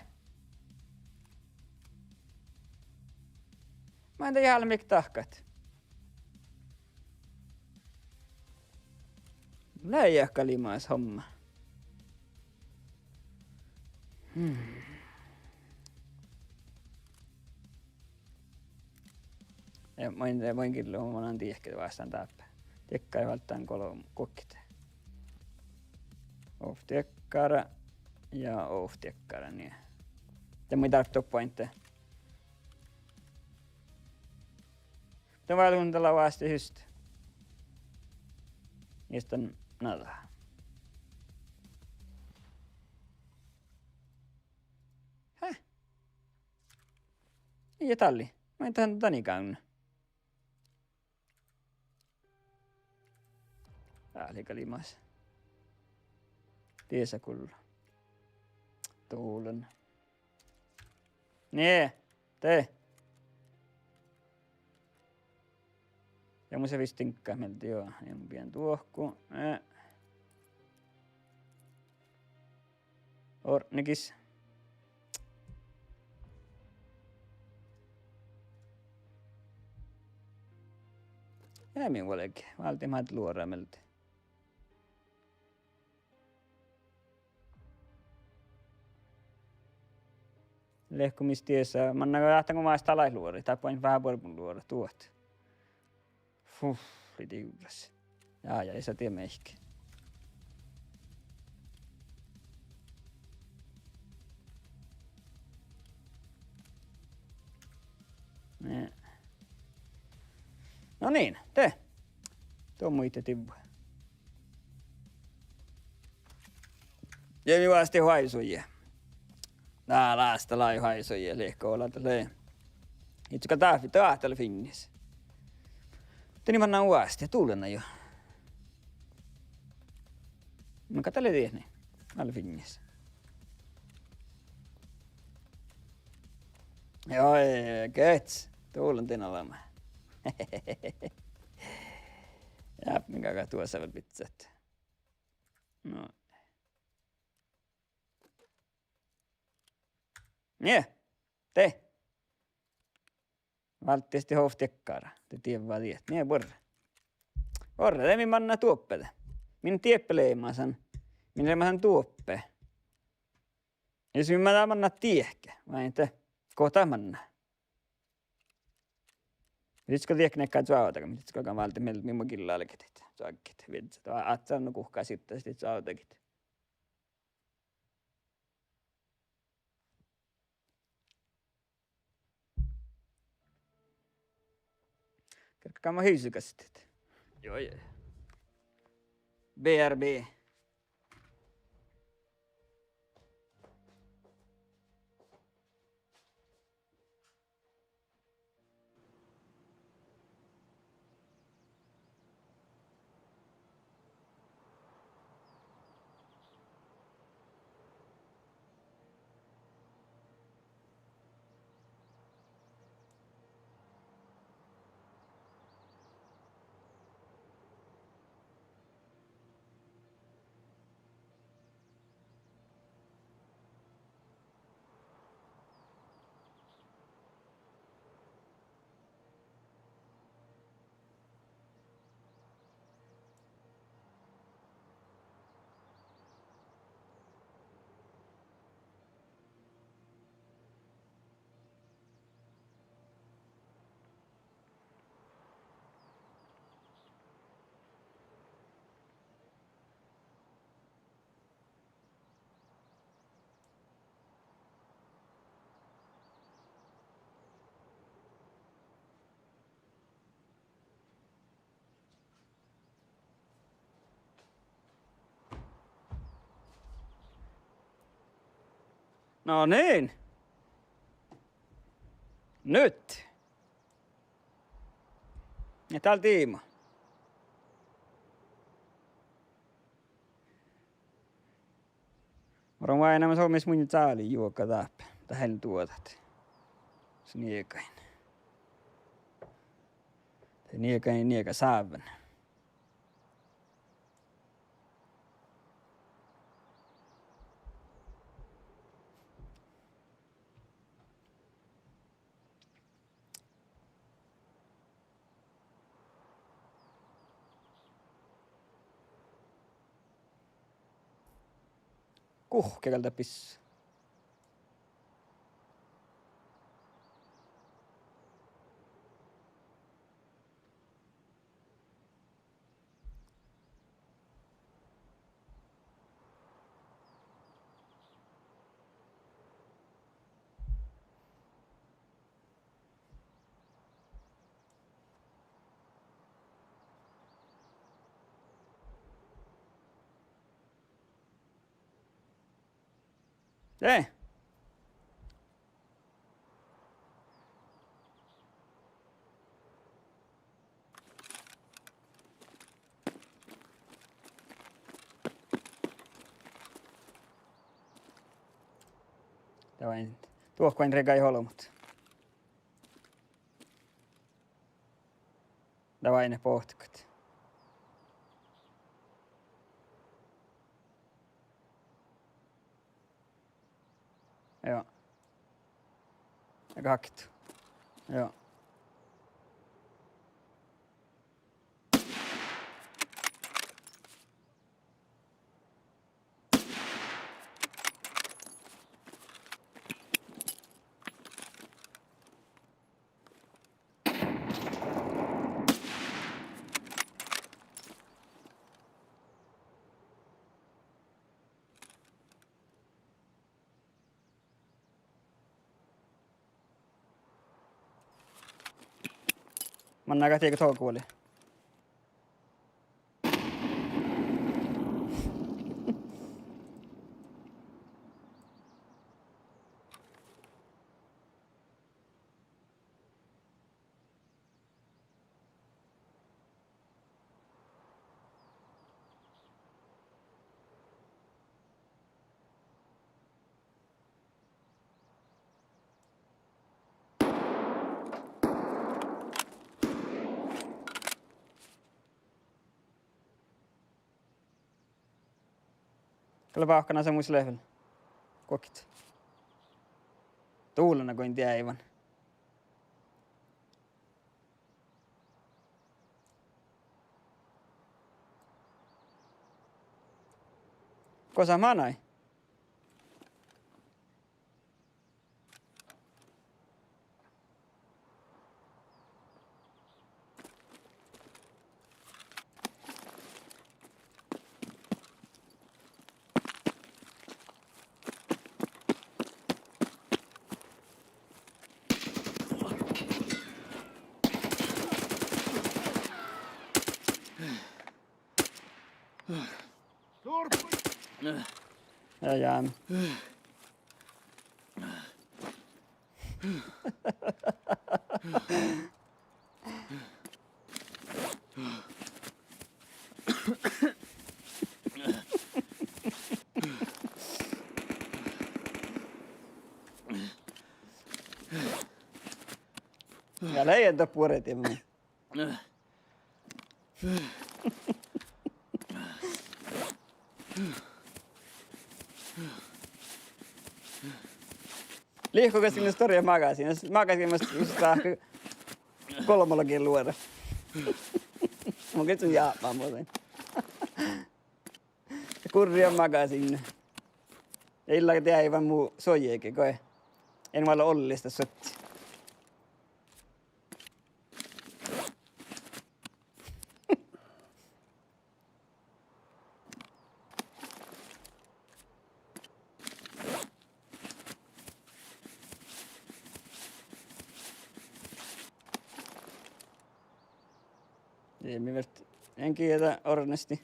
Maid dii hálit mii dahkat? Lea gal limas homma. Hmm. Ja maid, maid gillu, mun in dieđe vástán dáppe. Diekkára válddán golbma guokte. Ovtta diekkára ja ovtta diekkára, nie. De mun in dárppa doppe oaidnit. De váldán dá vástihus. Ja sitten nada. Hää? Ja dál lei. Maid dan, dan ii gávdna. Dá lei gal limas. Diesa gullo. Dullen. Nie, de. Ja mun sa vistin ka mielde, joo, ja mun bidjen duohku. Eh. Ordnegis. Ja mii vuolgit, váldit maid luoraid mielde. Lehkko mis diesa, mannan go dat go maid dá lei luoraid, dat boaivvá buorbmuin luoraid, duot. Fuffi divrras. Ja, ja, ii sa die mihkke. Nie. No niin, de. Duo muitte divvu. Ja mii vásttit oaivesujii. Dá lásta lei oaivesujii, liikko ollu dat lei. Ii gal dáppe, dat lea fiinnis. De mii manná oastit, dullen jo. Mun gal dat lea dietni. Ale fiinnis. Joo, gehččat. Dullen din olema. Ja, min gal duosa vel bidset. No. Nie. De. Válddestit ovtta dakkár. De dievva diet. Nie, buorre. Buorre, de mii mannat duoppe de. Min dieppe leamasan. Min leamasan duoppe. Ja sii mii mannat diehke. Vai de. Go dat mannat. Dieđusge diehke, neakkár cuovdaga, mii dieđusge galgá váldit mielde, mii mo gilla álgedit. Cuoggit, vižžat. Áddet nu guhká sittastit cuovdagit. Kerggaga mo hivssegastit. Joo, joo. B R B. No niin. Nyt. Ja dál diibmu. Mun oaidnán somás munnje cáli juoga dáppe, dat eai duođa. Sii niegain. Sii niegain, niegain sávven. Guhká gal dat bis- Eh. Davai, duohko ain regai olbmot. Davai, ne bohtet. Joo. Aika haktu. Joo. Manná gal dieđusge tohko vuolí. Gal bávkkanasa mus lea vel. Guokte. Dulana goit deaivan. Gosa manai? Ja, ja. Ja lei dat buorre dievva. Lihkkogastin stuorra magasiin, magasiin mus sáhka golbma logi luođa. Mun geahčen jápmán mo dan. Gurra magasiin. Ja ii leat deaivan mu suojege goit. En vel ollesta suotti. Dii mii vel, en gieđe ornesti.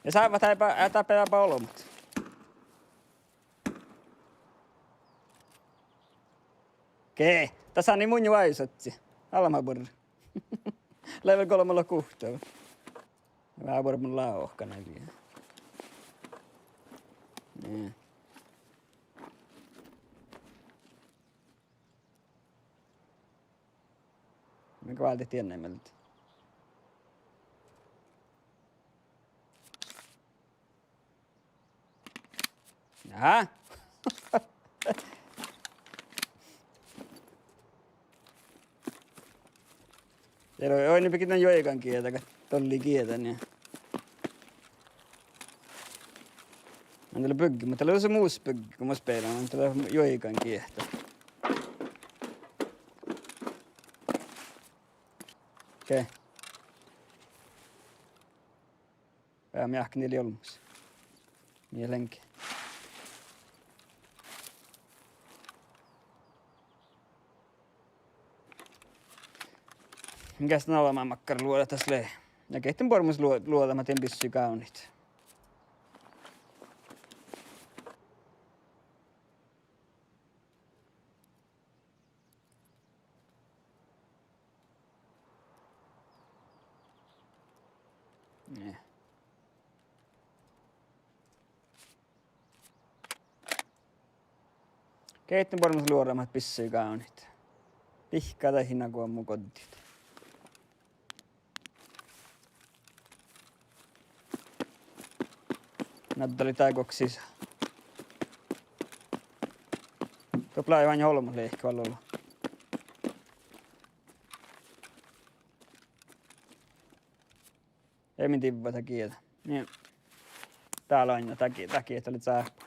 Ja sávvat dáppe, dáppe dáppe olbmot. Ge, dasa ii mun juo áigu suotti. Almma buorre. Lea vel golbma logi guhtta. Veahá buorre mun lágan okta nai. Nie. Mii gal váldit dieinna mielde. Jaa. Ja lei, oi, nu biddjot dan juoigan gieđa, dolle gieđa, nie. Mun dal lea bugge, muhto dal lea duossa mus bugge go mun spelan, mun dal lea juoigan gieđa. Okei. Ja mii ahte lei olmmoš. Mii leat. Geahčen olbmot makkár luođat das lea. Ja geahčen buorre mus luo-, luođat mat dien bissui gávdnit. Nie. Geahčen buorre mus luođat mat bissui gávdnit. Bihká dainna go mu goddit. Na dalle dál guokte sisa. Doppe lei ain olbmot lehket vel olu. Ii min divva dat gieđa. Nie. Dál lei ain dat gieđa, dat gieđa lea cáhpá.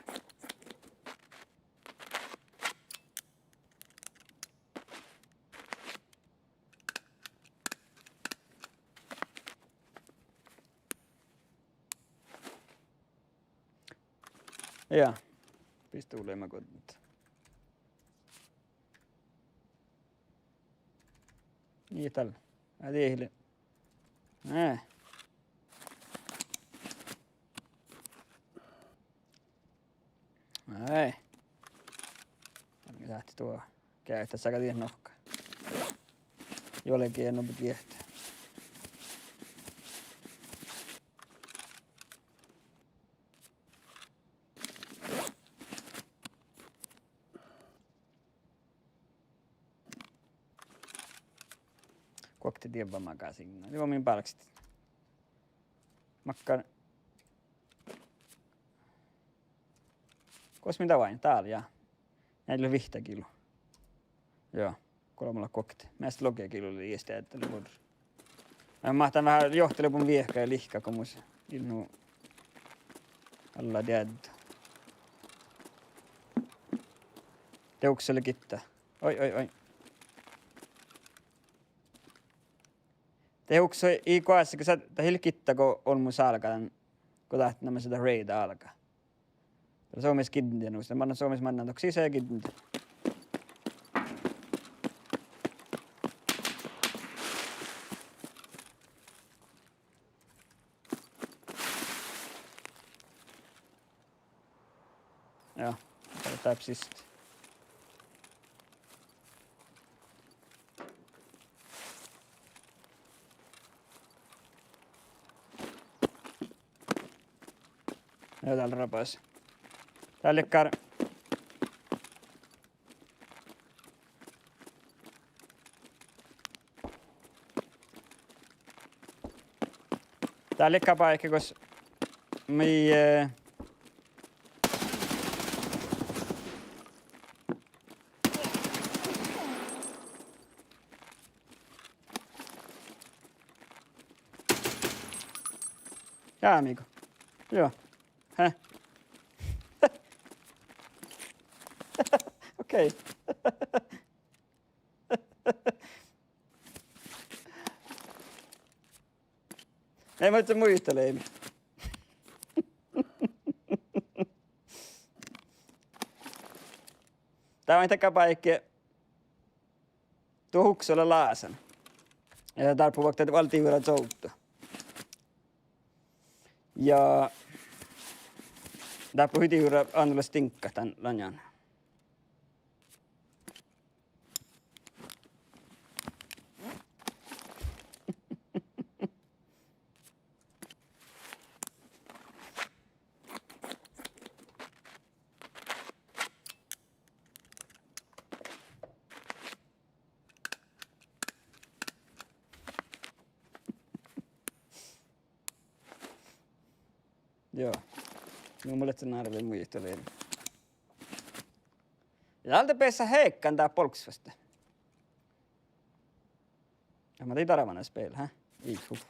Ja. Pistole ma goddit. Ii dal. Ádjele. Eh. Ai. Mii sáhttit duo geavahit saga diet nohká. Juolgii nu giehtá. Guokte dievva magasiinna. Dii go min bálkestit. Makkár. Gos mii dal oaidnit? Dál, ja. Njeallje vihtta kilu. Joo, golbma lea guokte. Measta logekilu lea iešteaddel bures. Ja máhtán veahá johtileamen viehka ja lihka go mus in nu alla deaddo. De hukso lea gitta. Oi, oi, oi. De hukso ii goassege, dat ii leat gitta go olmmoš álgá dan, go dat namassa dat raid álgá. Dat lea somás gidden nu, de mannan somás mannan dohko sisa ja gidden. Ja, dat lea siste. Ja dál rabas. Dál leat gal Dál leat gal báike gos mii, eh, ja, amigo. Joo. Hä? Okei. Ei, muhto muitalii. Dat maid gal báike. Duo hukso lea lásan. Ja dárbbašii vuokte váldit divra zovddu. Ja dárbbašii divra annollas diŋggat dan laŋŋan. Joo. Nu mun lean árvvi muitalit. Ja dál de beassá heakkan dát bolggas fas. Ja ma dii darván spela, hä? Ii, uf.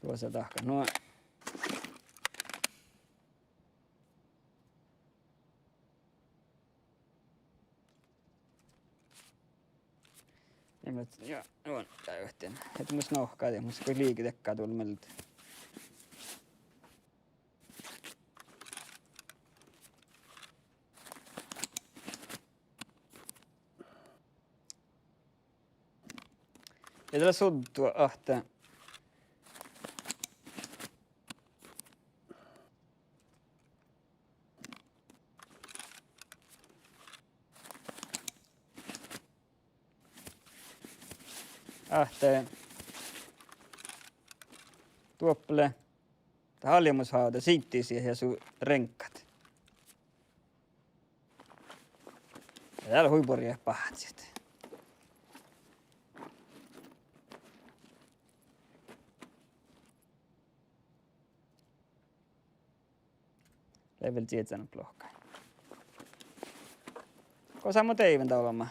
Duosa dahkat. Nu. Nimmet, ja, nu, dá juohke. Et mus nohká, ja mus go liige dekka dul mielde. Ja dat lea suddu ahte ahte duoppe lea dat almmuid háve siiddiid ja su reŋkkat. Ja dál hui buorre báhcit. Level ciezzan lohká. Gosa mun deaivven dá olbmá?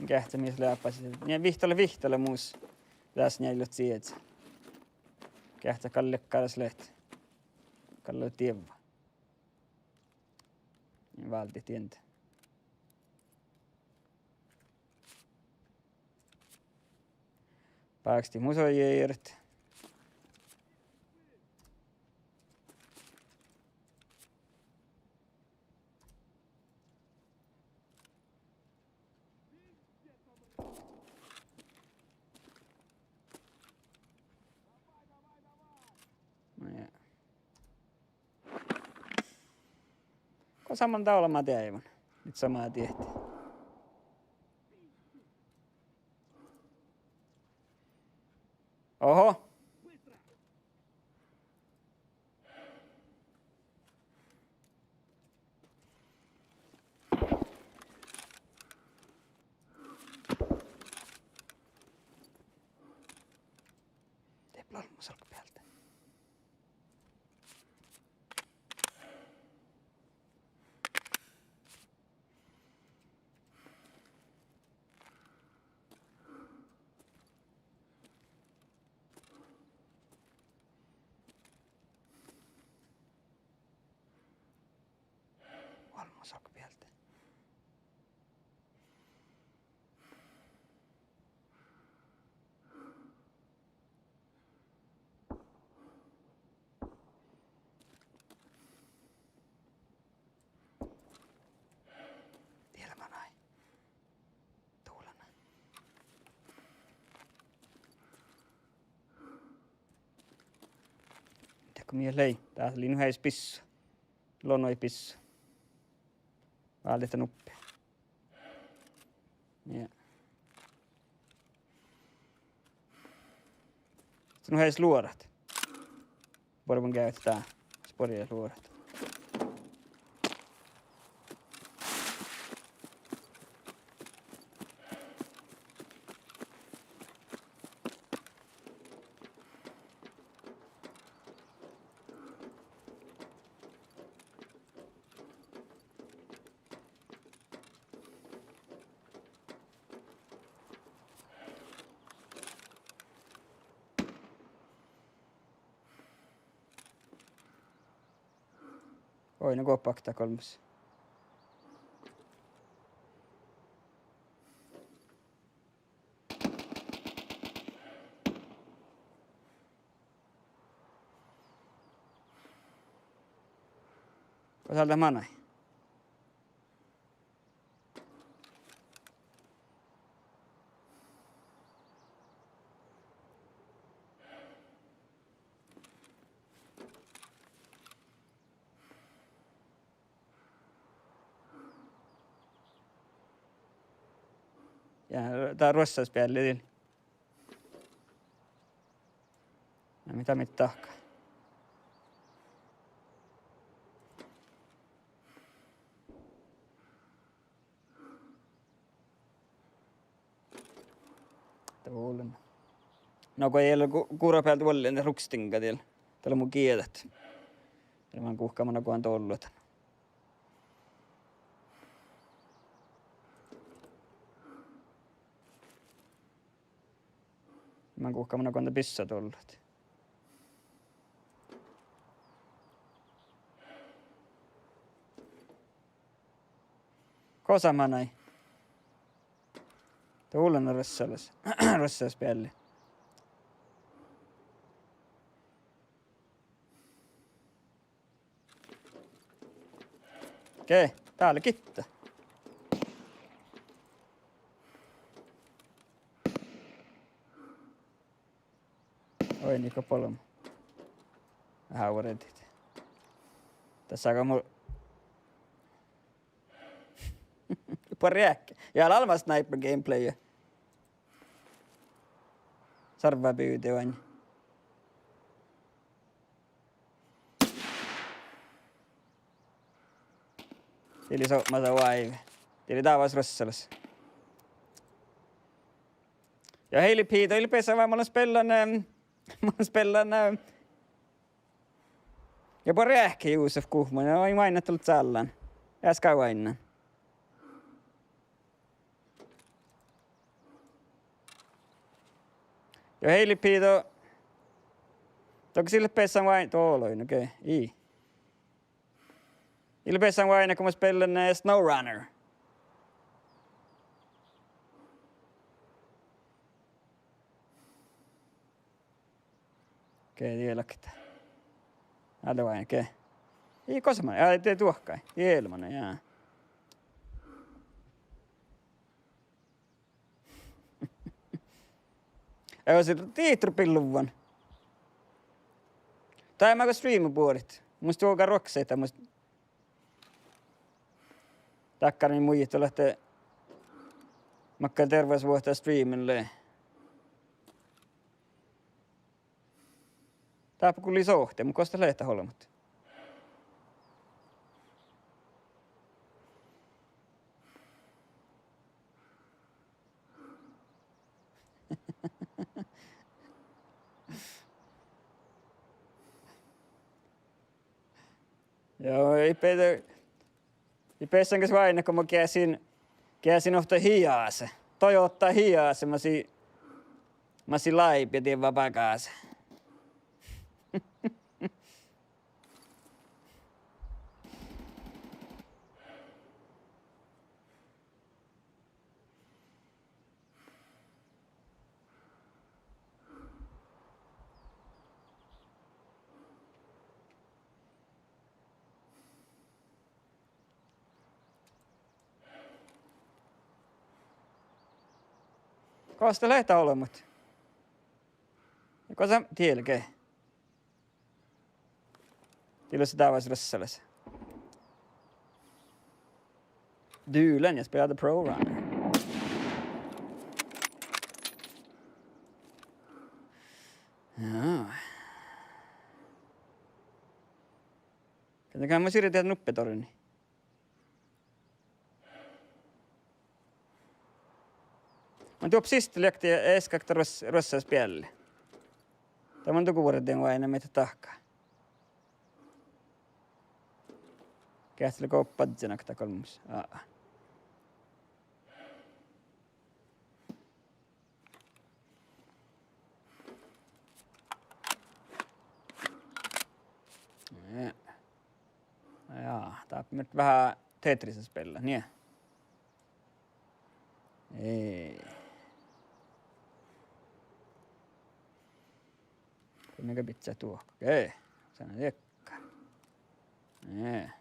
Geahča mis leat báhcit. Nie vihttala, vihttala mus. Dás njeallje ciezzan. Geahča gal lea, gal leat. Gal lea dievva. Váldit dieinna. Bákštit mus oaidnit. No ja. Gosa mun dá olbmá deaivvan? It somá diehtit. Oho. Olmmosalka bealde. Olmmosalka bealde. Diela manai. Duvlana. Dego mii lei? Dá lei nu heajes bissua. Lonoid bissua. Váldit dan uppe. Ja. Sis nu heajes luorat. Buorre mun geavahit dá. Sis buorre luorat. Oidne go baktá golmmas. Go dal dat manai? Ja, dá ruossasbealli dil. Na, mii dá mii dahká? Dá vuolleana. No go ii leat gu-, gura bealde vuolleana rukstiŋga dil. Dat lea mu gieđat. Ja man guhká mana go doallat. Man guhká mana go bissat ollu. Gosa manai? Dat lea ruossalas-, ruossasbealli. Okei, dá lea gitta. Oi, Niko Polom. Veháš vuordit. Dasa go mu-, buorre eahket. Ja lea almma sniper gameplay. Sarvá bivde oainne. Dii lei sopmasa oaivve. Dii lei dávas ruossalas. Ja hei, Lipido, ii leat beassan vai mun lean spellan, em, mun lean spellan, em, ja buorre eahket Juusef Guhman, ja oaidná, oaidná dat leat cállan. Easka oaidnán. Ja hei, Lipido. Dego ii leat beassan vai-, doaloin, okei, ii. Ii leat beassan oaidnán go mun spellan, eh, SnowRunner. Okei, diela okta. Ale vai, okei. Ii, gosa manai, ja de duohkai. Diela manai, ja. Eossi dihte rupeat luvvon. Dá maga streama buorit. Mus duoga ruokse, dat mus Dakkár mii muitit leat ahte makkár dearvvasvuohta streamen lei. Dáppe gal lei sohte, muhto gos dat lea dat olbmot? Ja ii be-, ii beassan ges oaidnit go mun geasin, geasin ovtta Hiase. Toyota Hiase, mas lei, mas lei láibbi dievva bagáse. Gos dat leat olbmot? Ja gos dielge? Dii lusa dávvas ruossalaš. Duelen ja spela The Pro Runner. Ja. Kan, kan mun sirde nuppe torvvui. Mun duop siste leakti easka okta ruos-, ruossas bealli. Dat mun duon guorden oaidnit mii dahká. Geahččalit go badjel okta golmmas. Aa. Ja. Ja, dáppe mii veahá Tetrisa spellat, nie. Ei. Mii gal bidjat duohkat. Okei. Sano diekka. Nie.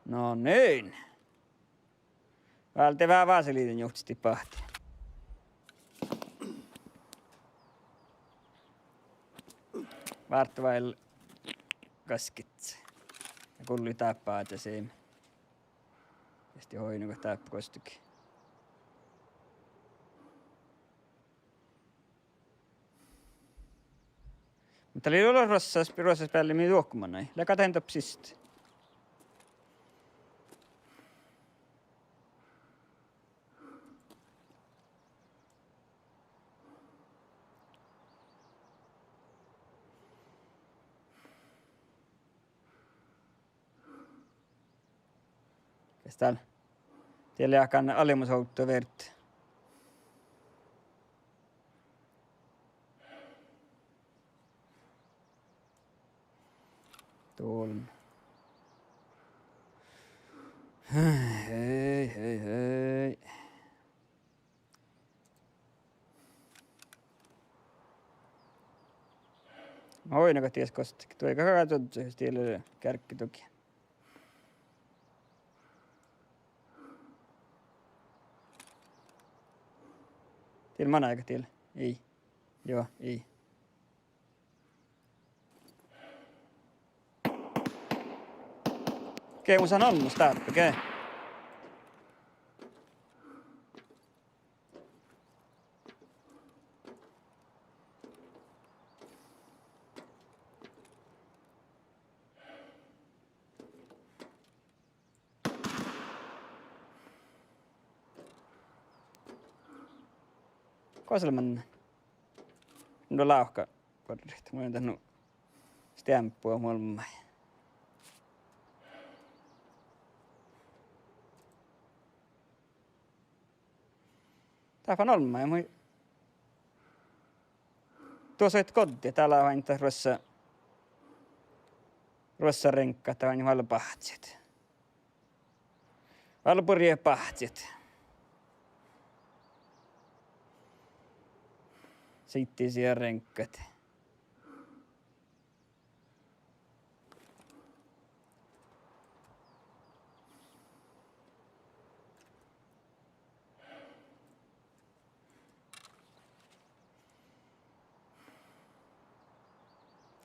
No niin. Váldit veahá vaseliidinjuhtii bahte. Vártavail gaskit. Ja gulli dáppe áddjá sime. Ieš oaidno go dáppe goastege. Muhto lei olu ruossas, ruossas bealli mii duohkumannai. Leago dat doppe siste? Kas dál? Die leagan almmuid ovdda verte. Tolv. Hei, hei, hei. Oaidnagat dies goastege, duoigat gal čuožžu, jus dii lea gearggedugi. Dii lea manaigat dii lea. Ii. Juo, ii. Okei, mun sáhtán olmmoš dáppe, okei. Gos lea mannat? Nu lávka borret. Mun lean dat nu steamppu olmmái. Dáppe olmmái, mun, duo soitet goddit, dá lea ain dat ruossa, ruossa reŋggat, dat ain vel báhcit. Vel burjat báhcit. Siiddi sija reŋggat.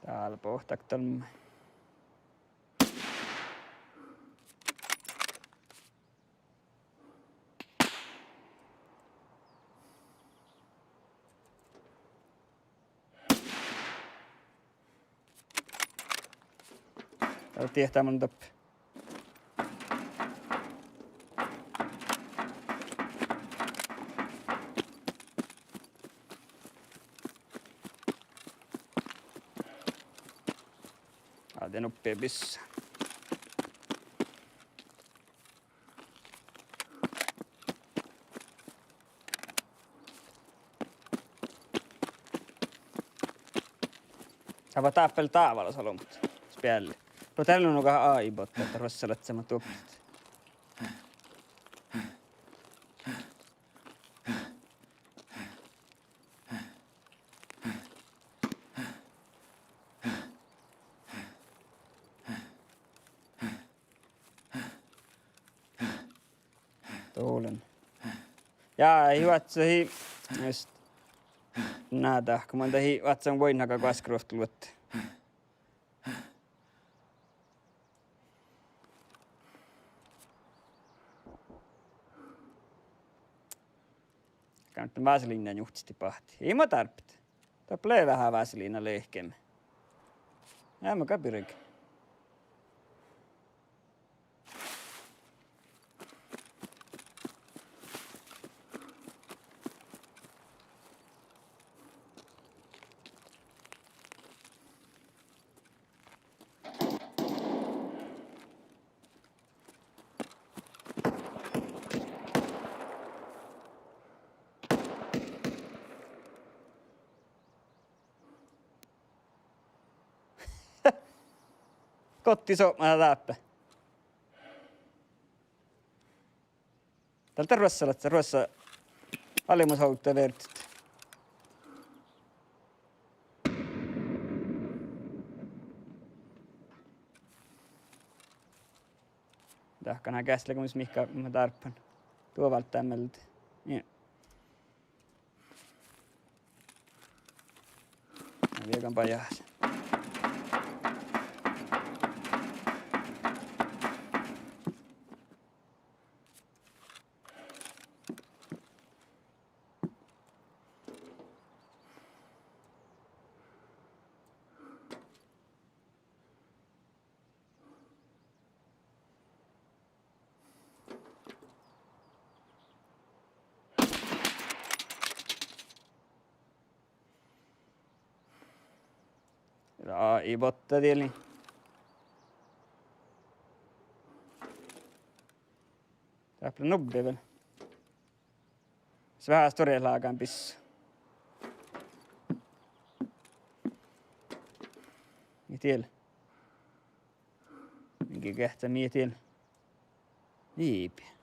Dál bohtet dan. Dál diehtá mun doppe. byssa. Dá ba dáppe dávalas olbmot spealli. Ruo-, de lea nu gal AI-botta ahte ruossalaččat mat duoppat. Dolen. Ja, ii oaččo, ii, just. Na dahká, mun dat ii oaččo vuoiŋŋaga goaskkaruovttoluotta. Gal vaseliinna njuhkestit bahti. Ii mu dárbbat. Doppe lea veahá vaseliinna lehkeme. Ja mun gal birgen. Gotti sotmá dáppe. Dál dat ruossalaččat, ruossa almusovdda verddet. Dahká, na geastlege mus mihkkege ma dárbban. Duo válddá mielde. Ja. Na viegan bajás. Ja, ii botta dielin. Dáppe lea nubbi vel. Sis veahá stuorra lágan bissá. Mii diel. Mii geahččá, mii diel. Viibi.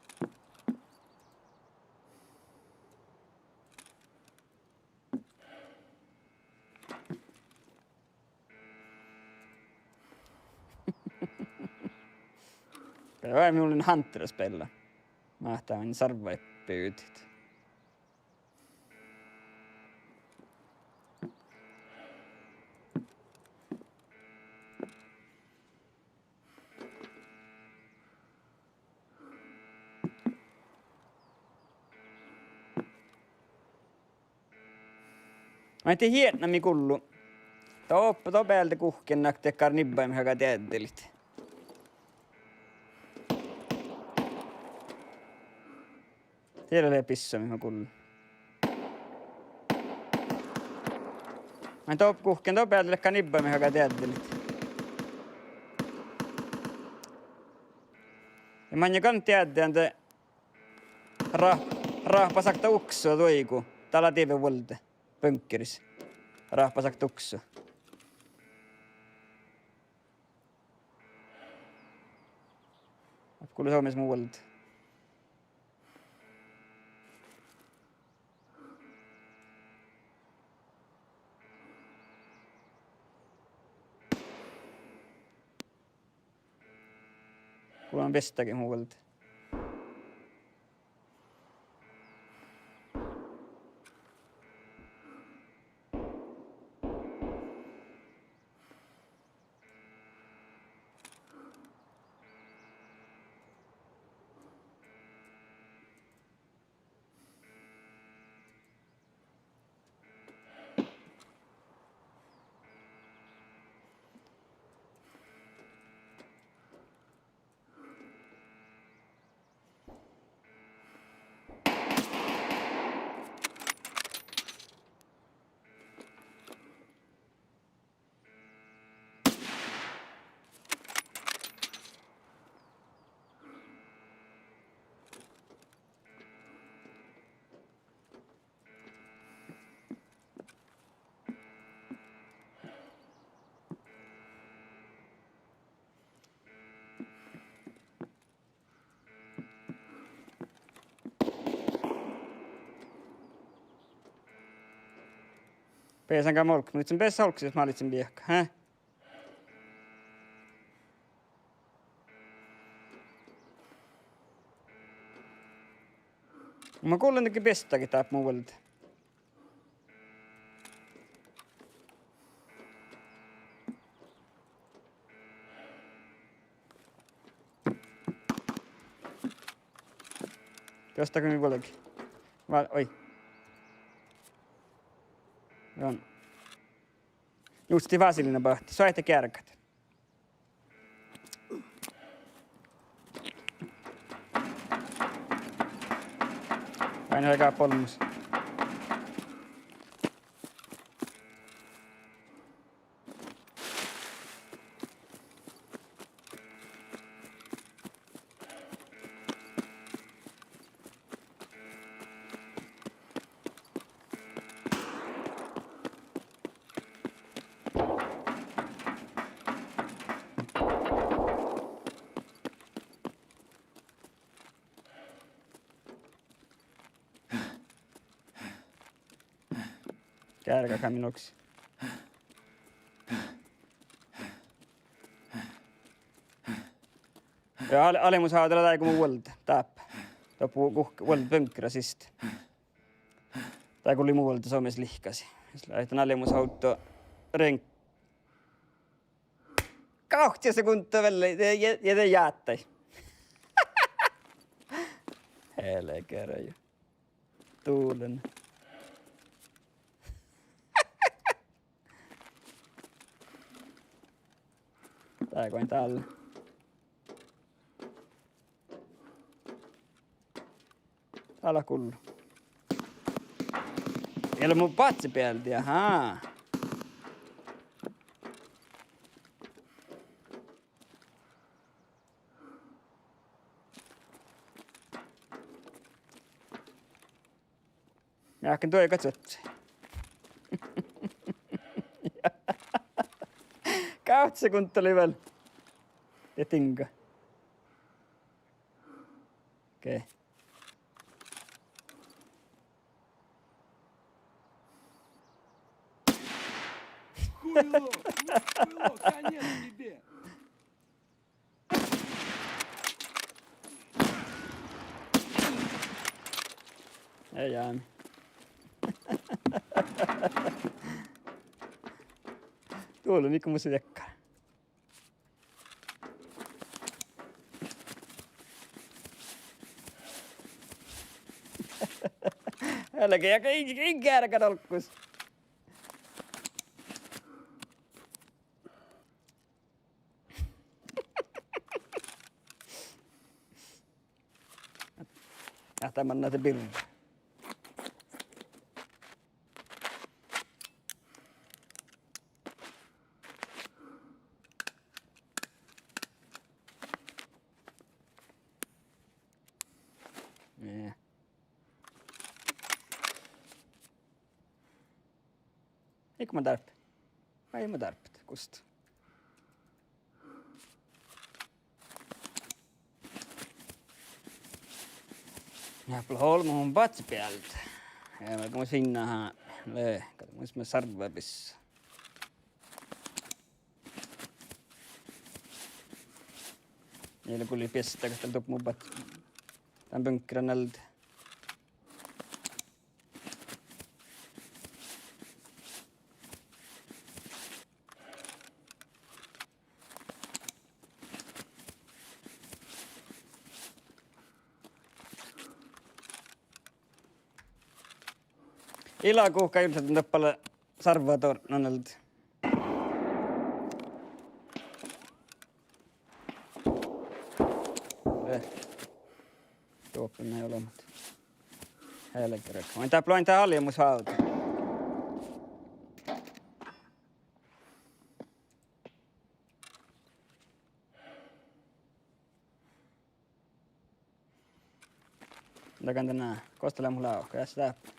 Gal mun lean Hunter spiella. Máhtán sarvvaid bivdit. Maid de jietnamii gullu. Doppe, doppe bealde guhkkin, ahte dakkár nibbamin galgá deaddelit. Diela lea bissá mii mun gullen. Maid doppe guhkkin, doppe bealde galgá nibbamin galgá deaddelit. Ja maŋŋel gal deaddean de rá-, ráhpasakta ukso duoigu. Dá lea dievve vuolde. Bunkeris. Ráhpasakta ukso. Gullo somás mu vuolde. Gullo beasságe mu vuolde. Beasan gal olggos, mun ledjen beassat olggos jus málidsen biehka, he? Ma gullen dego beassat dáppe mu vuolde. Beassat dáppe mu vuolde. Val-, oi. Jon. Juste vaselina bahte, soaitá geargat. Ain leat gal olmmoš. Geargat gal min olggos. Ja al-, albma lea dego mu vuolde dáppe. Doppe guhká vuolde bunkra siste. Dego lei mu vuolde somás lihkasii. Ledjen albma ovdal ren-, gávcci sekundda vel, ja, ja, ja de jáhkkái. Helgera jo. Dulen. Dá go dál. Dá lea gullu. Ii leat mu badjebealde, aha. Jáhkán duohta čuođi. Gávcci sekundda lei vel. Ja diŋga. Okei. Хуйло, хуйло, конец тебе. Ei jäämi. Dulen, mii go mun sii dakkár. Álge, ja in geargan olggos. Ja, dá manná de birra. Nie. Iige mun dárbbašin. Ai, mun dárbbašin. Gustta. Ja, pala olbmo mun badjebealde. Ja mun mus finna ha-, le-, mun mus sarvá bissá. Ii leat gulli beasat, dat gal doppe mu badje. Dan bunkra alde. Ii leat guhká jurddašan doppe sarvvatorpmii alde. Eh. Doppe ii leat olbmot. Helgera. Mun dáppe loan dán albma ovdal. Dagan dan, gos dat lea mu lávka, ja, dat.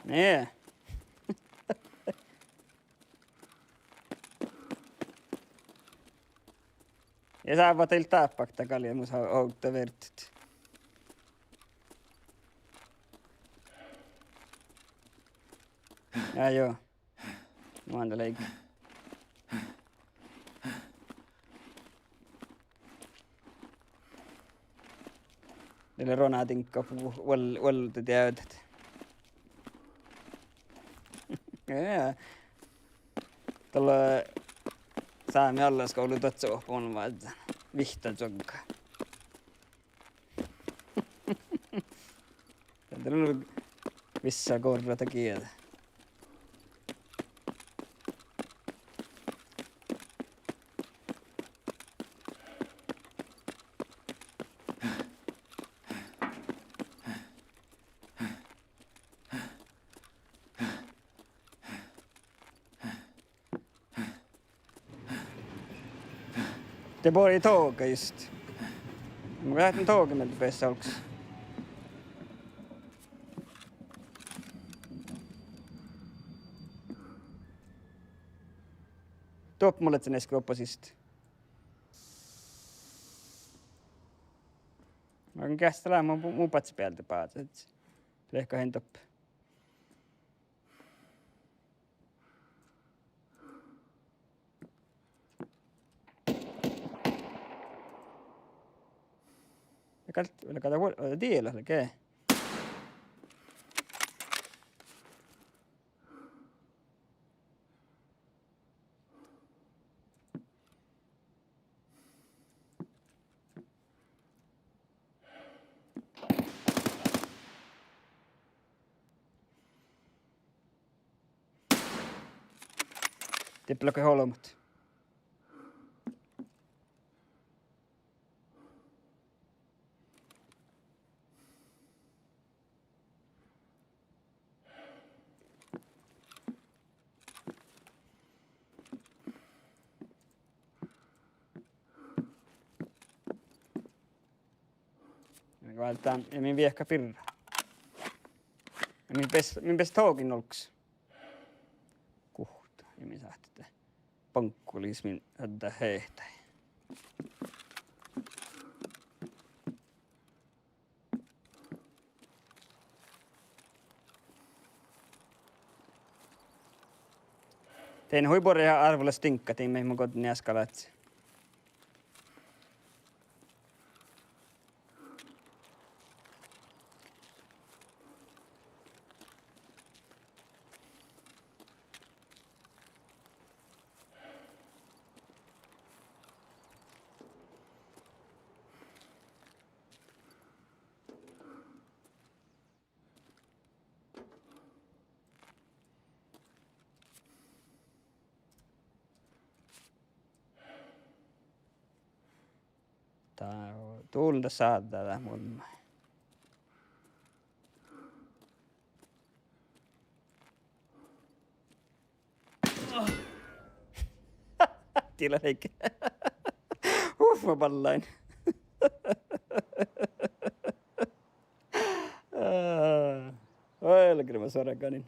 Nie. Ja sávvat dáid dábehtet gal ja mus ovdda vierdet. Ja, jo. Muhto lei De lea rona diŋgga vuol-, vuol-, vuolde dieđe. Ja. Dalle Sámi allaskuvlla duohcci oahppan ollu vihtta čuogga. Dalle vissa gorra dahje. De bođii toga just. Mun lean toga mielde beassat olggos. Doppe mun lean easka doppe siste. Mun geassan lean mu, mu badjebealde bázat. Leahkit doppe. Ja gal, vel gal vuo-, diela lea ge. Dippe lea olbmot. Válddán, ja min viehka birra. Ja min bes-, min beassat togin olggos. Guhtta, ja min sáhtán baŋkkulis min adda hehtái. Dain hui buorre árvvolaš diŋgga, dain mun go easka lávejin. Dá, dulda sáddá dát munnje. Diela leige. Uf, mun ballain. Aa, velgre, mun sorganin.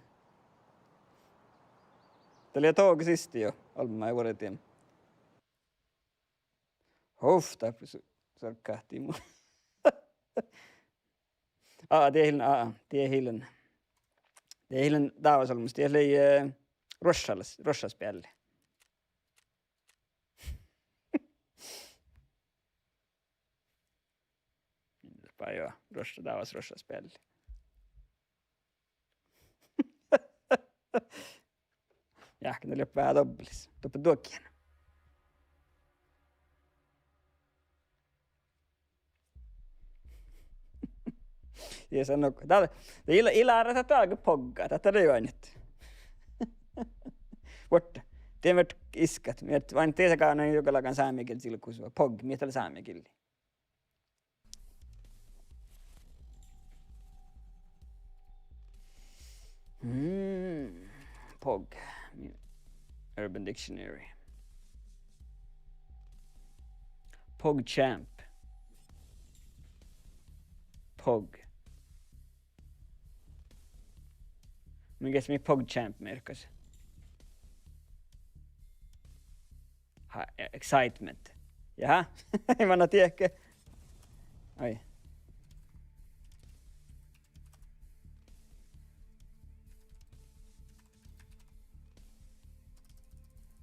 Dat lea toga siste jo, olmmái vuordit. Huf, dáppe su-, sorgahii mu. Aa, dat ii lean, aa, dat ii lean. Dat ii lean dávas olmmoš, dat lei, eh, ruoššas, ruoššas bealli. Bajó, ruošša-, dávas ruoššas bealli. Jáhke, na lea veahá dobbellis. Doppe duogiin. Ja sano, dat, dat ii lean, ii lean dat álge pogga, dat lea juoidá. Vuortá. Dien mii iskat, mii, vai dien sa gánen juogalágan sámegillii, gos pogg, mii dat lea sámegillii. Mm, pog. Urban Dictionary. PogChamp. Pog. Mun geahččat mii PogChamp mearkkas. Ha, excitement. Jaha. Ei manna dieđe. Ai.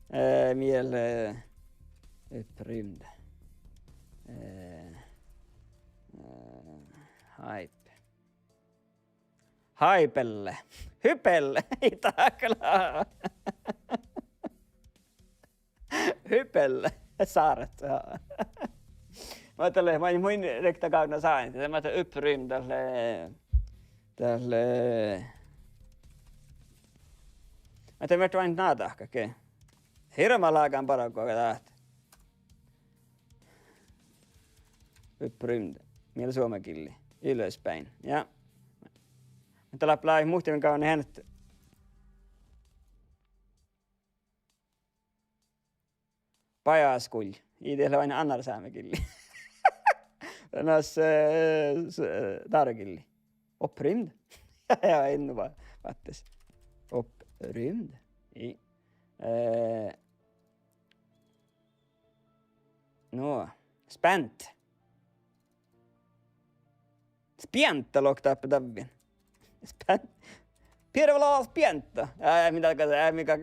Eh, miel, eh, upprymd. Eh, eh, hype. Hypelle. Hypelle. Ii dat gal. Hypelle. Sáret. Ja. Muhto lea, mun, mun riekta gávdna sániid, de muhto upprymd dat lea, dat lea, muhto mii eat oaidnit ná dahkat ge. Hirbmat lágan bargu dat. Upprymd. Miel suomen kieli. Ylöspäin. Ja. Muhto láhppet muhtumin gávdnat eanet. Bajáskull. Ii dat lea oaidnit annár sámegillii. Nas, eh, s-, eh, dárogillii. Opprymd. Ja, ja, innu va-, vattis. Opprymd. Ii. Eh, no, spänt. Spienta lohká dáppe davvin. Spän-, pirvela spienta. Ja, ja, mii dat, ja, mii gal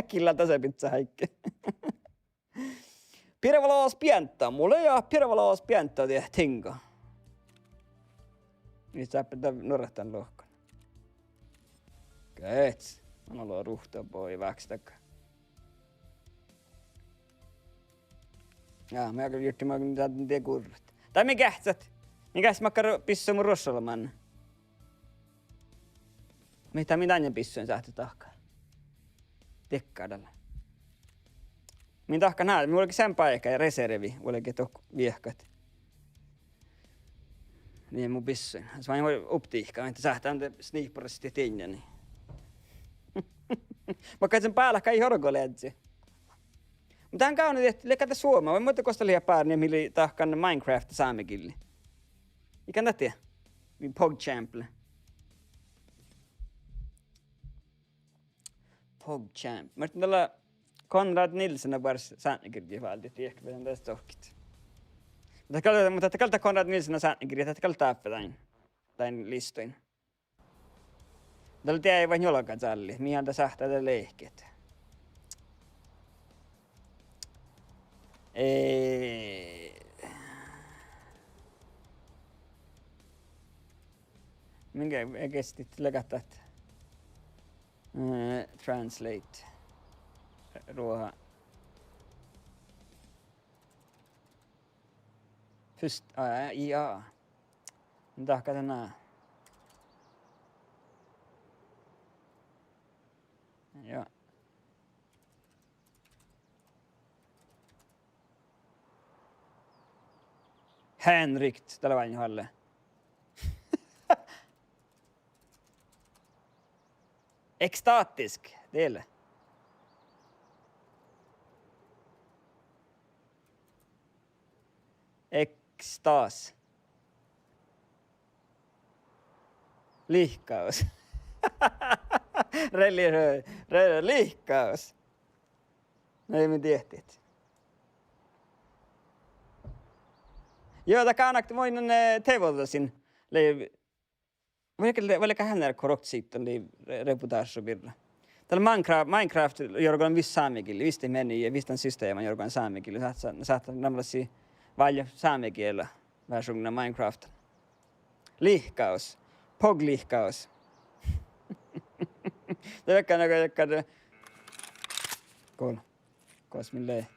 gillat dasa bidjat áigge. Pirvela spienta, mu lea pirvela spienta dieid tiŋga. Mii sáhttá dáppe nuorat dan lohkan. Gehččat, mun olu ruhta bođii váksedagga. Ja, mun gal jurddašin maŋŋá dat dieid gurrat. Dat mii geahččat. Mii geahččat makkár bissuid mun ruoššalan manne. Mii dat mii dainna bissuin sáhttit dahkat. Dikkár dalle. Mii dahkat ná, mii vuolgit seamma báika ja reservi vuolgit dohko viehkat. Mii mu bissuin. As vai optiikka, ahte sáhttá de sniper stit dieinna. Makkár son bálkái jorgoleadji. Mun dán gávdno dieid, leago dat Suoma, vai muhto gos dat lea bárni, mii lei dahkan Minecraft sámegillii. Igan dat dieđe. Mii PogChamp lea. PogChamp. Muhto dat lea Konrad Nilsena buoret sátnagirjji váldit, diehket beassá das dohkkit. Muhto gal, muhto dat gal dat Konrad Nilsena sátnagirjji, dat gal dáppe dain, dain listoin. Dat lea dieđe vai njuolga callit, mii han dat sáhttá de lehket. Eh, min ge-, eh, gestit legat dat. Eh, translate. Ruohta. Pust-, eh, I A. Dahkat dan. Ja. Henrykt, dat lea váinna halle. Ekstatisk, dat lea. Ekstas. Lihkkaus. Religiø-, re-, lihkkaus. Na, mii dieđit. Juo, dat gánakt munnje, eh, tevodasin. Lei, vai lea, vai lea N R K Rock City lei re-, reportáža birra. Dat lea Minecraft, Minecraft jorgalan vis sámegillii, vis meni ja vis dan systeman jorgalan sámegillii. Sáht-, sáht-, sáhttá namalassii válljet sámegiela veašuŋŋa Minecraft. Lihkkaus. Poglihkkaus. Dat vel gal, gal, gal. Gol. Gos min lei.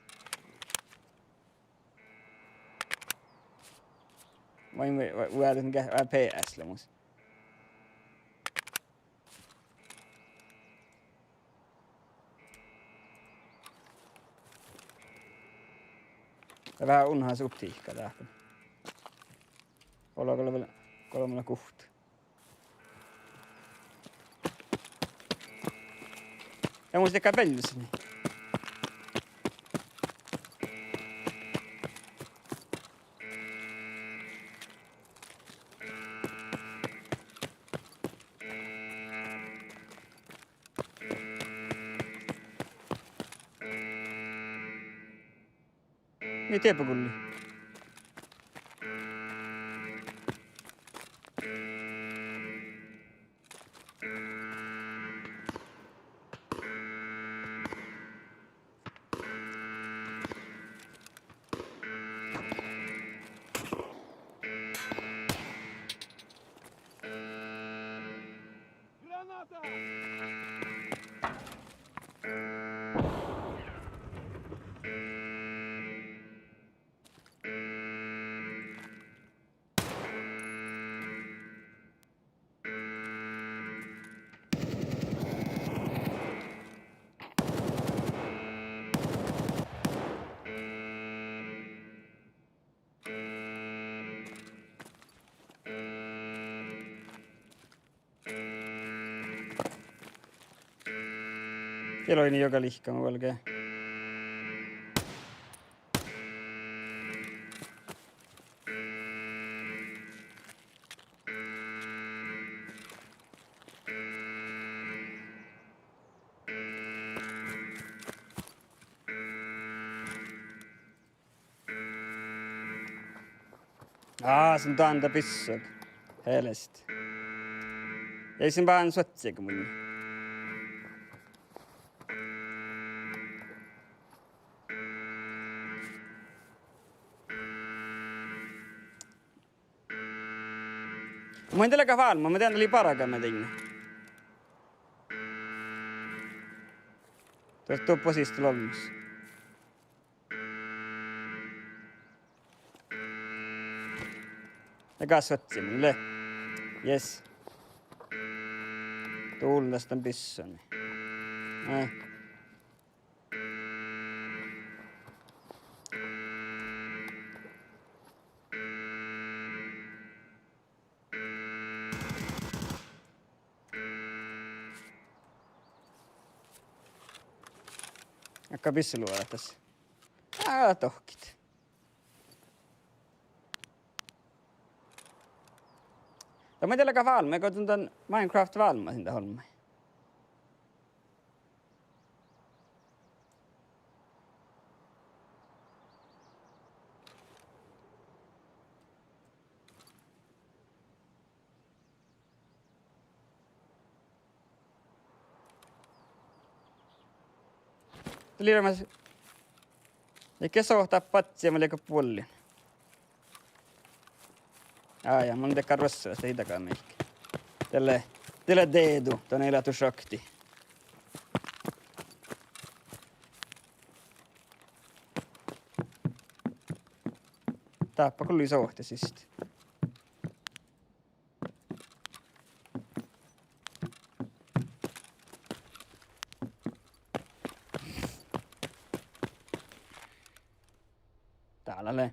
Vai, vai, vai, vai, vai P S lea mus. Dat veahá unhas optiikka dáppe. Olgá vel, golbma lea guhtta. Ja mun sihke beaivvis. Ei tiedä gulli. Diet lei juoga lihkama vuolgá. Aa, son dán dat bissogat. Helst. Ja ii son báhán suohtiga munnje. Mun dieđán leago válmma, mun dieđán dat lei bargat mii dainna. Duo, duo basista olmmoš. Ja gal suohtimin lea. Yes. Dulles dan bissani. Eh. Ákká bisseluođa das. Aa, dohkkit. Dat mun dieđán leago válmma, go don dan Minecraft válmma sin dat olmmái. Dat lei mas. Ii ge sohte badjema leago buollin. Á, ja mun de garvvas dat ii daga mihkke. Dat lea, dat lea dedu, don ii leat šokti. Dáppe gal lei sohte siste. Dál lea.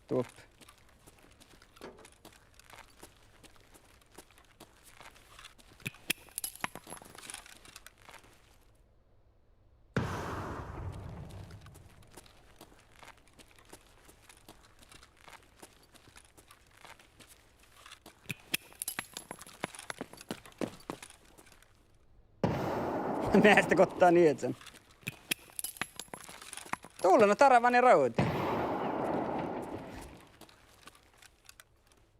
Doppe. Measta gottán iežan. Dullan, no, darván ja rávdit.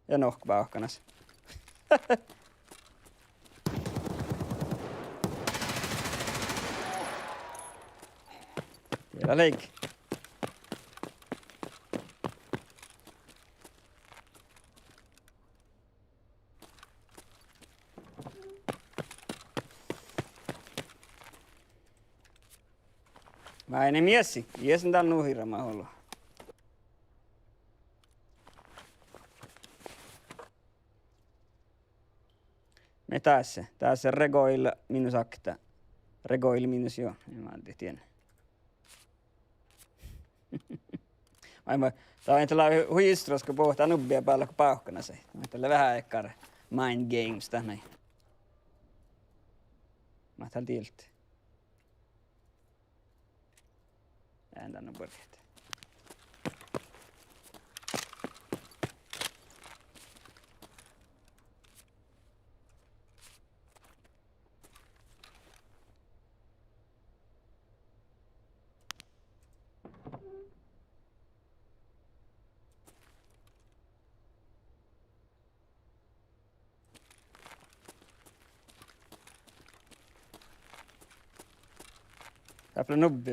Ja nohkká bávkkanas. Diela leigga. Mii eai miessi, iežan dál nu hirbmat olu. Mii dás, dás recoil minus ákta. Recoil minus, juo, in mádde dien. Ai, ma-, dat lea hui istrosko bohtán nubbia bálla go bávkkanasai. Mat dat lea veahá dakkár mind games dat nai. Mat dat diet. En dan nu buorre. Dáppe lea nubbi.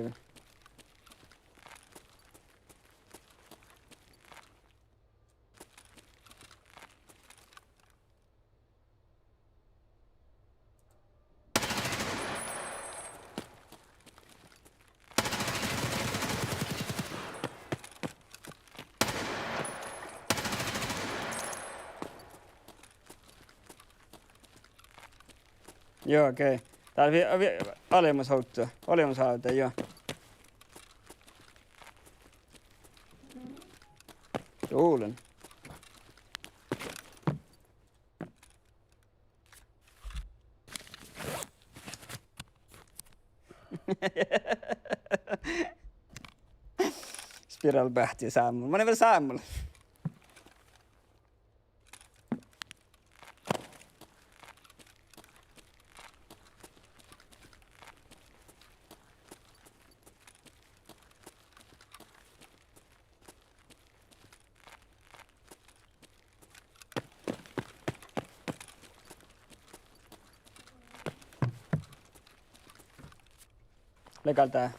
Juo, okei. Dál lea vi-, vi-, olbmos ovdda, olbmos ovdda, juo. Dovden. Spirálbáhci sámol. Manne vel sámol. Lea gal dá.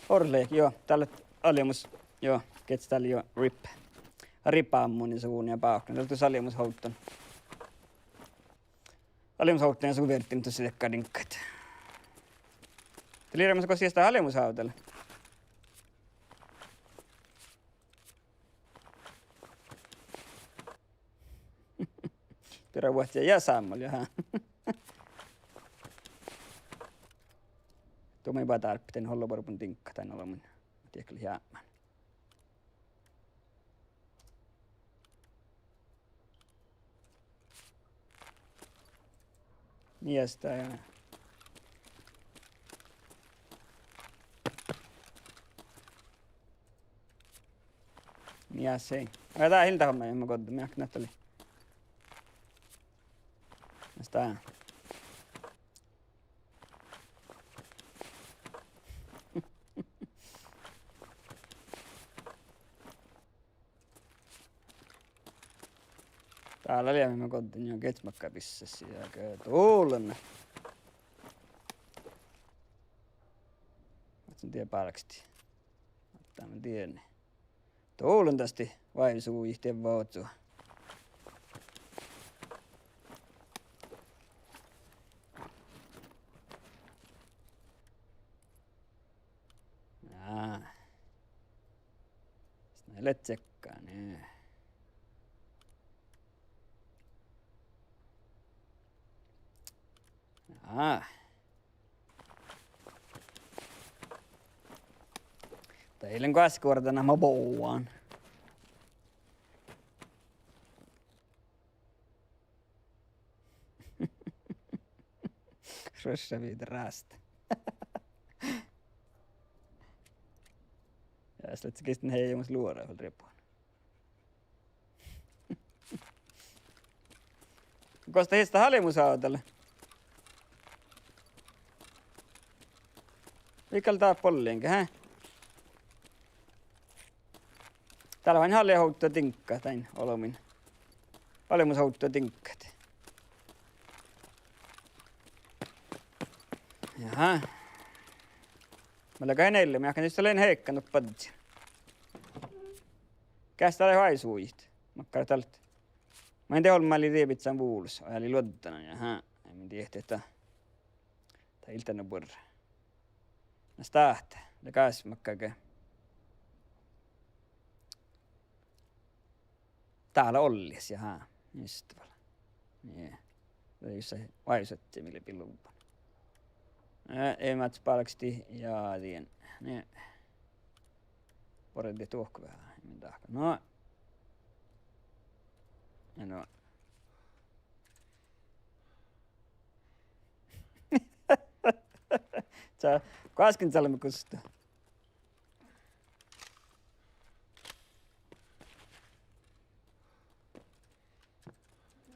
Orrut lea, juo, dál lea olbmos. Juo, gieđe dál lea juo rip. Rip ammuni su ja bávkna. Dál lea dus olbmos ovddan. Olbmos ovddan ja su virddiin dus dakkár diŋggat. De lei mas gos siste olbmos ovdal. Birra vuottii ja sámol, jahá. Duo maid ba dárbbašin, hollá borbun diŋggat dan olbmuin. Diekkár lea jápmán. Miesttá ja. Miesttá. Aa, dá ii leat homma, ma goddin, mii ahte dat lei. Mas dá. Dál lea, mii goddin, juo, gieđe makkár bissás ja ge-, dovden. Ahte die bálkestit. Ahte dá mii dieinna. Dovden daste váivisuvjjit dievva ođđa. Jaa. Sne lea čekka, nie. Jaa. Dat ii lean goassege ordan, ma bovan. Ruošša viidda rásta. Ja, sii lea gis heamas luoraid vel riebbuhan. Gos dat hista olbmos ovdal? Mii gal dáppe olliiŋga, hää? Dál lea ain ovdda diŋggat dain olbmuin. Olbmos ovdda diŋggat. Jahá. Mun lean gal eallán, mun jáhkán dieđusge lean heikkan doppe badjel. Geas dál lea váivisuvjjit. Makkár dál. Mun in dieđe olmmái lei riebit san vulos, ja lei luoddanan, jahá. Mun in dieđe dat. Dat ii leat nu buorre. Na stáhte, lea gas makkárge. Dál lea olles, jahá. Just vel. Nie. Dat lea jus váivisuvjjit mii lei billuvan. Eh, ii mii bálkestit ja dien. Nie. Bođii duohko veahá, min dahká. No. Ja no. Ča-, goaskkin čalbmá gusto.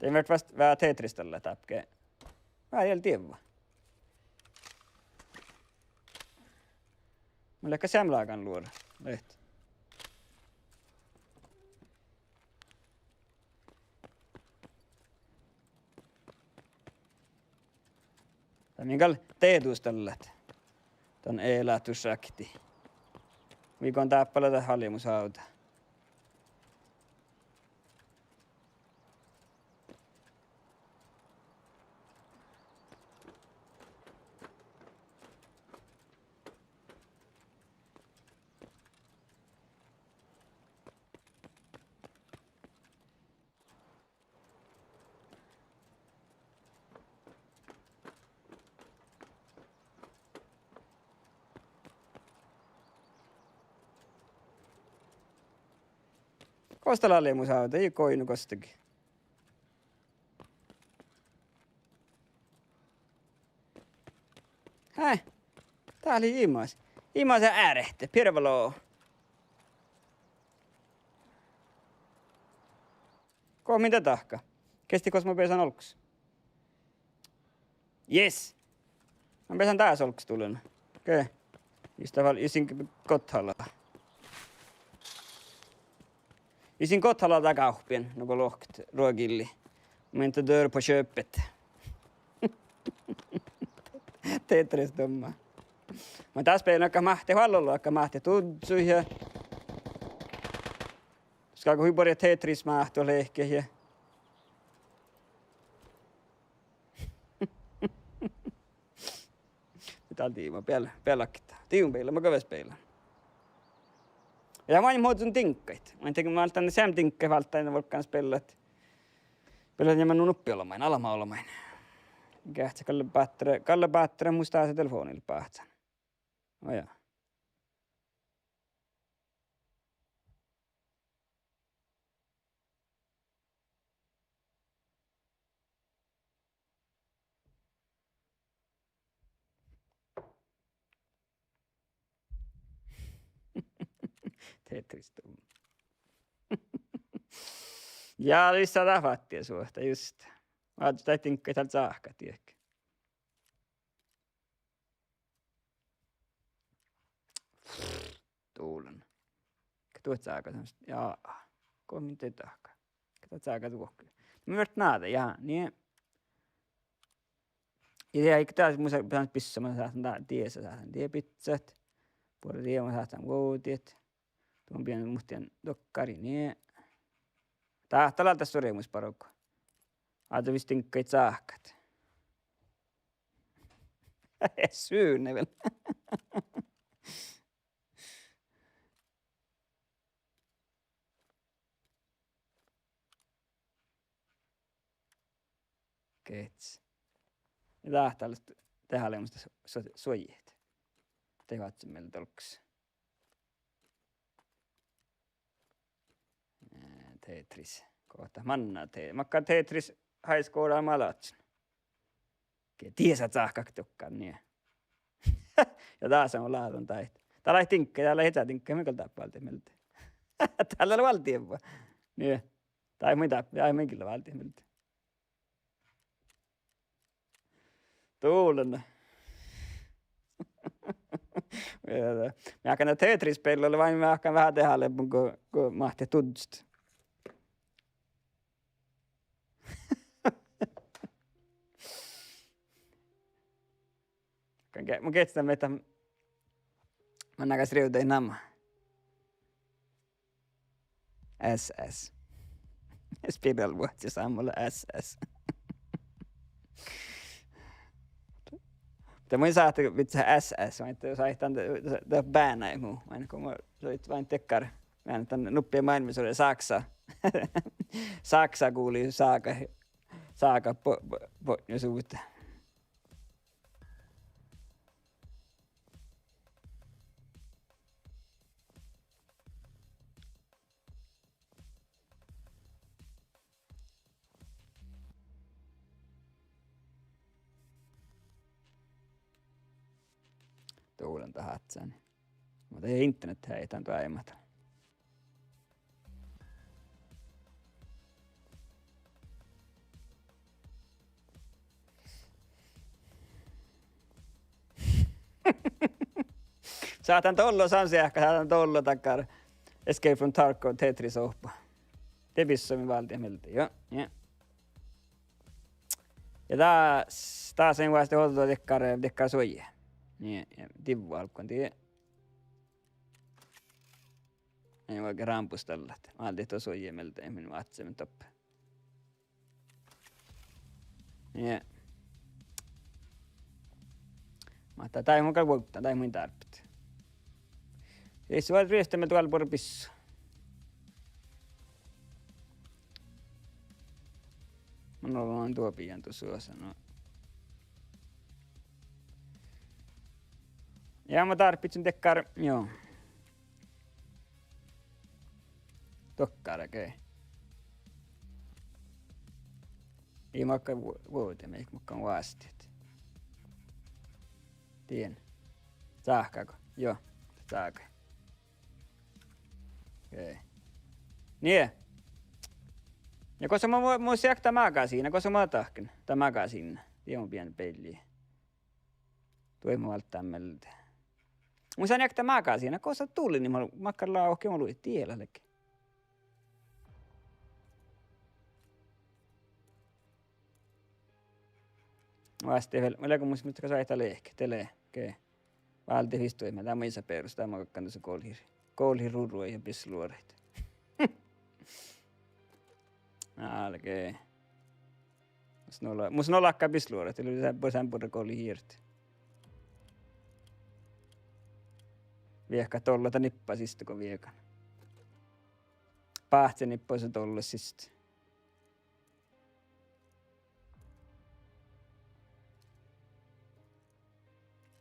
De mii fas veahá Tetris dalle dáppe ge. Veahá dievva. Mun lean seamma lágan luorat. Leat. Dat mii gal dieđusge dat leat. Dan elátušakti. Mii go dáppe lea dat háliimusávdda. Gos dat lea háliimusávdda, ii goit nu gostagi. Hää, dá lei imaš. Imaš earret, pirvalo. Go min de dahká? Gesti gos mun beasan olggos. Yes! Mun beasan dás olggos dullan. Okei. Just det fall, isin gothala. Isin gothala dat gávppiin, nugo lohkat ruogillii. Mun de dør på köpet. Tetris dumma. Mun dás beasan ahte máhte, hállo ahte máhte duddui ja Skal go hui borre Tetris máhttu lehket ja. Dál dii ma beal-, bealakta. Dii mun bealan, ma go ves bealan. Ja main muhtumin diŋggaid. Main dego válddán seam diŋggaid, válddán vuolggán spealat. Spealat ja mun nuppi olbmuin, almma olbmuin. Geahča galle báhtre, galle báhtre mus dasa telefovnii báhcán. Ó ja. Tetris dumma. Ja, lissa dat fáttia suohta, just. Váttis dat diŋggaid dál cáhkat diehki. Dullan. Ka duot cága sáhttá, ja. Go min de dahká? Ka dat cága duohki. Mun vert náde, ja, nie. Ja dieđán, dás mus sáhtán bissat, mun sáhtán dá, diesa sáhtán, die bissat. Buorre die mun sáhtán vuovdit. Duon bijan muhtin dokkár, nie. Dát lea dat suoremus bargu. Ádde vis diŋggaid cáhkat. Sune vel. Gehččá. Ja dát lea, dát lea mus su-, su-, suojit. De vázzen mielde olggos. Eh, Tetris. Go dat manná te-, makkár Tetris high score ma láhkán. Ge-, diesa cáhkat dokkár, nie. Ja dás lea ládan dáid. Dá lei diŋggaid, dá lei eža diŋggaid, mii gal dáppe váldit mielde. Dá lea váldit ebbua. Nie. Dá mii dáppe, dá mii gal váldit mielde. Dullan. Mii ahkkahan Tetris beallui, vai mii ahkkahan veahá deháleappot go, go máhte duddut. Mun ge-, mun geahčen ahte manná gal rievdit namma. S S. Spirálvuohcci sámmola S S. De mun sáhtán bidjat S S, maid de sáhtán de, de, de bánai mu. Maid go mun, sii, maid dakkár. Maid dan nuppi máilmmi suorre sáksa. Sáksa guvlui sága, sága bo-, bo-, botnjasuvde. Dullan dat áhčáni. Muhto internet heai dan doaimmat. Sáhtán dolla, san seahka, sáhtán dolla dakkár Escape from Tarkov Tetris oahppa. De bissot mii váldit mielde, ja, ja. Ja dás, dás in vuostti ođđa dakkár, dakkár suoji. Nie, ja divvut álgguin die. Ii vuolgit rámbustallat. Váldit duo suojii mielde, min vázzemin doppe. Nie. Muhto dat mun gal vuovddan, dat mun dárbbašin. Ii son riehtame duol buorre bissu. Mun olo duo bijan duo suosa, no. Ja mun dárbbašin dakkár, joo. Dakkár, okei. Ii makkár vu-, vuovde, mii makkár vásttit. Dien. Sáhka go? Joo, sáhka. Okei. Nie. Ja gosa mun, mun, mun seakkan dan magasiina, gosa mun dahken dan magasiina. Die mun bijan bealle. Duoit mun váldán mielde. Mun seakkan dan magasiina, gosa dullen, mun makkár lávki mun luit diela lege. Vástit vel, mun lean mus, muhto gal sáhttá lehket, de lea, okei. Váldit visot duoid, dat maid sa berus, dat mun galggan dusa golhit, golhit ruruid ja bisluoraid. Álge. Mus nu la-, mus nu láhkai bisluoraid, de lea sá-, sá-, buorre golhit hirt. Viehkat dolla dat nippa siste go viegan. Báhce nippa sa dolla siste.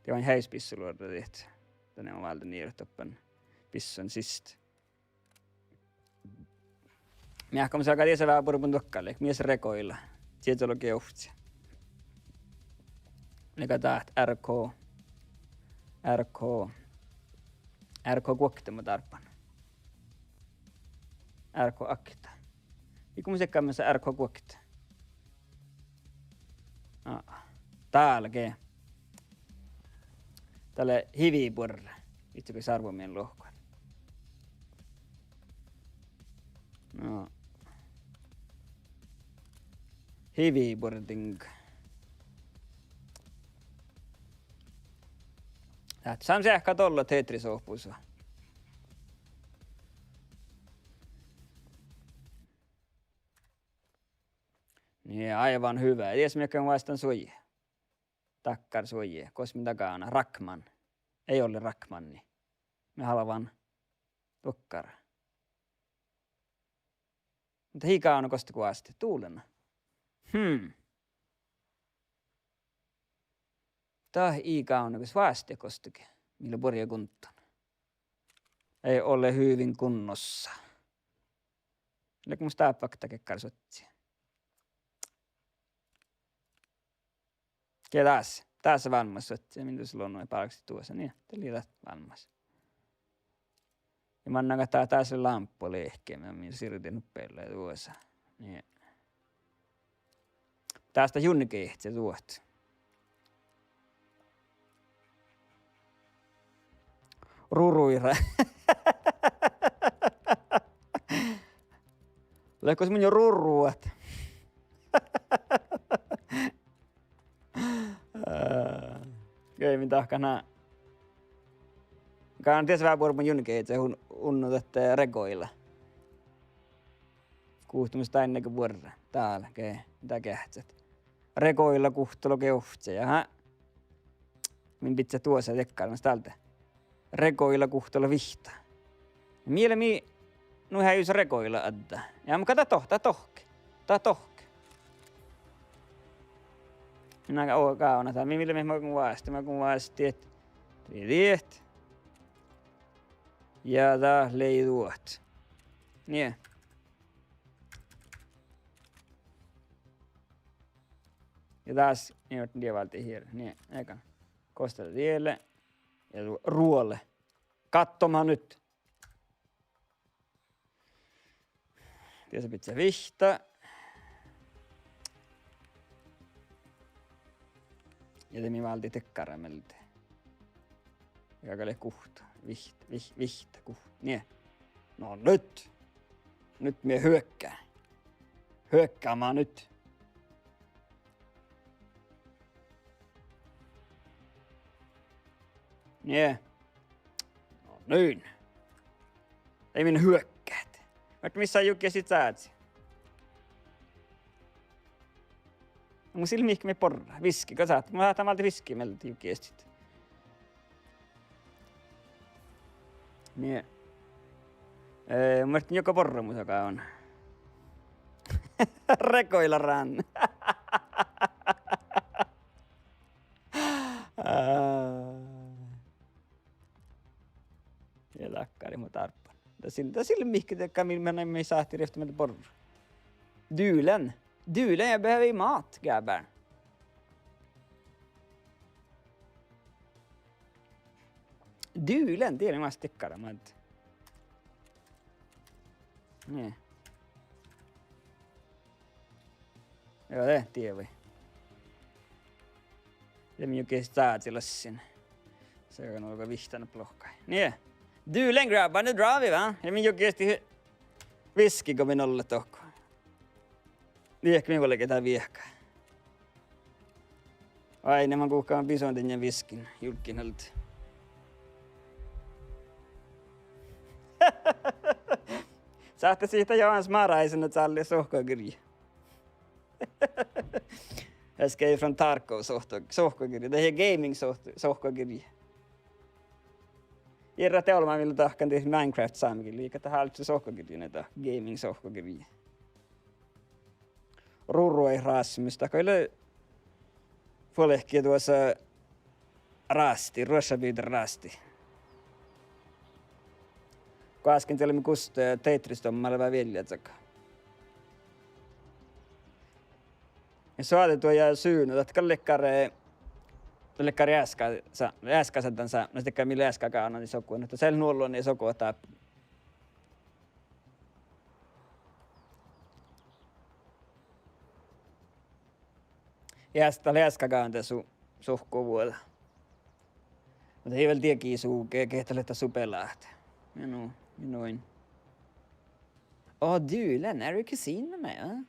De oaidná heaisbissuloarra diet. Dan mun váldán ieret doppe bissun siste. Mii áhkku, mun sáhkán diesa veaháš buorbun dohko, lea mies regoila. Dieđusge ovcci. Lea dat R K, R K, R K guokte mun dárbbašin. R K akta. Iige mun seakkan mii R K guokte. Aa. Dálge. Dat lea hivibuorre. Ii go sárvomii lohkat. No. Hivibuording. Dát sáhtán seahkat dolla Tetris-ohpus. Nie, aivan hyvä. Dies mii galggašit suoji. Dakkár suoji. Gos min dal gávdná? Rackman. Ei ole Rackmani. Mii háliimet dohko. Muhto ii gávdno gos dat vástá. Dullen. Hm. Dat ii gávdno gos vástá gos dat ge. Mii lea buorre guntan. Ei ole hyvin kunnossa. Lea mus dáppe dakkár suoji. Ja dás, dás lea válmmas suoji, min dus lea nu bálkestit duosa, nie, dat lea dás válmmas. Ja mannan ahte dás lea lámppu lehkeme, min sirdin nuppe lea duosa. Nie. Dás dat junnike ehce duot. Ruruira. Lea gos mun jo ruruat. Ää, okei, min dahkat ná. Gávdno dies veahá buorbun junnike ehce, un-, unnu dat regoila. Guhtta mus dainna ge buorre. Dál ge, dál geahččat. Regoila guhttalogi ovcci, aha. Min bidjat duosa dakkár, mas dálde. Regoila guhttalo vihtta. Mii lea mii nu heajus regoila addá. Ja mun gal dat dohk-, dat dohk-, dat dohk-. Min gal, oo, gávdno dat. Mii, mii lea, mii makkár vástá, makkár vástá, diet. Diet. Ja dat lei duot. Nie. Ja dás, nie, die váldit hiere. Nie, ega. Gos dat diet lea. Ja ru-, ruole. Katsomaan nyt. Dies bidjá vihtta. Ja de mii váldit dakkár mielde. Ja gal lea guhtta. Viht-, vih-, vihtta guhtta. Nie. No nyt. Nyt mii hyökkää. Hyökkäämään nyt. Nie. No niin. Ai, minne huokkát? Vaikko mis sa jukiestit sázi. Mun sil mihkke mii borrat. Viski, go sáhtát? Mun sáhtán váldit viski mielde jukiestit. Nie. Eh, muhtin juo go borrat mus agávan. Rekoilaran. Aa. Ja dakkár, mu dárppan. Dat sil-, dat sil mihkke, dat gal mii, mii sáhttit rievtti mielde borrat. Duelen. Duelen, jeg behøver mat, grabbar. Duelen, dieđán maid dakkár, maid. Nie. Joo, de dieđán. Lea min jukiestit sázi lassin. Sa go nu go vihtta nu plohkái. Nie. Duelen, grabbar, nu drar vi, va? Lea min jukiestit viski go min ollet dohko. Viehka min vuolgit dá viehka. Ai, ne man guhká bisondiin viskin, julggiin alde. Sáhtát sihtat Johannes Maraisen, dat sálle sohkogirjji. Escape from Tarkov sohko-, sohkogirjji. Dat lea gaming sohko-, sohkogirjji. Ierrat olbmá mii leat dahkan dihte Minecraft sámegillii, ja dat háliidda sohkogirjji, ne dat gaming sohkogirjji. Ruru Erasmus, dat gal lea fuolki duosa rásti, ruoššabiidda rásti. Goasken dieđát mii gustot Tetris dohko lea vielja caka. Ja soade duo ja sunu, dat gal leat dakkár, dat leat dakkár easka-, sa-, easkasaddan sa-, no, dat gal mii easka gánnat sohko, no, dat ii leat nu ollu ne sohko dáppe. Ja dat lea easka gánnat su-, sohkovuođa. Muhto ii vel dieđe su ge-, ge dat lea dat su beláhta. Ja nu, ja nu in. Åh, Duelen, er du kusin med meg, va?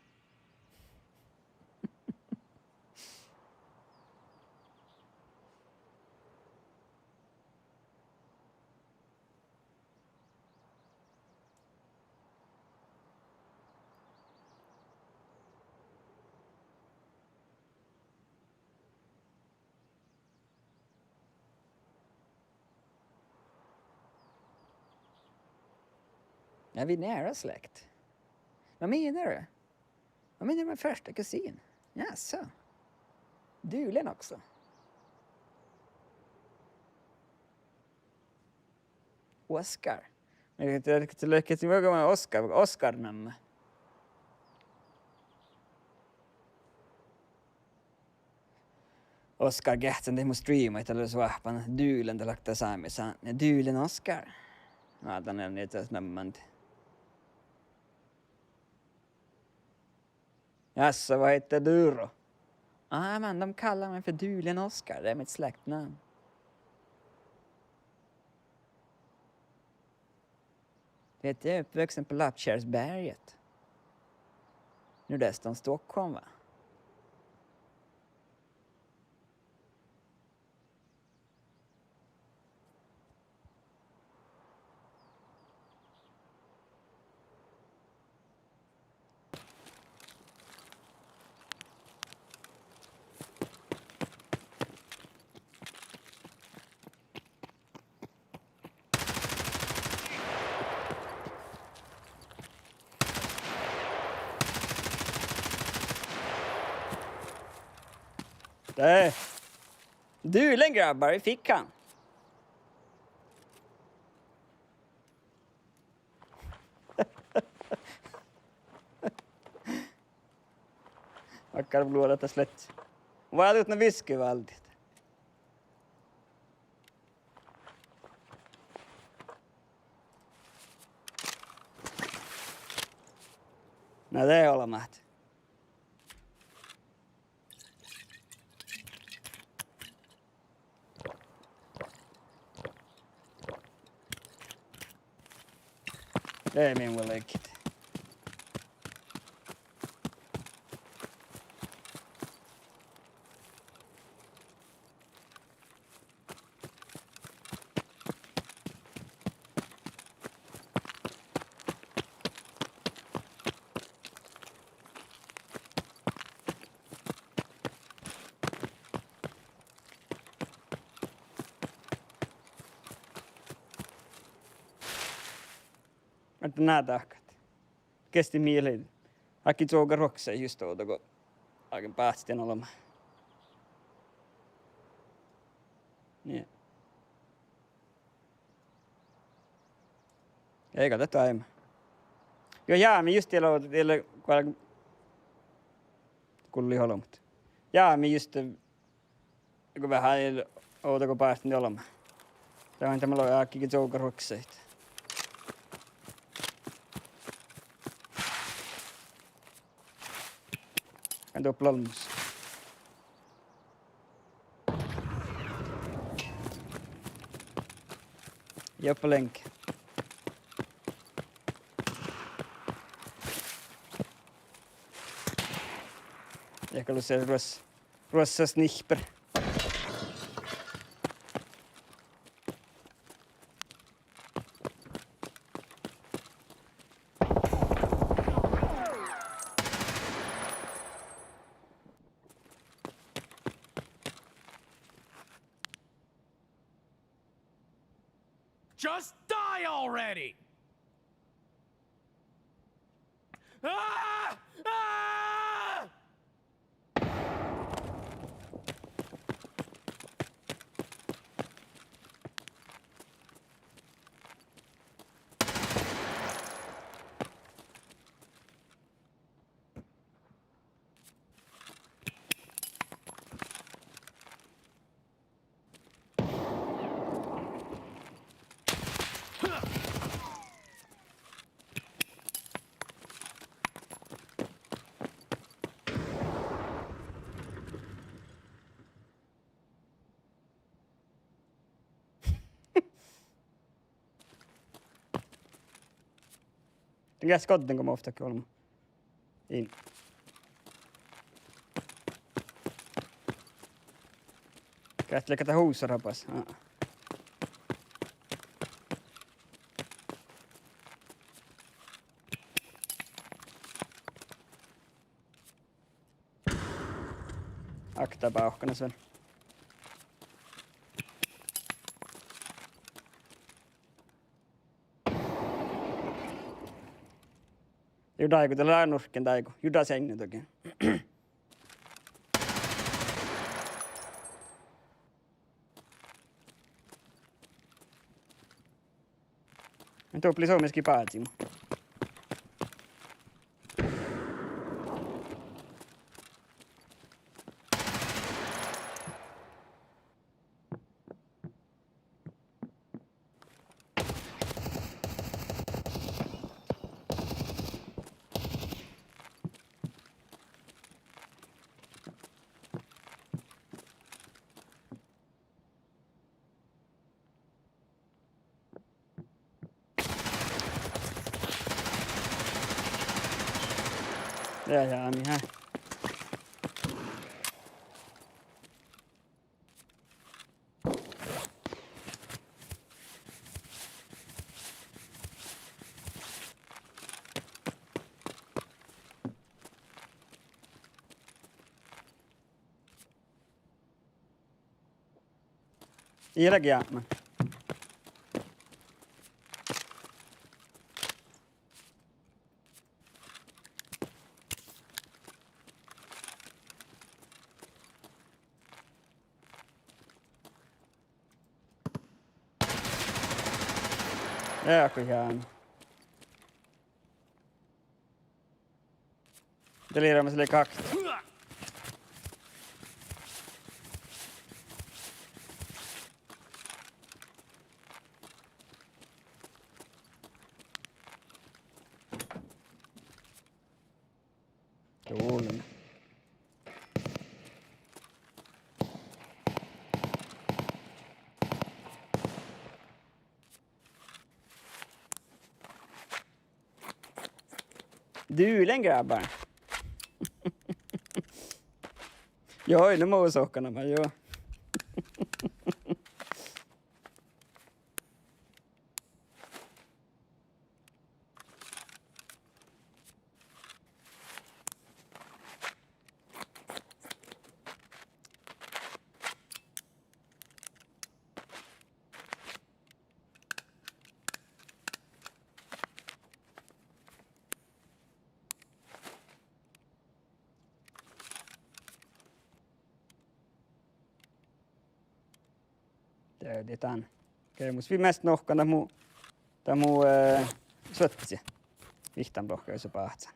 Ja, vi er nära släkt. Vad menar du? Vad menar du med första kusin? Jaså? Duelen också? Oscar. Lea, lea, lea, lea Oscar, Oscar namma. Oscar geahččá dihte mu streammaid, dat lea oahppan Duelen, dat lea sámi sa-, Duelen Oscar. Ná, dat lea nie namma. Jaså, vad heter du då? Ja, men de kallar mig för Duelen Oscar, det är mitt släktnamn. Du vet, jag är uppvuxen på Lappkärrsberget. Nordöst om Stockholm, va? Dee. Duelen, grabbar, vi fikk han. Dakkár luođa dat lea. Váddet nu viskki váldit. Na, de olbmát. De min vuolgit. Ahte ná dahkat. Geasti mii lei. Áigge čuovga ruoksaid just ovdal go áiggun báhcen olbmá. Nie. Ega dat oažžu. Juo, ja mii just diela, diela, go gullet olbmot. Ja mii just, go veahá ovdal go báhcen olbmá. Dahje mat lei áigge čuovga ruoksaid. Kan doppe olmmoš. Jopa lenk. Ja galus ruos-, ruossas nihpper. Just die already! Ah! Ah! Dien geat skodden go mo ovttakii olbmá. In. Geat leat dán husarabas. Aa. Okta bávkkanas vel. Jus dáigo, dat lea nurkkiin dáigo. Jus dat seainna dohko. Doppe lei somá ges bázima. Ja, ja, mii há. Ii leat giamma. Ja, go ján. Deliramos le kakt. Tulen. Du, den grabbar. Joo, nu må vi söka dem här, joo. Dieđán. Okei, mus viimast nohkan dat mu, dat mu, eh, suohtas. Vihttanuppelot go báhcán.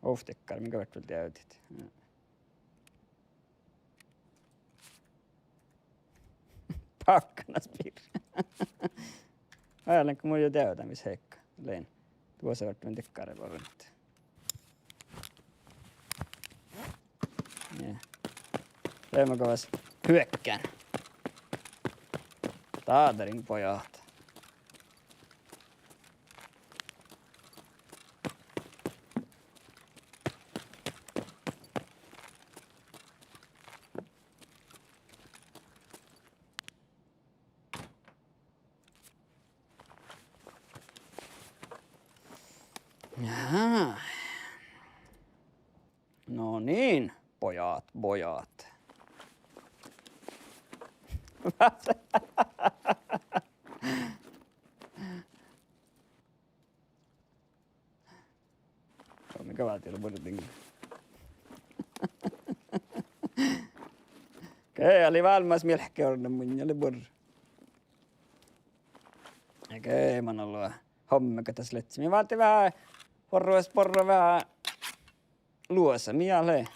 Ovttikkár, mii gal vert vel dieđit. Pákkanas birra. Álo go mun jo dieđán mis heakka lean. Duosa vert vel dikkár bargat. Nie. Leamaš go vuos huokkán. Dádarin bojat. Jaa. No niin, pojat, pojat. Somá go válddit buorre. Okei, lei váliimmás mielkki orrut munnje, lei buorre. Okei, manná lea. Hommegat das lei. Mii válddit veahá, orru, orru veahá luosa, mii lea.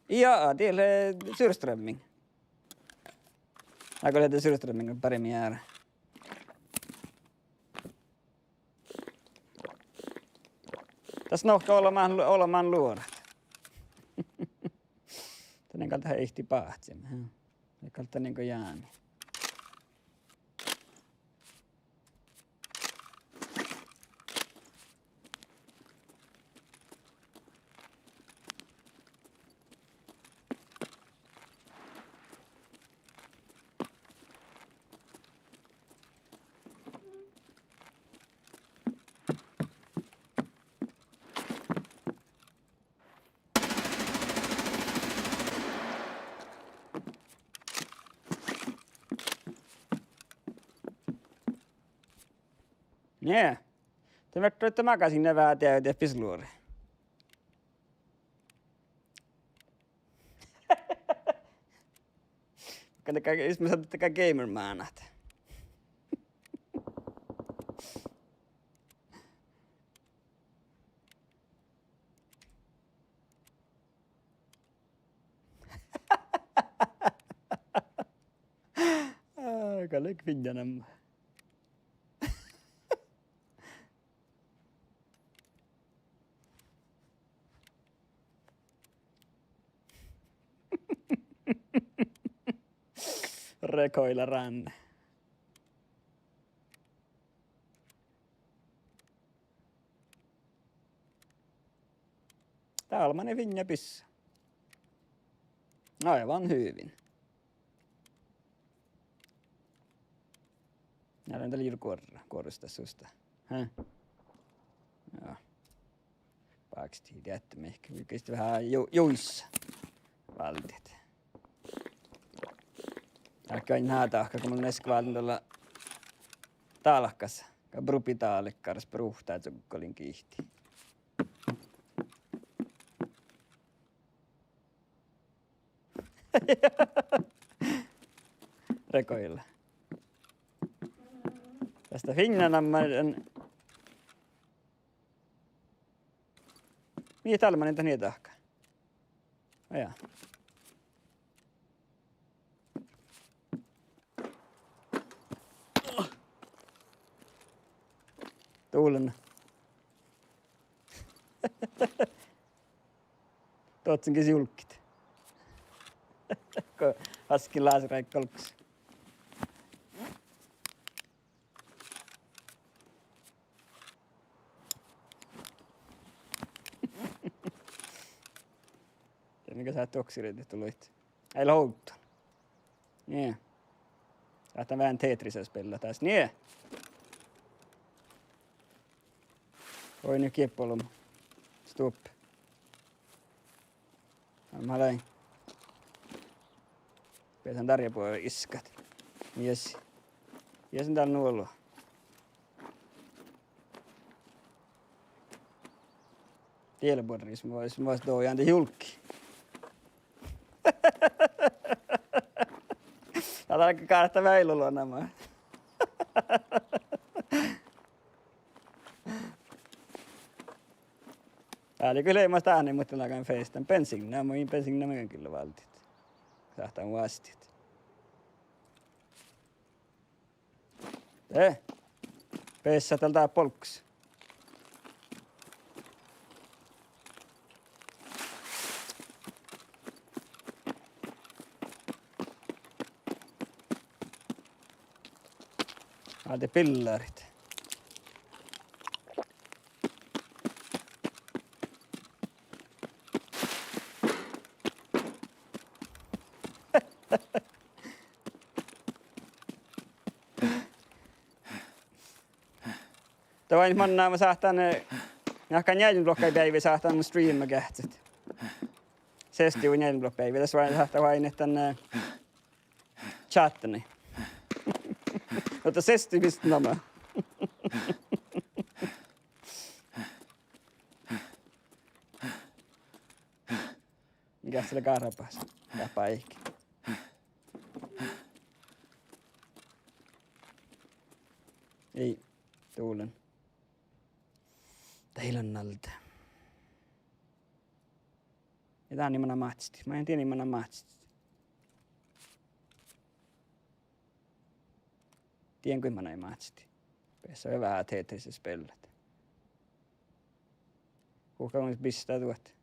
Ja, dat lea surstrømming. Áiggo lea surstrømming, bare mii eará. Das nohká olbmán, olbmán luorat. Danne gal dat eai báhcen. Ja. Ja gal danne go jáni. Nie. De vert dat magasiinna veahá dieđe, de pis luori. Kan de, jus mun sáhtán gamermánát. Á, gal lei fiinna namma. Recoilerán. Dál manai fiinna bissá. Aivan hyvin. Ja dan lei juuri guorra, guorrus das susta. Hä? Ja. Báksti diettemehke, mii gal veahá ju-, juissa válddit. Dahká ain ná dahkat, go mun easka válden dalle dálkás. Ga brubi dálkkáras, bruhta cuggalin gihtii. Recoil. Das dat fiinna namma, en. Mii dál manai dat nie dahká. Ja. Dovllán. Dohkkásan ges julgit. Go askin láseráiggi olggos. Ja mii gal sáhttit oksiriidit doloit. Eai leat ovdal. Nie. Sáhtán veahá Tetrisa spillat das. Nie. Oi, nu giepolbma. Stopp. Gal mat leat. Beasan dárbbašat iskat. Yes. Yes, dál nu olu. Diet buorre, mus, mus doján de julggi. Ja dat galgá veaháš olu namma. Dá lei gal leamaš dáne, muhtin lágan feistán bensiinna, mun in bensiinna mii gal váldit. Sáhtán vásttit. De, beassat dal dá bolggus. Ádde billarit. Dat oaidná manná, ma sáhtán, eh, ja ka njeallje beaivvi sáhtán mun streama geahččat. Sesti vuoi njeallje beaivvi, das oaidná, sáhtán oaidnit dan, eh, čáttanii. Muhto sesti vist namma. Geahččat lea gárvvas. Dáppe áigge. Ii, dulen. Dat ii lean alde. Ja dán ii manai máhccitit. Maid dien ii manai máhccitit? Dien goit manai máhccitit. Beassat veaháš Tetris speallat. Guhká mun bistá duot?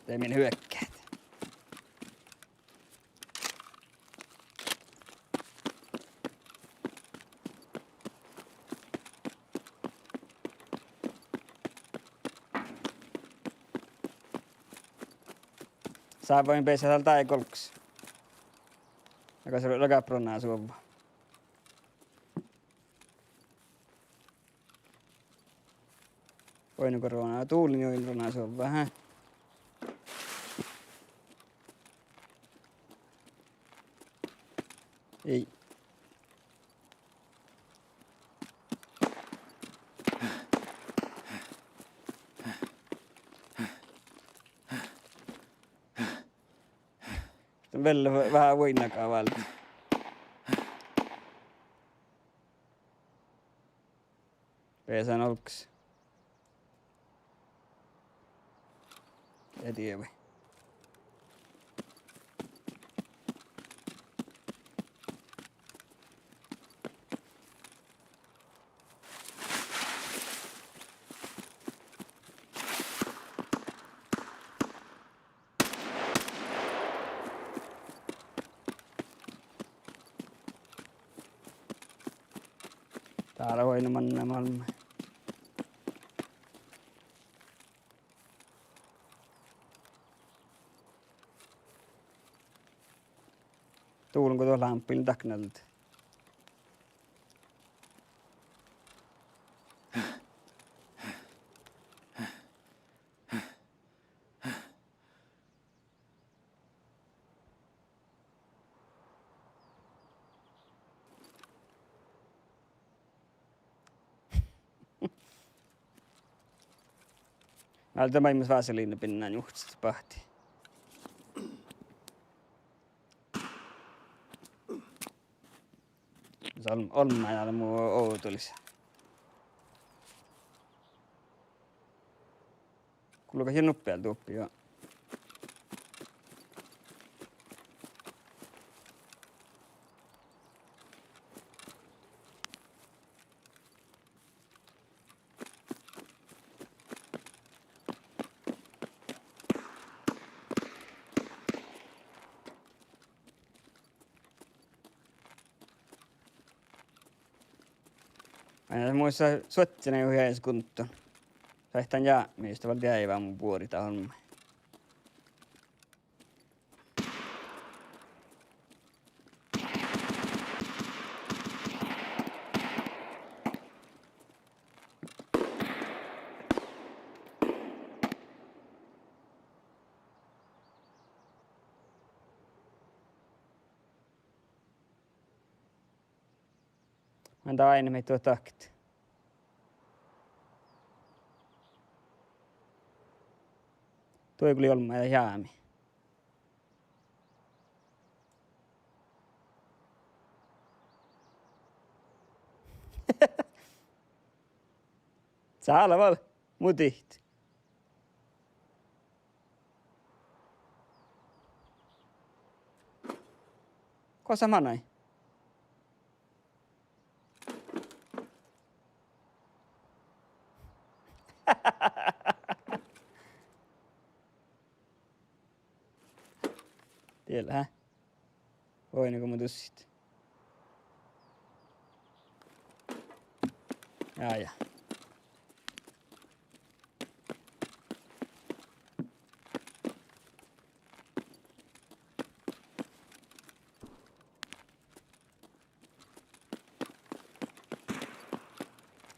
De min hyökkehit? Sávvamin beassat dal dáid golggas. Aga sa lagát bronasuovvá. Oaidná go rona, dulen juoidá bronasuovvá, há? Ii. Vel veahá vuoiŋŋa váldit. Beasán olggos. Ii dieđe. Dál oaidná manná málmmi. Dulen go duot lámppiin daknelde. Ale de maid mus vaseliidna binnán juhtus bahti. Olm-, olmmái ale mu ovdalus. Gullo gal nuppe duoppi, juo. Ai, muittán suohtimin juo eanes gunton. Sáhtán jápmit, jus dat vel deaivá mu buori dal olmmái. Manda ain mii duot dakket. Duođai gal olmmái jámi. Sálvá, muhto gosa manai. Diet leat. Vuoi, nu go mun dussin. Ja, ja.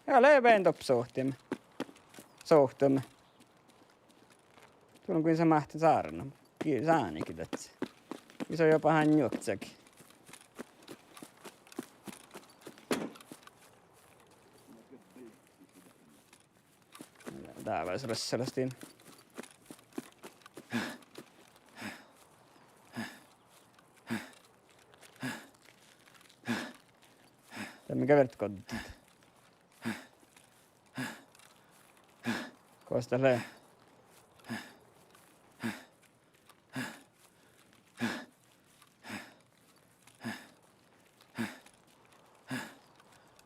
Ja, lea beaivvi doppe sovttime. Sovttime. Dál lea gal sa máhte sárna. Gi-, sániiguin dat. Iso joba han juoktage. Dávás rassalastin. Dál mii gal vert goddit. Gos dat lea?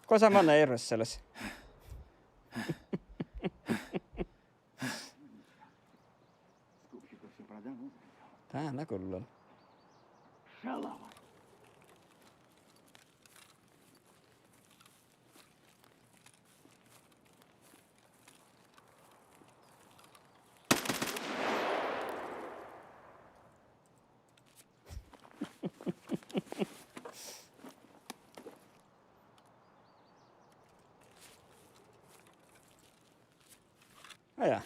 Gosa manai rassalas? Dán lea gullal. Ajá.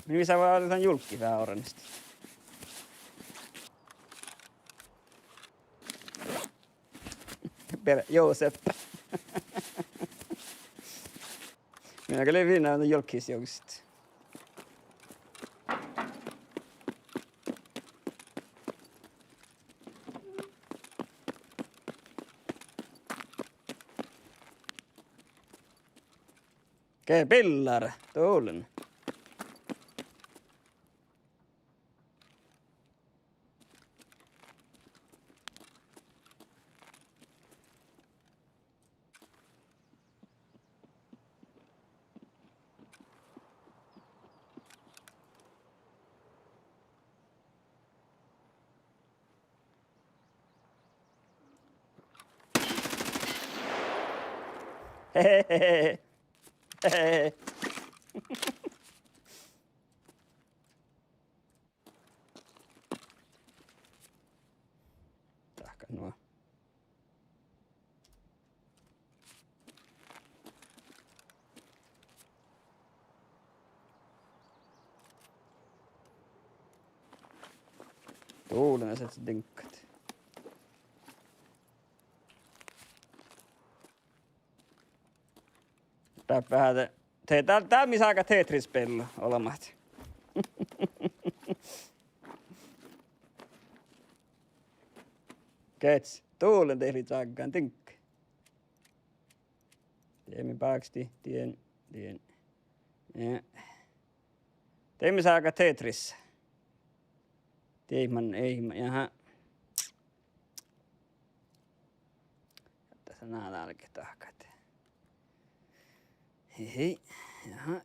Mii vissávat dan julkki veahá oranis. Bere, Joseppe. Mii gal lei viimma julkkis joskus. Ge billar, dolen. Dahkat nu. Dolen, sii diŋggat. Dáppe hádde, de dál, dál mii ságat Tetris-spealu olbmot. Gehččá, dolen de lei čággan diŋggat. Dien mii bákastit, dien, dien. Ja. De mii ságat Tetris. Dien man, ii, ma-, jaha. Dasa ná dálget dahkat. Hei, hei. Jaha.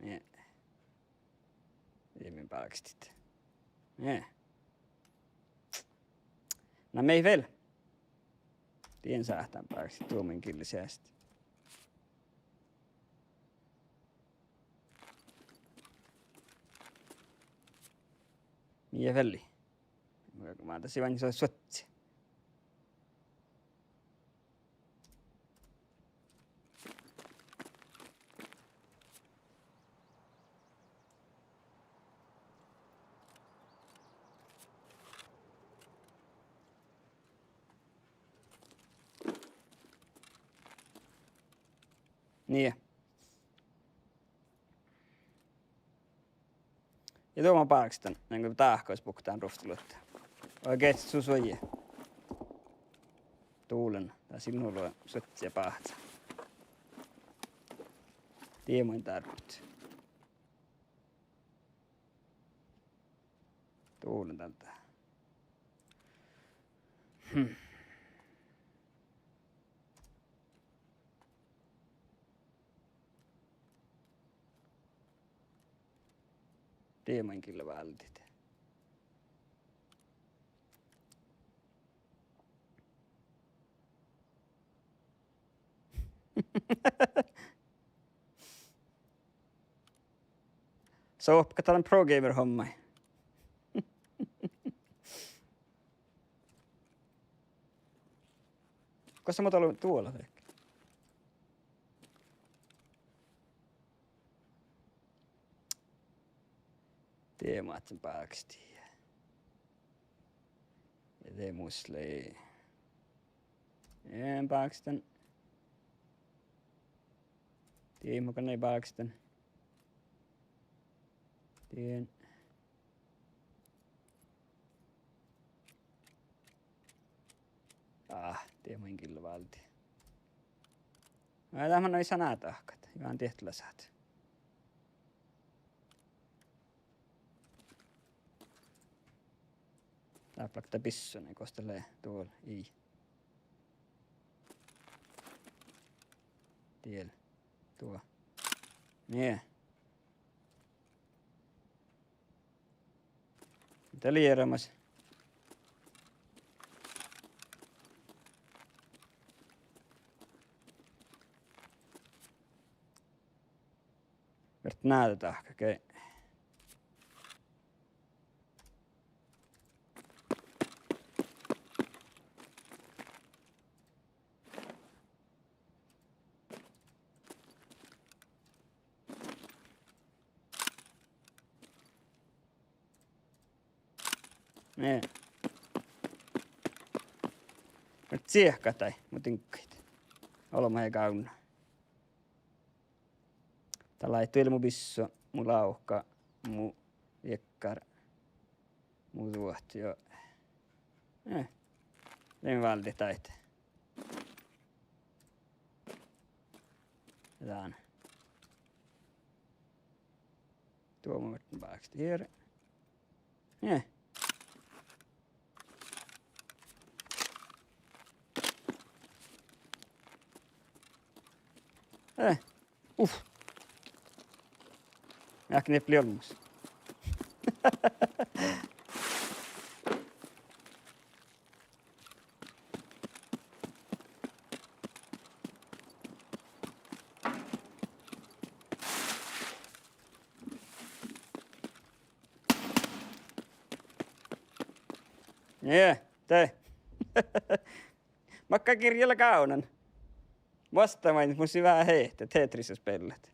Ja. Dien mii bákastit. Ja. Na mii vel. Dien sáhtán bákastit duomen gillasiid. Mii felli. Mii dasa váinni su-, suohti. Nie. Ja duo mun báksten, dego dáhkasbukta dan ruovttoluotta. Oi, geahččat su suoji. Duolen, dat ii lean nu suohtas báhcá. Diemain dárbmot. Duolen dál. Hm. Diemain gilla váldit. Sohppat dan pro gamer-hommái. Gosa mun dal-, duola veahkkin? De mun báksten. Ja de mus lei. En báksten. Dien mun gal báksten. Dien. Ah, diemain gilla váldit. Ai, dat man ii sana dahkat. Juohke diet lasat. Dáppe lea bissui, gos dat lea duol, ii. Diel. Duo. Nie. Dá lei eará mas. Berte ná dahkat, okei. Nie. Berte ciehkat daid mu diŋggaid. Olbmot gávdna. Dál lei duolle mu bissu, mu lávka, mu viekkár, mu duot, jo. Eh. Lean váldit daid. Dán. Duo mun báksten hier. Nie. Eh. Uf. Eahkes nie lei olmmoš. Nie, de. Makkár girjji lea gávdnan? Muittán maid mus lei veahá hehtejit Tetrisa spellat.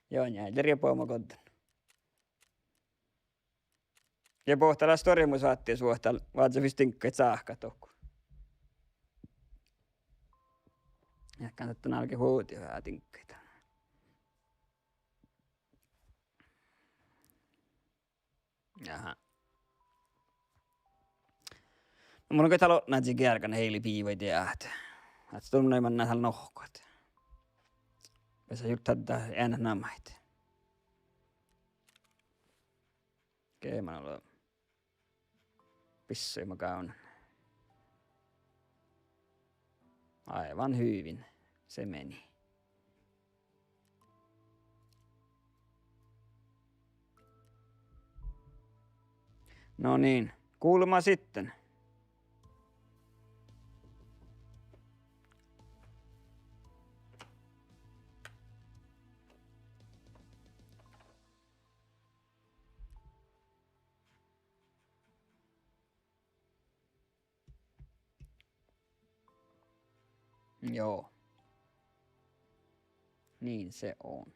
Juo, njeallje riebama goddin. Ja boahtá lea story mus váttis vuohtal, vázzá fis diŋggaid sáhka dohko. Eahkes dat álge huđii veahá diŋggaid. Aha. Na mun gal dál otná čiže geargan eallibiivaide ahte, ahte dál mun mannan dál nohkkat. Besa jurdda eanet namaid. Ge man ole. Bissui mun gávdnan. Aivan hyvin se meni. No niin, kuulema sitten. Joo. Niin se on.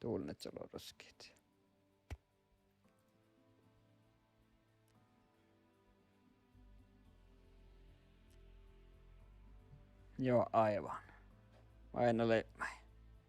Dulnet olu ruskit. Joo, aivan. Ain leat maid.